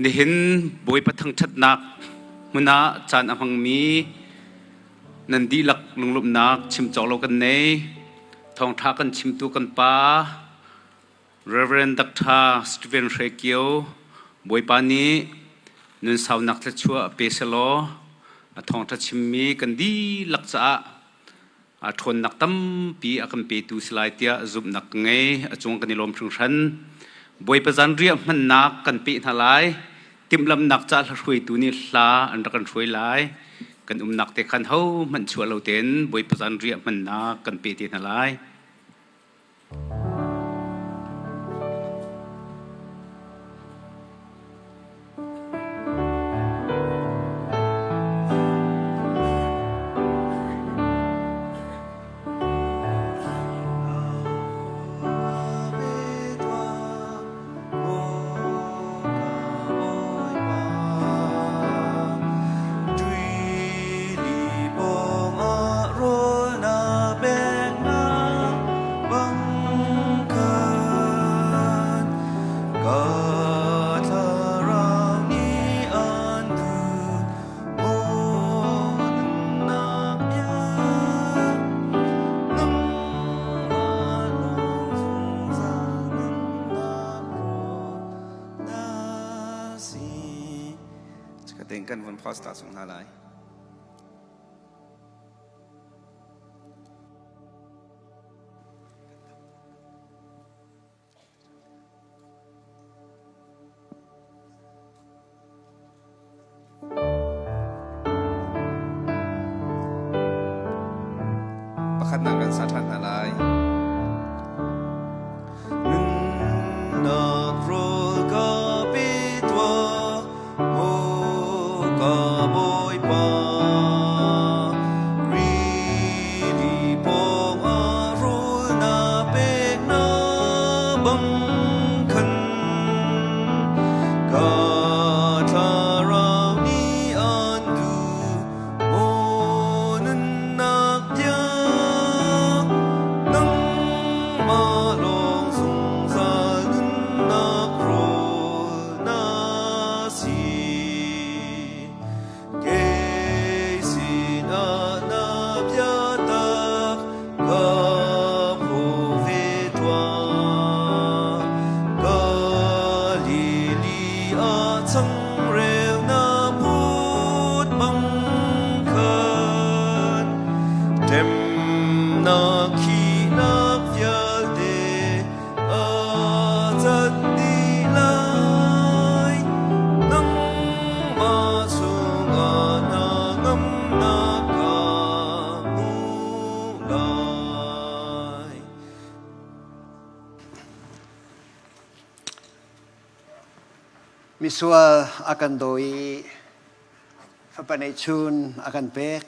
Nihin Bawipa thangṭhatnak hmun ah caan a hmangmi Nan dihlak lunglawmhnak chim cawk lo kan nei. Thawngṭha kan chimtu kan pa Reverend Dr. Stephen Hre Kio Bawipa nih nun saunak thluachuah pe selaw a thawngṭha chimmi kan dihlak caah a ṭhawnnak tampi a kan petu si lai tiah zumhnak ka ngei. A cung kan i lawm hringhran. Bawipa zanriah hmannak kan peh hna lai. Timhlamhnak ca hlahruaitu nih hla an rak kan hruai lai. Kan umnak te khan hohmanh chuah lo tein Bawipa zanriah hmannak kan pe te hna lai. Ka ting kan vun post ta chung hna lai. Pakhatnak kan sa ṭhan hna lai. Nunnak rawl ka pe tuah, maw ka Bawipa. Rili pawngah rawl na pek na bang khan Ka thlarau nih an duh maw nunnak tiang nangmah lawng zungzal nunnak rawl na si. Kei sinah na biatak ka phaw ve tuah. Galili ah changreu na put bang khan ṭemnak khihnak vialte a cat dih lai. Nangmah chungah hnangamnak ka hmu lai. Misual a kan daw i fapa neihchun a kan pek.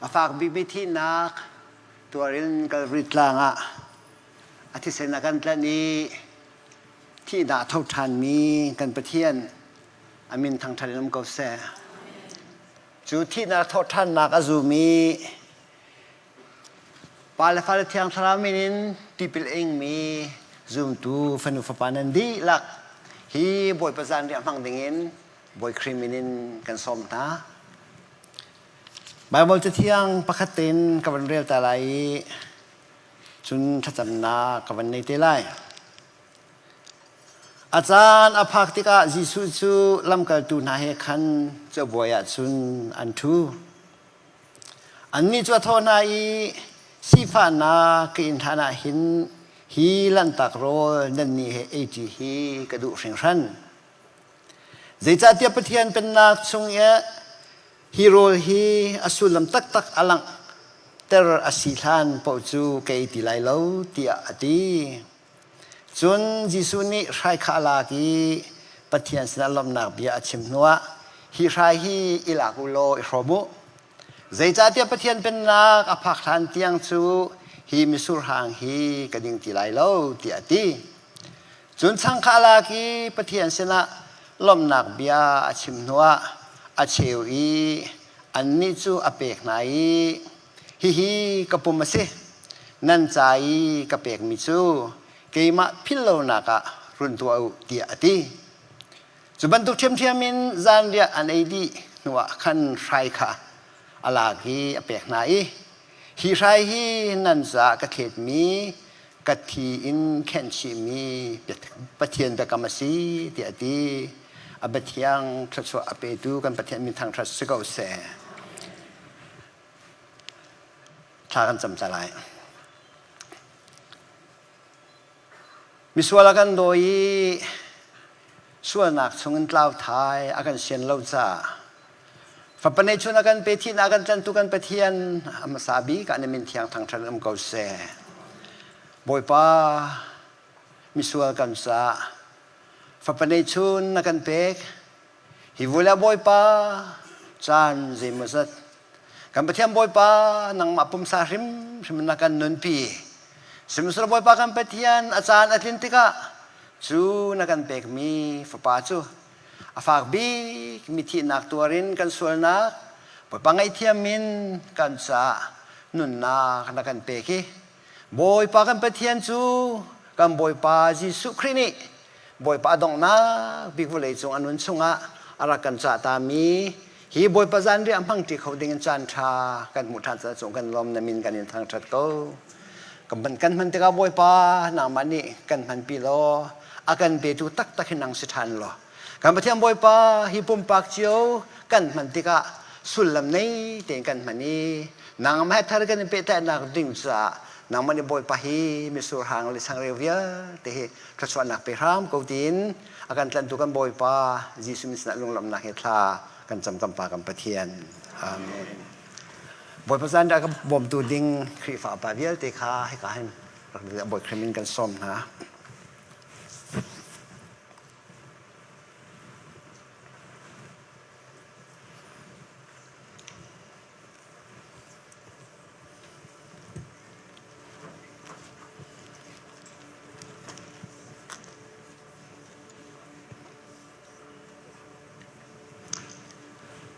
A fak bikmi thihnak tuarin Kalvary tlang ah a thisen a kan tlanh i thihnak a tho ṭhanmi kan Pathian a min thangṭhat in um ko seh. Cu thihnak thawhṭhannak a zum i Pa le Fale Thiang Thlarau min in tipil a ingmi zumtu fanu fapa nan dihlak hi Bawipa zanriah hmang dingin Bawi Khrih min in kan sawm hna. Baibal cathiang pakhat tein ka van rel ta lai i cun thlacamnak ka van nei te lai. A caan a phak tikah Jesuh cu lamkaltu hna he khan cabuai ah cun an ṭhu. Annih cu a thawh hna i, Sifahnak ka inn hlan ah hin hi lanhtak rawl nannih he eiṭi hi ka duh hringhran. Zeicahtiah Pathian Pennak chung i hi rawl hi a sullam taktak a langhter a si hlan paoh cu ka ei ti lai lo tiah a ti. Cun Jesuh nih hrai kha a lak i Pathian sinah lawmhnak bia a chim hnuah hi hrai hi i lak u law i hrawm u. Zeicahtiah Pathian Pennak a phak hlan tiang cu hi mitsur hang hi ka ding ti lai lo tiah a ti. Cun chang kha a lak i Pathian sinah lawmhnak bia a chim hnuah a cheu i annih cu a pek hna i hihi ka pum a si, nan ca i ka pekmi cu keimah philh lonak ah run tuah u tiah a ti. Cu bantuk ṭhiamṭhiam in zanriah an ei dih hnuah khan hrai kha a lak i a pek hna i hi hrai hi nan caah ka thletmi ka thi in khenhchihmi Pathian biakam a si tiah a ti. A biathiang thluachuah a petu kan Pathian min thangṭhat si ko seh. Thla kan cam ta lai. Misual a kan dawi i sualnak chungin tlau thai a kan sian lo caah Fapa neihchun a kan pe thihnak a kan tlantu kan Pathian a hmasa bik ah na min thiang thangṭhat um ko seh. Bawipa misual kan caah Fapa neihchun na kan pek. Hi vule ah Bawipa caan zeimawzat kan Pathian Bawipa nangmah pumsa hrimhrim na kan nunpi. Sihmanhsehlaw Bawipa kan Pathian a caan a tlin tikah cu na kan pekmi fapa cu a fak bik mi thihnak tuarin kan sualnak Bawipa ngaihthiam in kan caah nunnak na kan pek i Bawipa kan Pathian cu kan Bawipa Jesuh Khrih nih Bawipa a donghnak bik vawlei cung a nun chungah a rak kan cah tami hi Bawipa zanriah hmangṭi kho ding in caan ṭha kan hmuh ṭhan caah cung kan lawm na min kan in thangṭhat ko. Kan hman kan hman tikah Bawipa nangmah nih kan hmanpi law a kan petu taktak hi nang si ṭhan law. Kan Pathian Bawipa hi pumpak cio kan hman tikah sullam nei tein kan hman i nangmah he thar kan in pehtlaihnak ding caah nangmah nih Bawipa hi misur hang le changreu vialte hi thluachuahnak pe hram ko tiin a kan tlanhtu kan Bawipa Jesuh min sinah lunglawmhnak he thla kan cam kan Pa kan Pathian. Amen. Bawipa zan dah ka bawmtu ding Khrihfa upa vialte kha hika hin rak Bawi Khrih min kan sawm hna.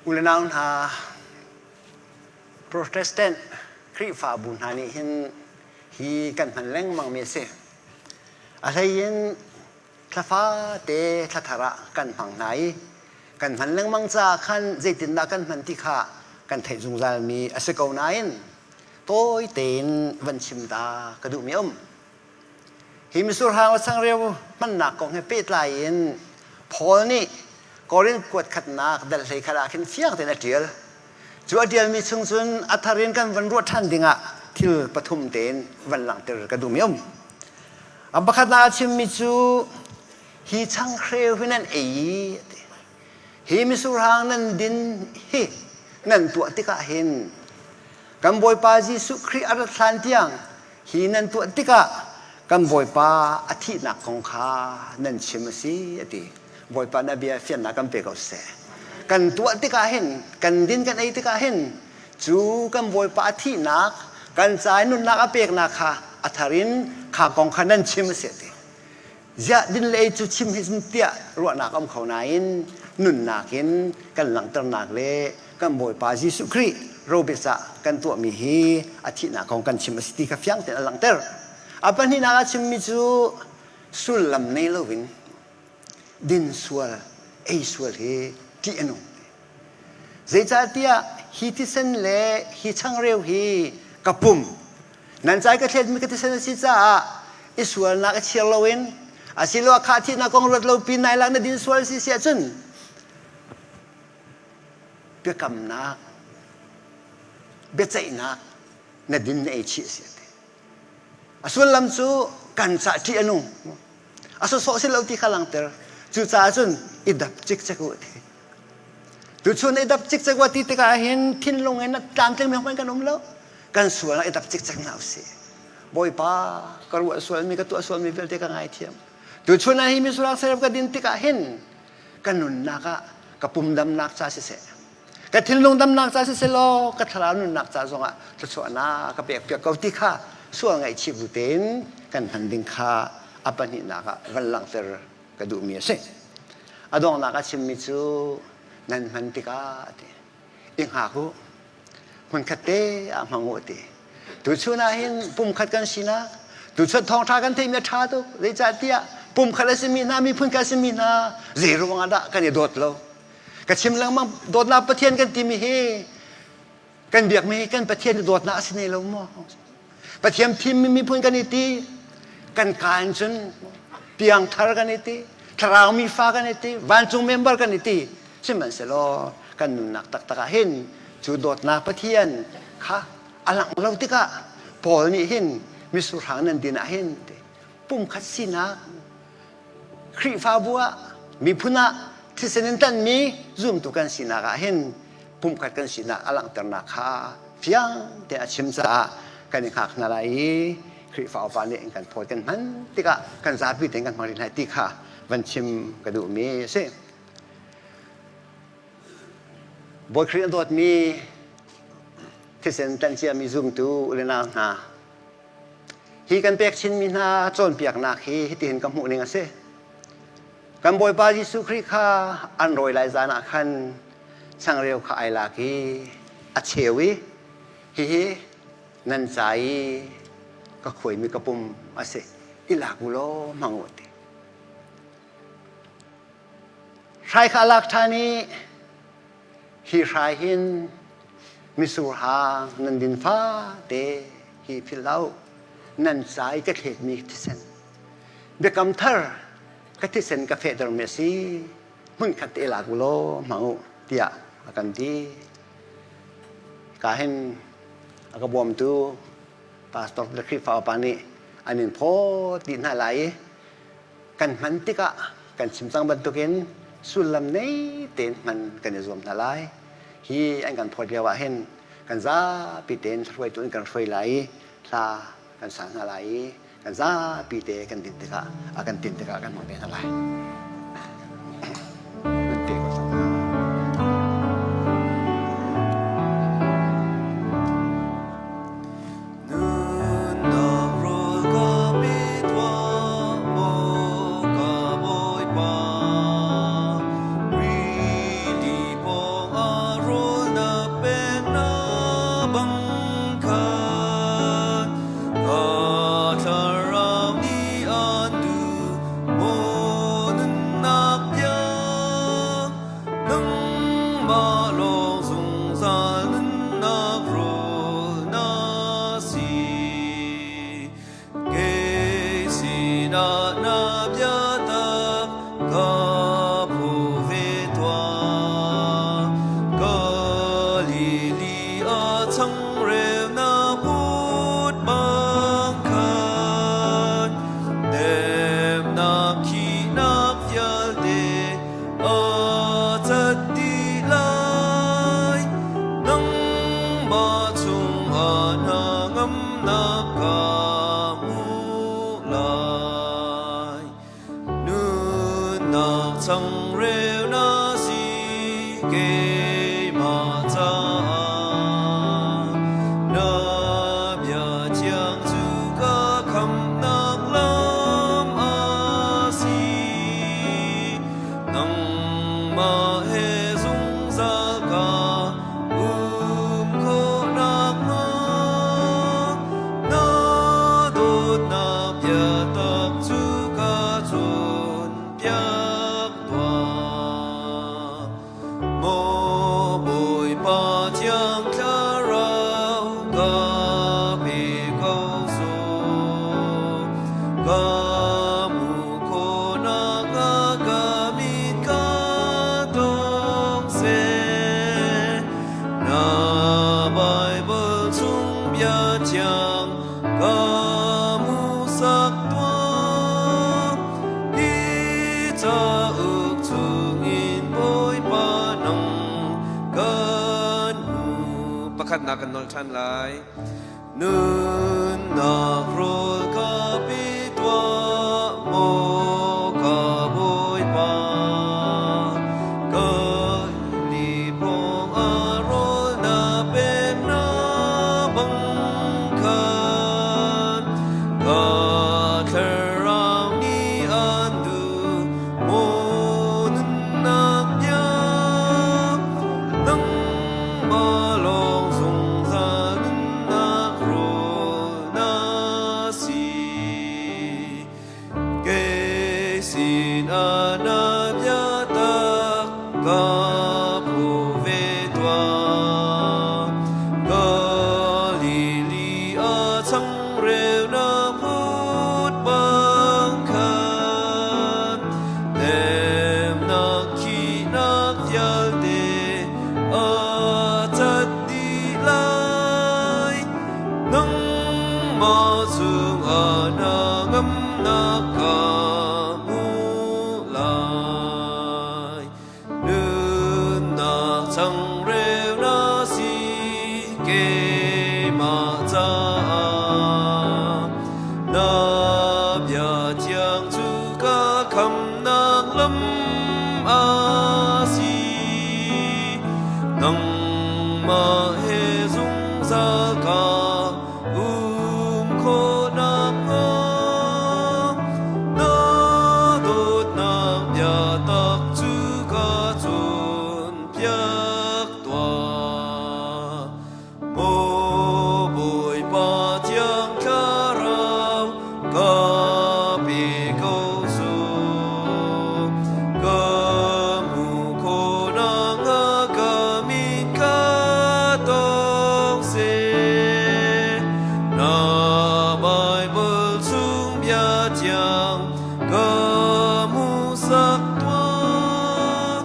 U le nau hna, Protestant Khrihfabu hna nih hin hi kan hman lengmangmi a si. A hlei in thla fate thla thar ah kan hmang hna i kan hman lengmang caah khan zeitindah kan hman ti kha kan theih zungzalmi a si ko nain tawi tein van chim ta ka duhmi a um. Hi misur hang le changreu hmannak kong he pehtlai in Paul nih Korinth kuat khatnak dal hlei khat ah khin fiang tein a ṭial. Cu a ṭialmi chung cun a thar in kan van ruah ṭhan dingah thil pathum tein van langhter ka duhmi a um. A pakhatnak a chimmi cu hi changhreu hi nan ei i a ti. Hi misurhang nan din hi nan tuah tikah hin kan Bawipa Jesuh Khrih a rat hlan tiang hi nan tuah tikah kan Bawipa a thihnak kong kha nan chim a si a ti. Bawipa na bia fiannak kan pe ko seh. Kan tuah tikah hin kan din kan ei tikah hin Cu kan Bawipa a thihnak, kan ca i nunnak a peknak kha a thar in kha kong kha nan chim a si a ti. Ziah din le ei cu chim hi tiah ruahnak a um kho nain nunnak in kan langhternak le kan Bawipa Jesuh Khrih robiasa kan tuahmi hi a thihnak kong kan chim a si ti kha fiang tein a langhter. A pahnihnak a chimmi cu sullam nei loin din sual, ei sual hi ṭih a nung. Zeicahtiah hi thisen le hi changreu hi ka pum nan ca i ka thletmi ka thisen a si caah i sualnak i chir loin asiloah khah thihnak kong ruat lo pin nai lak na din sual si si ahcun biakamnak biaceihnak na din na ei chih a si a ti. A sullam cu kan cah ṭih a nung. A sawsawh si lo ti kha langhter. Cucaah cun i dap cikcek u a ti. Tuchun i dap cikcek wa ti tikah hin thinlung in a tlamtlingmi hmanh kan um lo. Kan sual ah i dap cikcek hna usih. Bawipa, ka ruah sualmi, ka tuah sualmi vialte ka ngaithiam. Tuchun ah hi misurang serep ka din tikah hin ka nunnak ah ka pum damnak ca siseh, ka thinlung damnak ca siseh law ka thlarau nunnak ca zongah thluachuahnak ka pek piak ko ti kha sual ngaihchih bu tein kan hman ding kha a pahnihnak ah van langhter ka duhmi a si. A donghnak a chimmi cu nan hman tikah a ti. I hngak u. Hmunkhat te ah hmang u a ti. Tuchun ah hin pumkhat kan sinak, tuchun thawngṭha kan theihmi a ṭha tuk. Zeicahtiah pumkhat a simi hna, miphun khat a simi hna zei ruang ah dah kan i dawt lo? Ka chim lengmang dawtnak Pathian kan timi hi Kan biakmi hi kan Pathian dawtnak a si ne lo maw? Pathian thimmi miphun kan i ti, kan kaa in cun piangthar kan i ti, thlarau mi fa kan i ti, vancung member kan i ti. Sihmanhsehlaw kan nunnak taktak ah hin cu dawtnak Pathian kha a langh lo tikah Paul nih hin misurhang nan din ah hin pumkhat sinak Khrihfabu ah miphun ah thisen in tanmi zumtu kan sinak ah hin pumkhat kan sinak a langhternak kha fiang tein a chim caah kan i hngak hna lai i Khrihfa upa nih kan phawt kan hman tikah kan zapi tein kan hmang rih lai ti kha van chim ka duhmi a si. Bawi Khrih a dawtmi thisen tanh ciami zumtu u le nau hna hi kan pek chinmi hna cawnpiaknak hi hitihin ka hmuh ning a si. Kan Bawipa Jesuh Khrih kha an rawi lai zan ah khan changreu kha ai lak i a cheu i hihi nan ca i ka khuaimi ka pum a si i lak u law hmang u a ti. Hrai kha a lak ṭhan i hi hrai hin mitsur hang nan din fate hi philh hlah u nan ca i ka thletmi thisen biakam thar ka thisen ka fehtermi a si. Hmunkhat te lak u law hmang u tiah a kan ti. Ka hin a ka bawmtu pastor le Khrihfa upa nih an in phawt dih hna lai i kan hman tikah kan chim cang bantukin sullam nei tein hman kan i zuam hna lai. Hi an kan phawt lio ah hin kan zapi tein hruaitu in kan hruai lai i hla kan sa hna lai i kan zapi te kan din tikah a kan tin tikah kan hmang te hna lai. Nunnak rawl ka pe tuah, maw ka Bawipa. Rili pawngah rawl na pek na bang khan. Ka thlarau nih an duh, maw nunnak tiang. Nangmah lawng zungzal nunnak rawl na si. Kei sinah na biatak ka phu ve tuah. Galili ah changreu na put bang khan nemnak khihnak vialte a cat dih lai. Nangmah chungah hnangamnak ka hmu lai. Nunnak changreu na si keimah caah. Na bia thiang cu ka khamhnak lam a si. Nangmah he zungzal ka um khawhnak hnga na dawtnak biatak cu ka cawnpiak tuah. Maw Bawipa Thiang Thlarau ka pe ko sawh. Ka hmuh khawhnak ah ka mit ka tong seh. Na Baibal chung bia thiang ka hmuhsak tuah. Hi cauk chungin Bawipa nang kan hmu. Pakhatnak kan nolh ṭhan lai. Nunnak rawl ka pe tuah, maw ka Bawipa. Ka lipawng ah rawl na pek na bang khan. Ka thlarau nih an duh, maw nunnak bia. Nangmah lawng zungzal nunnak rawl na si. Kei sinah na biatak ka phu ve tuah. Galili ah changreu na phut bang khan Nemnak thihnak vialte a cat dih lai. Nangmah cungah na ngamnak ka hmu lai. Nunnak changreu na si keimah caah. Na bia thiang cu ka khamnak lam a si. Nangmah he zungzal ka um khawhnak hnga na dawtnak biatak cu ka cawnpiak tuah. Maw Bawipa Thiang Thlarau ka pe ko sawh. Ka hmuh khawhnak hnga ka mit kha tawng seh. Na Baibal chung bia thiang ka hmuhsak tuah.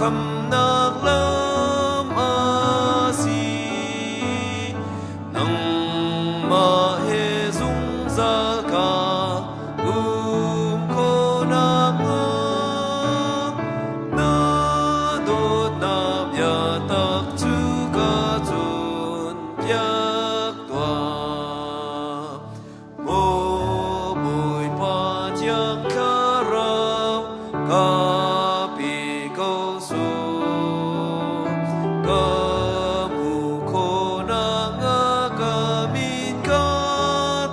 khamnak lam a si. Nangmah he zungzal ka um khawhnak hnga na dawtnak biatak cu ka cawnpiak tuah. Maw Bawipa Thiang Thlarau, ka pe ko sawh. Ka hmuh khawhnak ah ka mit ka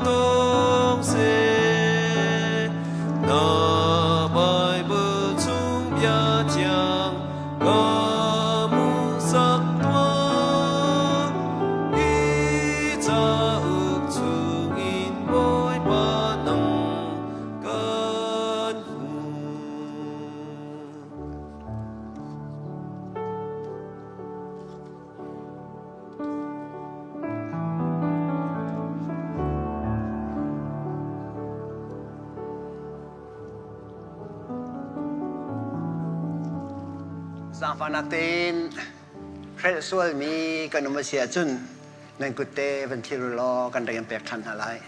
tong seh. Na Baibal chung bia thiang ka hmuhsak tuah. Hi cauk chungin Bawipa nang kan hmuh. Zaangfahnak tein hrelh sualmi kan um a si ahcun nan kutte van thlir u law kan rak in pek ṭhan hna lai.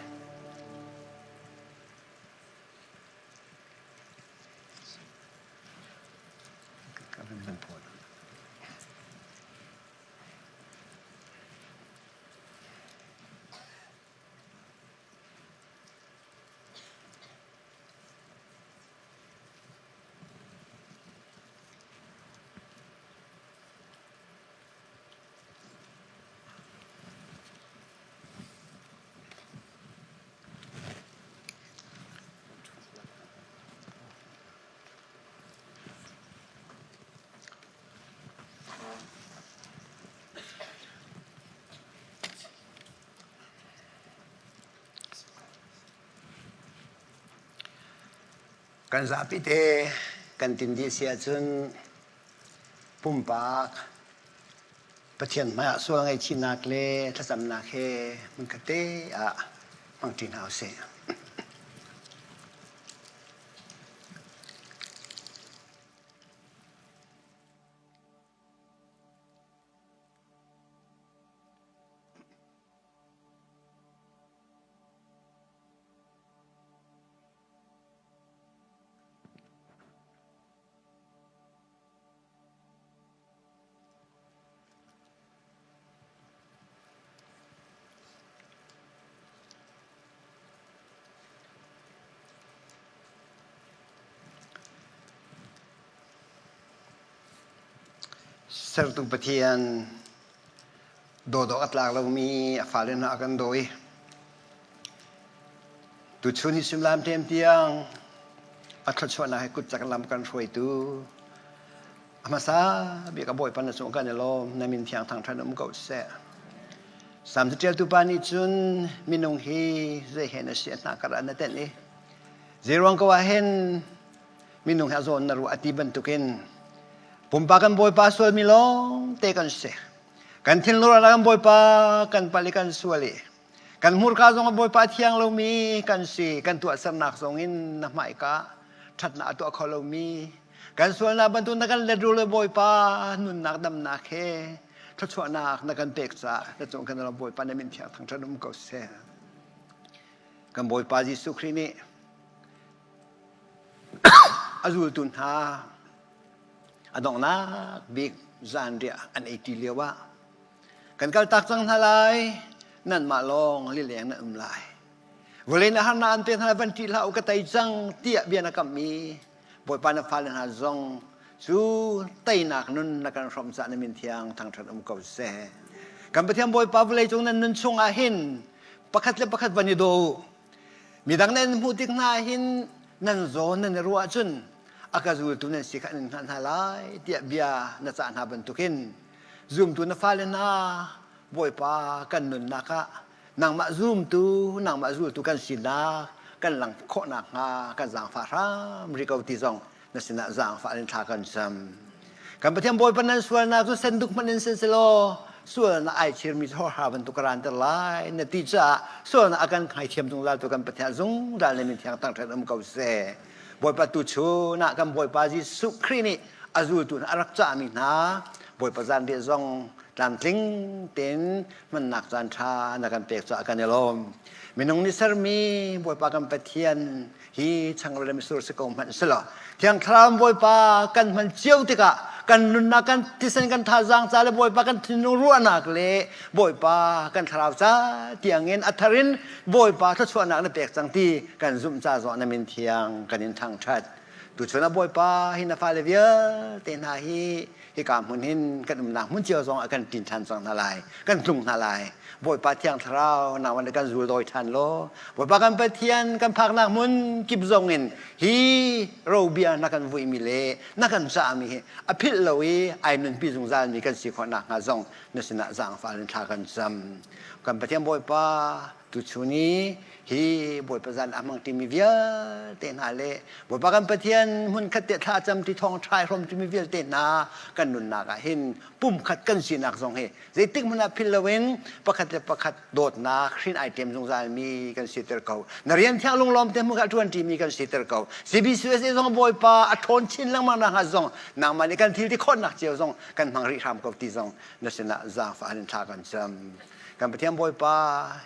Kan zapi te kan tin dih si ahcun pumpak Pathian hmaiah sual ngaihchihnak le thlacamnak he hmunkhat te ah hmangṭi hna usih. Sertu Pathian dawdawk a tlak lomi a fale hna a kan daw i tuchun hi suimilam ṭem tiang a thluachuahnak he kut cak lam kan hruaitu a hmasa bik a Bawipa na cung kan i lawm na min thiang thangṭhat um ko seh. Salm caṭialtu pa nih cun minung hi zei he na si a hna kar ah na tenh i zei ruang ko ah hin minung hi a zawn na ruah a ti bantukin pumpak kan Bawipa sualmi lawng te kan si. Kan thinlung ah kan Bawipa kan palh i kan sual i kan hmurka zong ah Bawipa thiang lomi kan si. Kan tuahsernak zong in na hmaika ṭhatnak a tuah kho lomi kan sualnak bantuk na kan let rul Bawipa nunnak damnak he thluachuahnak na kan pek caah na cung kan Bawipa na min thiang thangṭhat um ko seh. Kan Bawipa Jesuh Khrih nih a zultu hna a donghnak bik zanriah an eiṭi lioah kan kaltak cang hna lai nanmah lawng lileng nan um lai vawlei na harnak an pek hna van ṭih hlah u ka tei cang tiah bia na kamhmi Bawipa na fale hna zong cu teinak nun na kan hrawmh caah na min thiang thangṭhat um ko seh kan Pathian Bawipa vawlei cung nan nun chungah hin pakhat le pakhat van i daw u Midang nan hmuh tik hna hin nan zawn nan i ruah ahcun a ka zultu nan si kha an in hngalh hna lai tiah bia na cah hna bantukin zumtu na fale hna Bawipa kan nunnak ah nangmah zumtu nangmah zultu kan sinak kan lang khawh nakhnga kan zaangfah hram rih ko ti zong na sinah zaangfah in thla kan cam. Kan Pathian Bawipa nan sualnak cu senduk hmanh in sin selaw sualnak ai chirmi thawhra bantuk ka ranter lai na ti caah sualnak a kan ngaithiam zungzal tu kan Pathian zungzal na min thiang tangṭhat um ko seh. Bawipa tu chun ah kan Bawipa Jesuh Khrih nih A zultu hna a rak cahmi hna Bawipa zanriah zong tlamtling tein hmannak caan ṭha na kan pek caah kan i lawm. Minung nih sermi Bawipa kan Pathian hi changreu le mitsur si ko hmanh selaw Thiang Thlarau Bawipa kan hman cio tikah kan nunnak kan thisen kan thazaang ca le Bawipa kan thinlung ruahnak le Bawipa kan thlarau ca tiangin a thar in Bawipa thluachuahnak na pek cang ti kan zumh ca zong na min thiang kan in thangṭhat. Tuchun ah Bawipa hi na fale vialte hna hi hika hmun hin kan umnak hmun cio zong ah kan ṭin ṭhan cang hna lai, kan tlung hna lai. Bawipa Thiang Thlarau nangmah nih kan zul dawi ṭhan law, Bawipa kan Pathian kan phaknak hmun kip zong in hi robia na kan vuimi le na kan cahmi hi a philh lo i ai nunpi zungzalmi kan si khawh nakhnga zong na sinah zaangfah in thla kan cam. Kan Pathian Bawipa tuchun i hi Bawipa zan a hmang ṭimi vialte hna le Bawipa kan Pathian hmunkhat te thla cam ti thawng ṭha i hrawm ṭimi vialte hna kan nunnak ah hin pumkhat kan sinak zong hi zeitik hmanh ah philh loin pakhat le pakhat dawtnak hrin ai ṭem zungzalmi kan siter ko. Na rian thiang lunglawm te hmunkhat ṭuan ṭimi kan siter ko. CBCUSA zong Bawipa a ṭhawn chin lengmang nakhnga zong nangmah nih kan thil ti khawhnak cio zong kan hmang rih hram ko ti zong na sinah zaangfah in thla kan cam. Kan Pathian Bawipa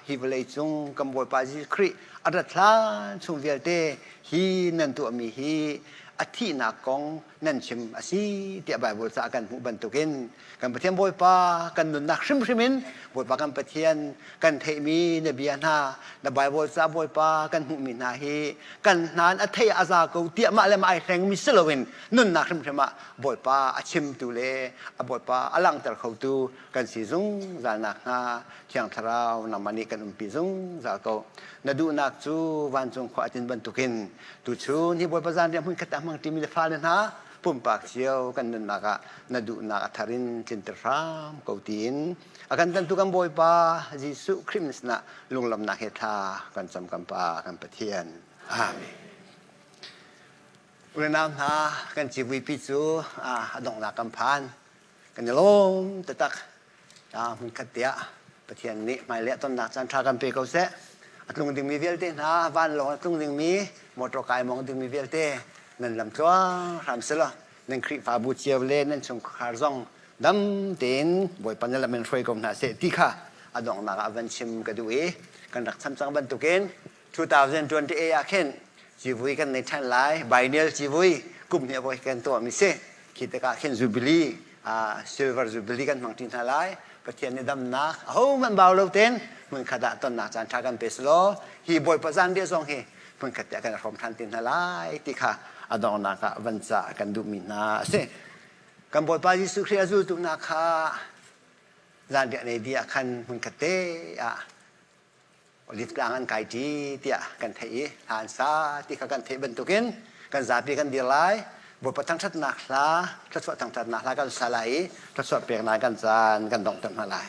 hi vawlei cung kan Bawipa Jesuh Khrih a rat hlan chung vialte hi nan tuahmi hi a thihnak kong nan chim a si tiah Baibal ca kan hmuh bantukin kan Pathian Bawipa kan nunnak hrimhrim in Bawipa kan Pathian kan theihmi na bia hna na Baibal ca Bawipa kan hmuhmi hna hi kan hnan a thei a za ko tiah mah le mah ai hlengmi si loin nunnak hrimhrim ah Bawipa a chimtu le a Bawipa a langhter khotu kan si zungzal nakhnga Thiang Thlarau nangmah nih kan umpi zungzal ko. Na duhnak cu vancung khua a tin bantukin tuchun hi Bawipa zanriah hmunkhat ah hmang ṭimi le fale hna pumpak cio kan nunnak ah na duhnak a thar in tlinter hram ko tiin a kan tlantu kan Bawipa Jesuh Khrih min sinah lunglawmhnak he thla kan cam kan Pa kan Pathian. Amen. Unau hna kan civuipi cu a donghnak kan phan. Kan i lawm taktak. Hmunkhat te ah Pathian nih hmailei a tonnak caan ṭha kan pe ko seh. A tlung dingmi vialte hna, vanlawng a tlung dingmi, motor kai mong dingmi vialte nan lam tluang hram selaw nan Khrihfabu cio le nan chungkhar zong dam tein Bawipa na lam in hruai ko hna seh ti kha a donghnak ah van chim ka duh i kan rak cham cang bantukin 2028 ah khin civui kan nei ṭhan lai biennial civui kum hnih voi kan tuahmi si khi tikah khin jubilee silver jubilee kan hmang ṭi hna lai Pathian nih damnak ahohmanh bau lo tein hmunkhat ah tonnak caan ṭha kan pe selaw hi Bawipa zanriah zong hi hmunkhat te ah kan hrawm ṭhan te hna lai ti kha a donghnak ah van cah kan duhmi hna a si kan Bawipa Jesuh Khrih a zultu hna kha zanriah nei dih ah khan hmunkhat te ah Olive tlang an kai ṭi tiah kan theih i hla an sa ti kha kan theih bantukin kan zapi kan dir lai. Bawipa thangṭhatnak hla, thluachuah thangṭhatnak hla kan sa lai i thluachuah peknak kan caan kan donghter hna lai.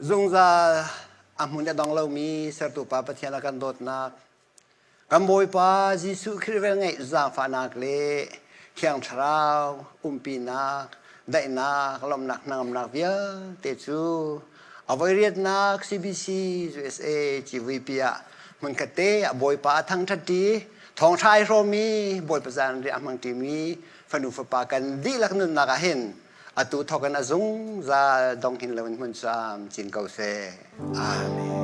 Zungzal a hmun a dong lomi sertu Pa Pathian a kan dawtnak Kan Bawipa Jesuh Khrih velngeih zaangfahnak le Thiang Thlarau umpinak, daihnak, lawmhnak, hnangamnak vialte cu a voiriatnak CBC USA civuipi ah hmunkhat te ah Bawipa a thangṭhatṭi, thawngṭha ai hrawmmi, Bawipa zanriah a hmangṭimi fanu fapa kan dihlak nunnak ah hin atu thawk in a zungzal dong hin loin hmun cam cin ko seh. Amen.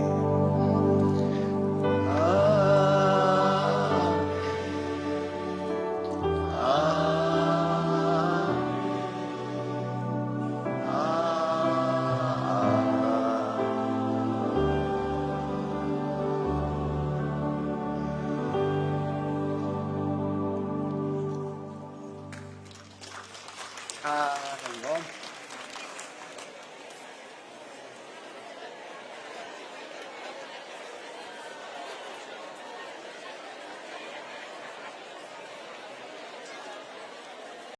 Ah, kan lawm.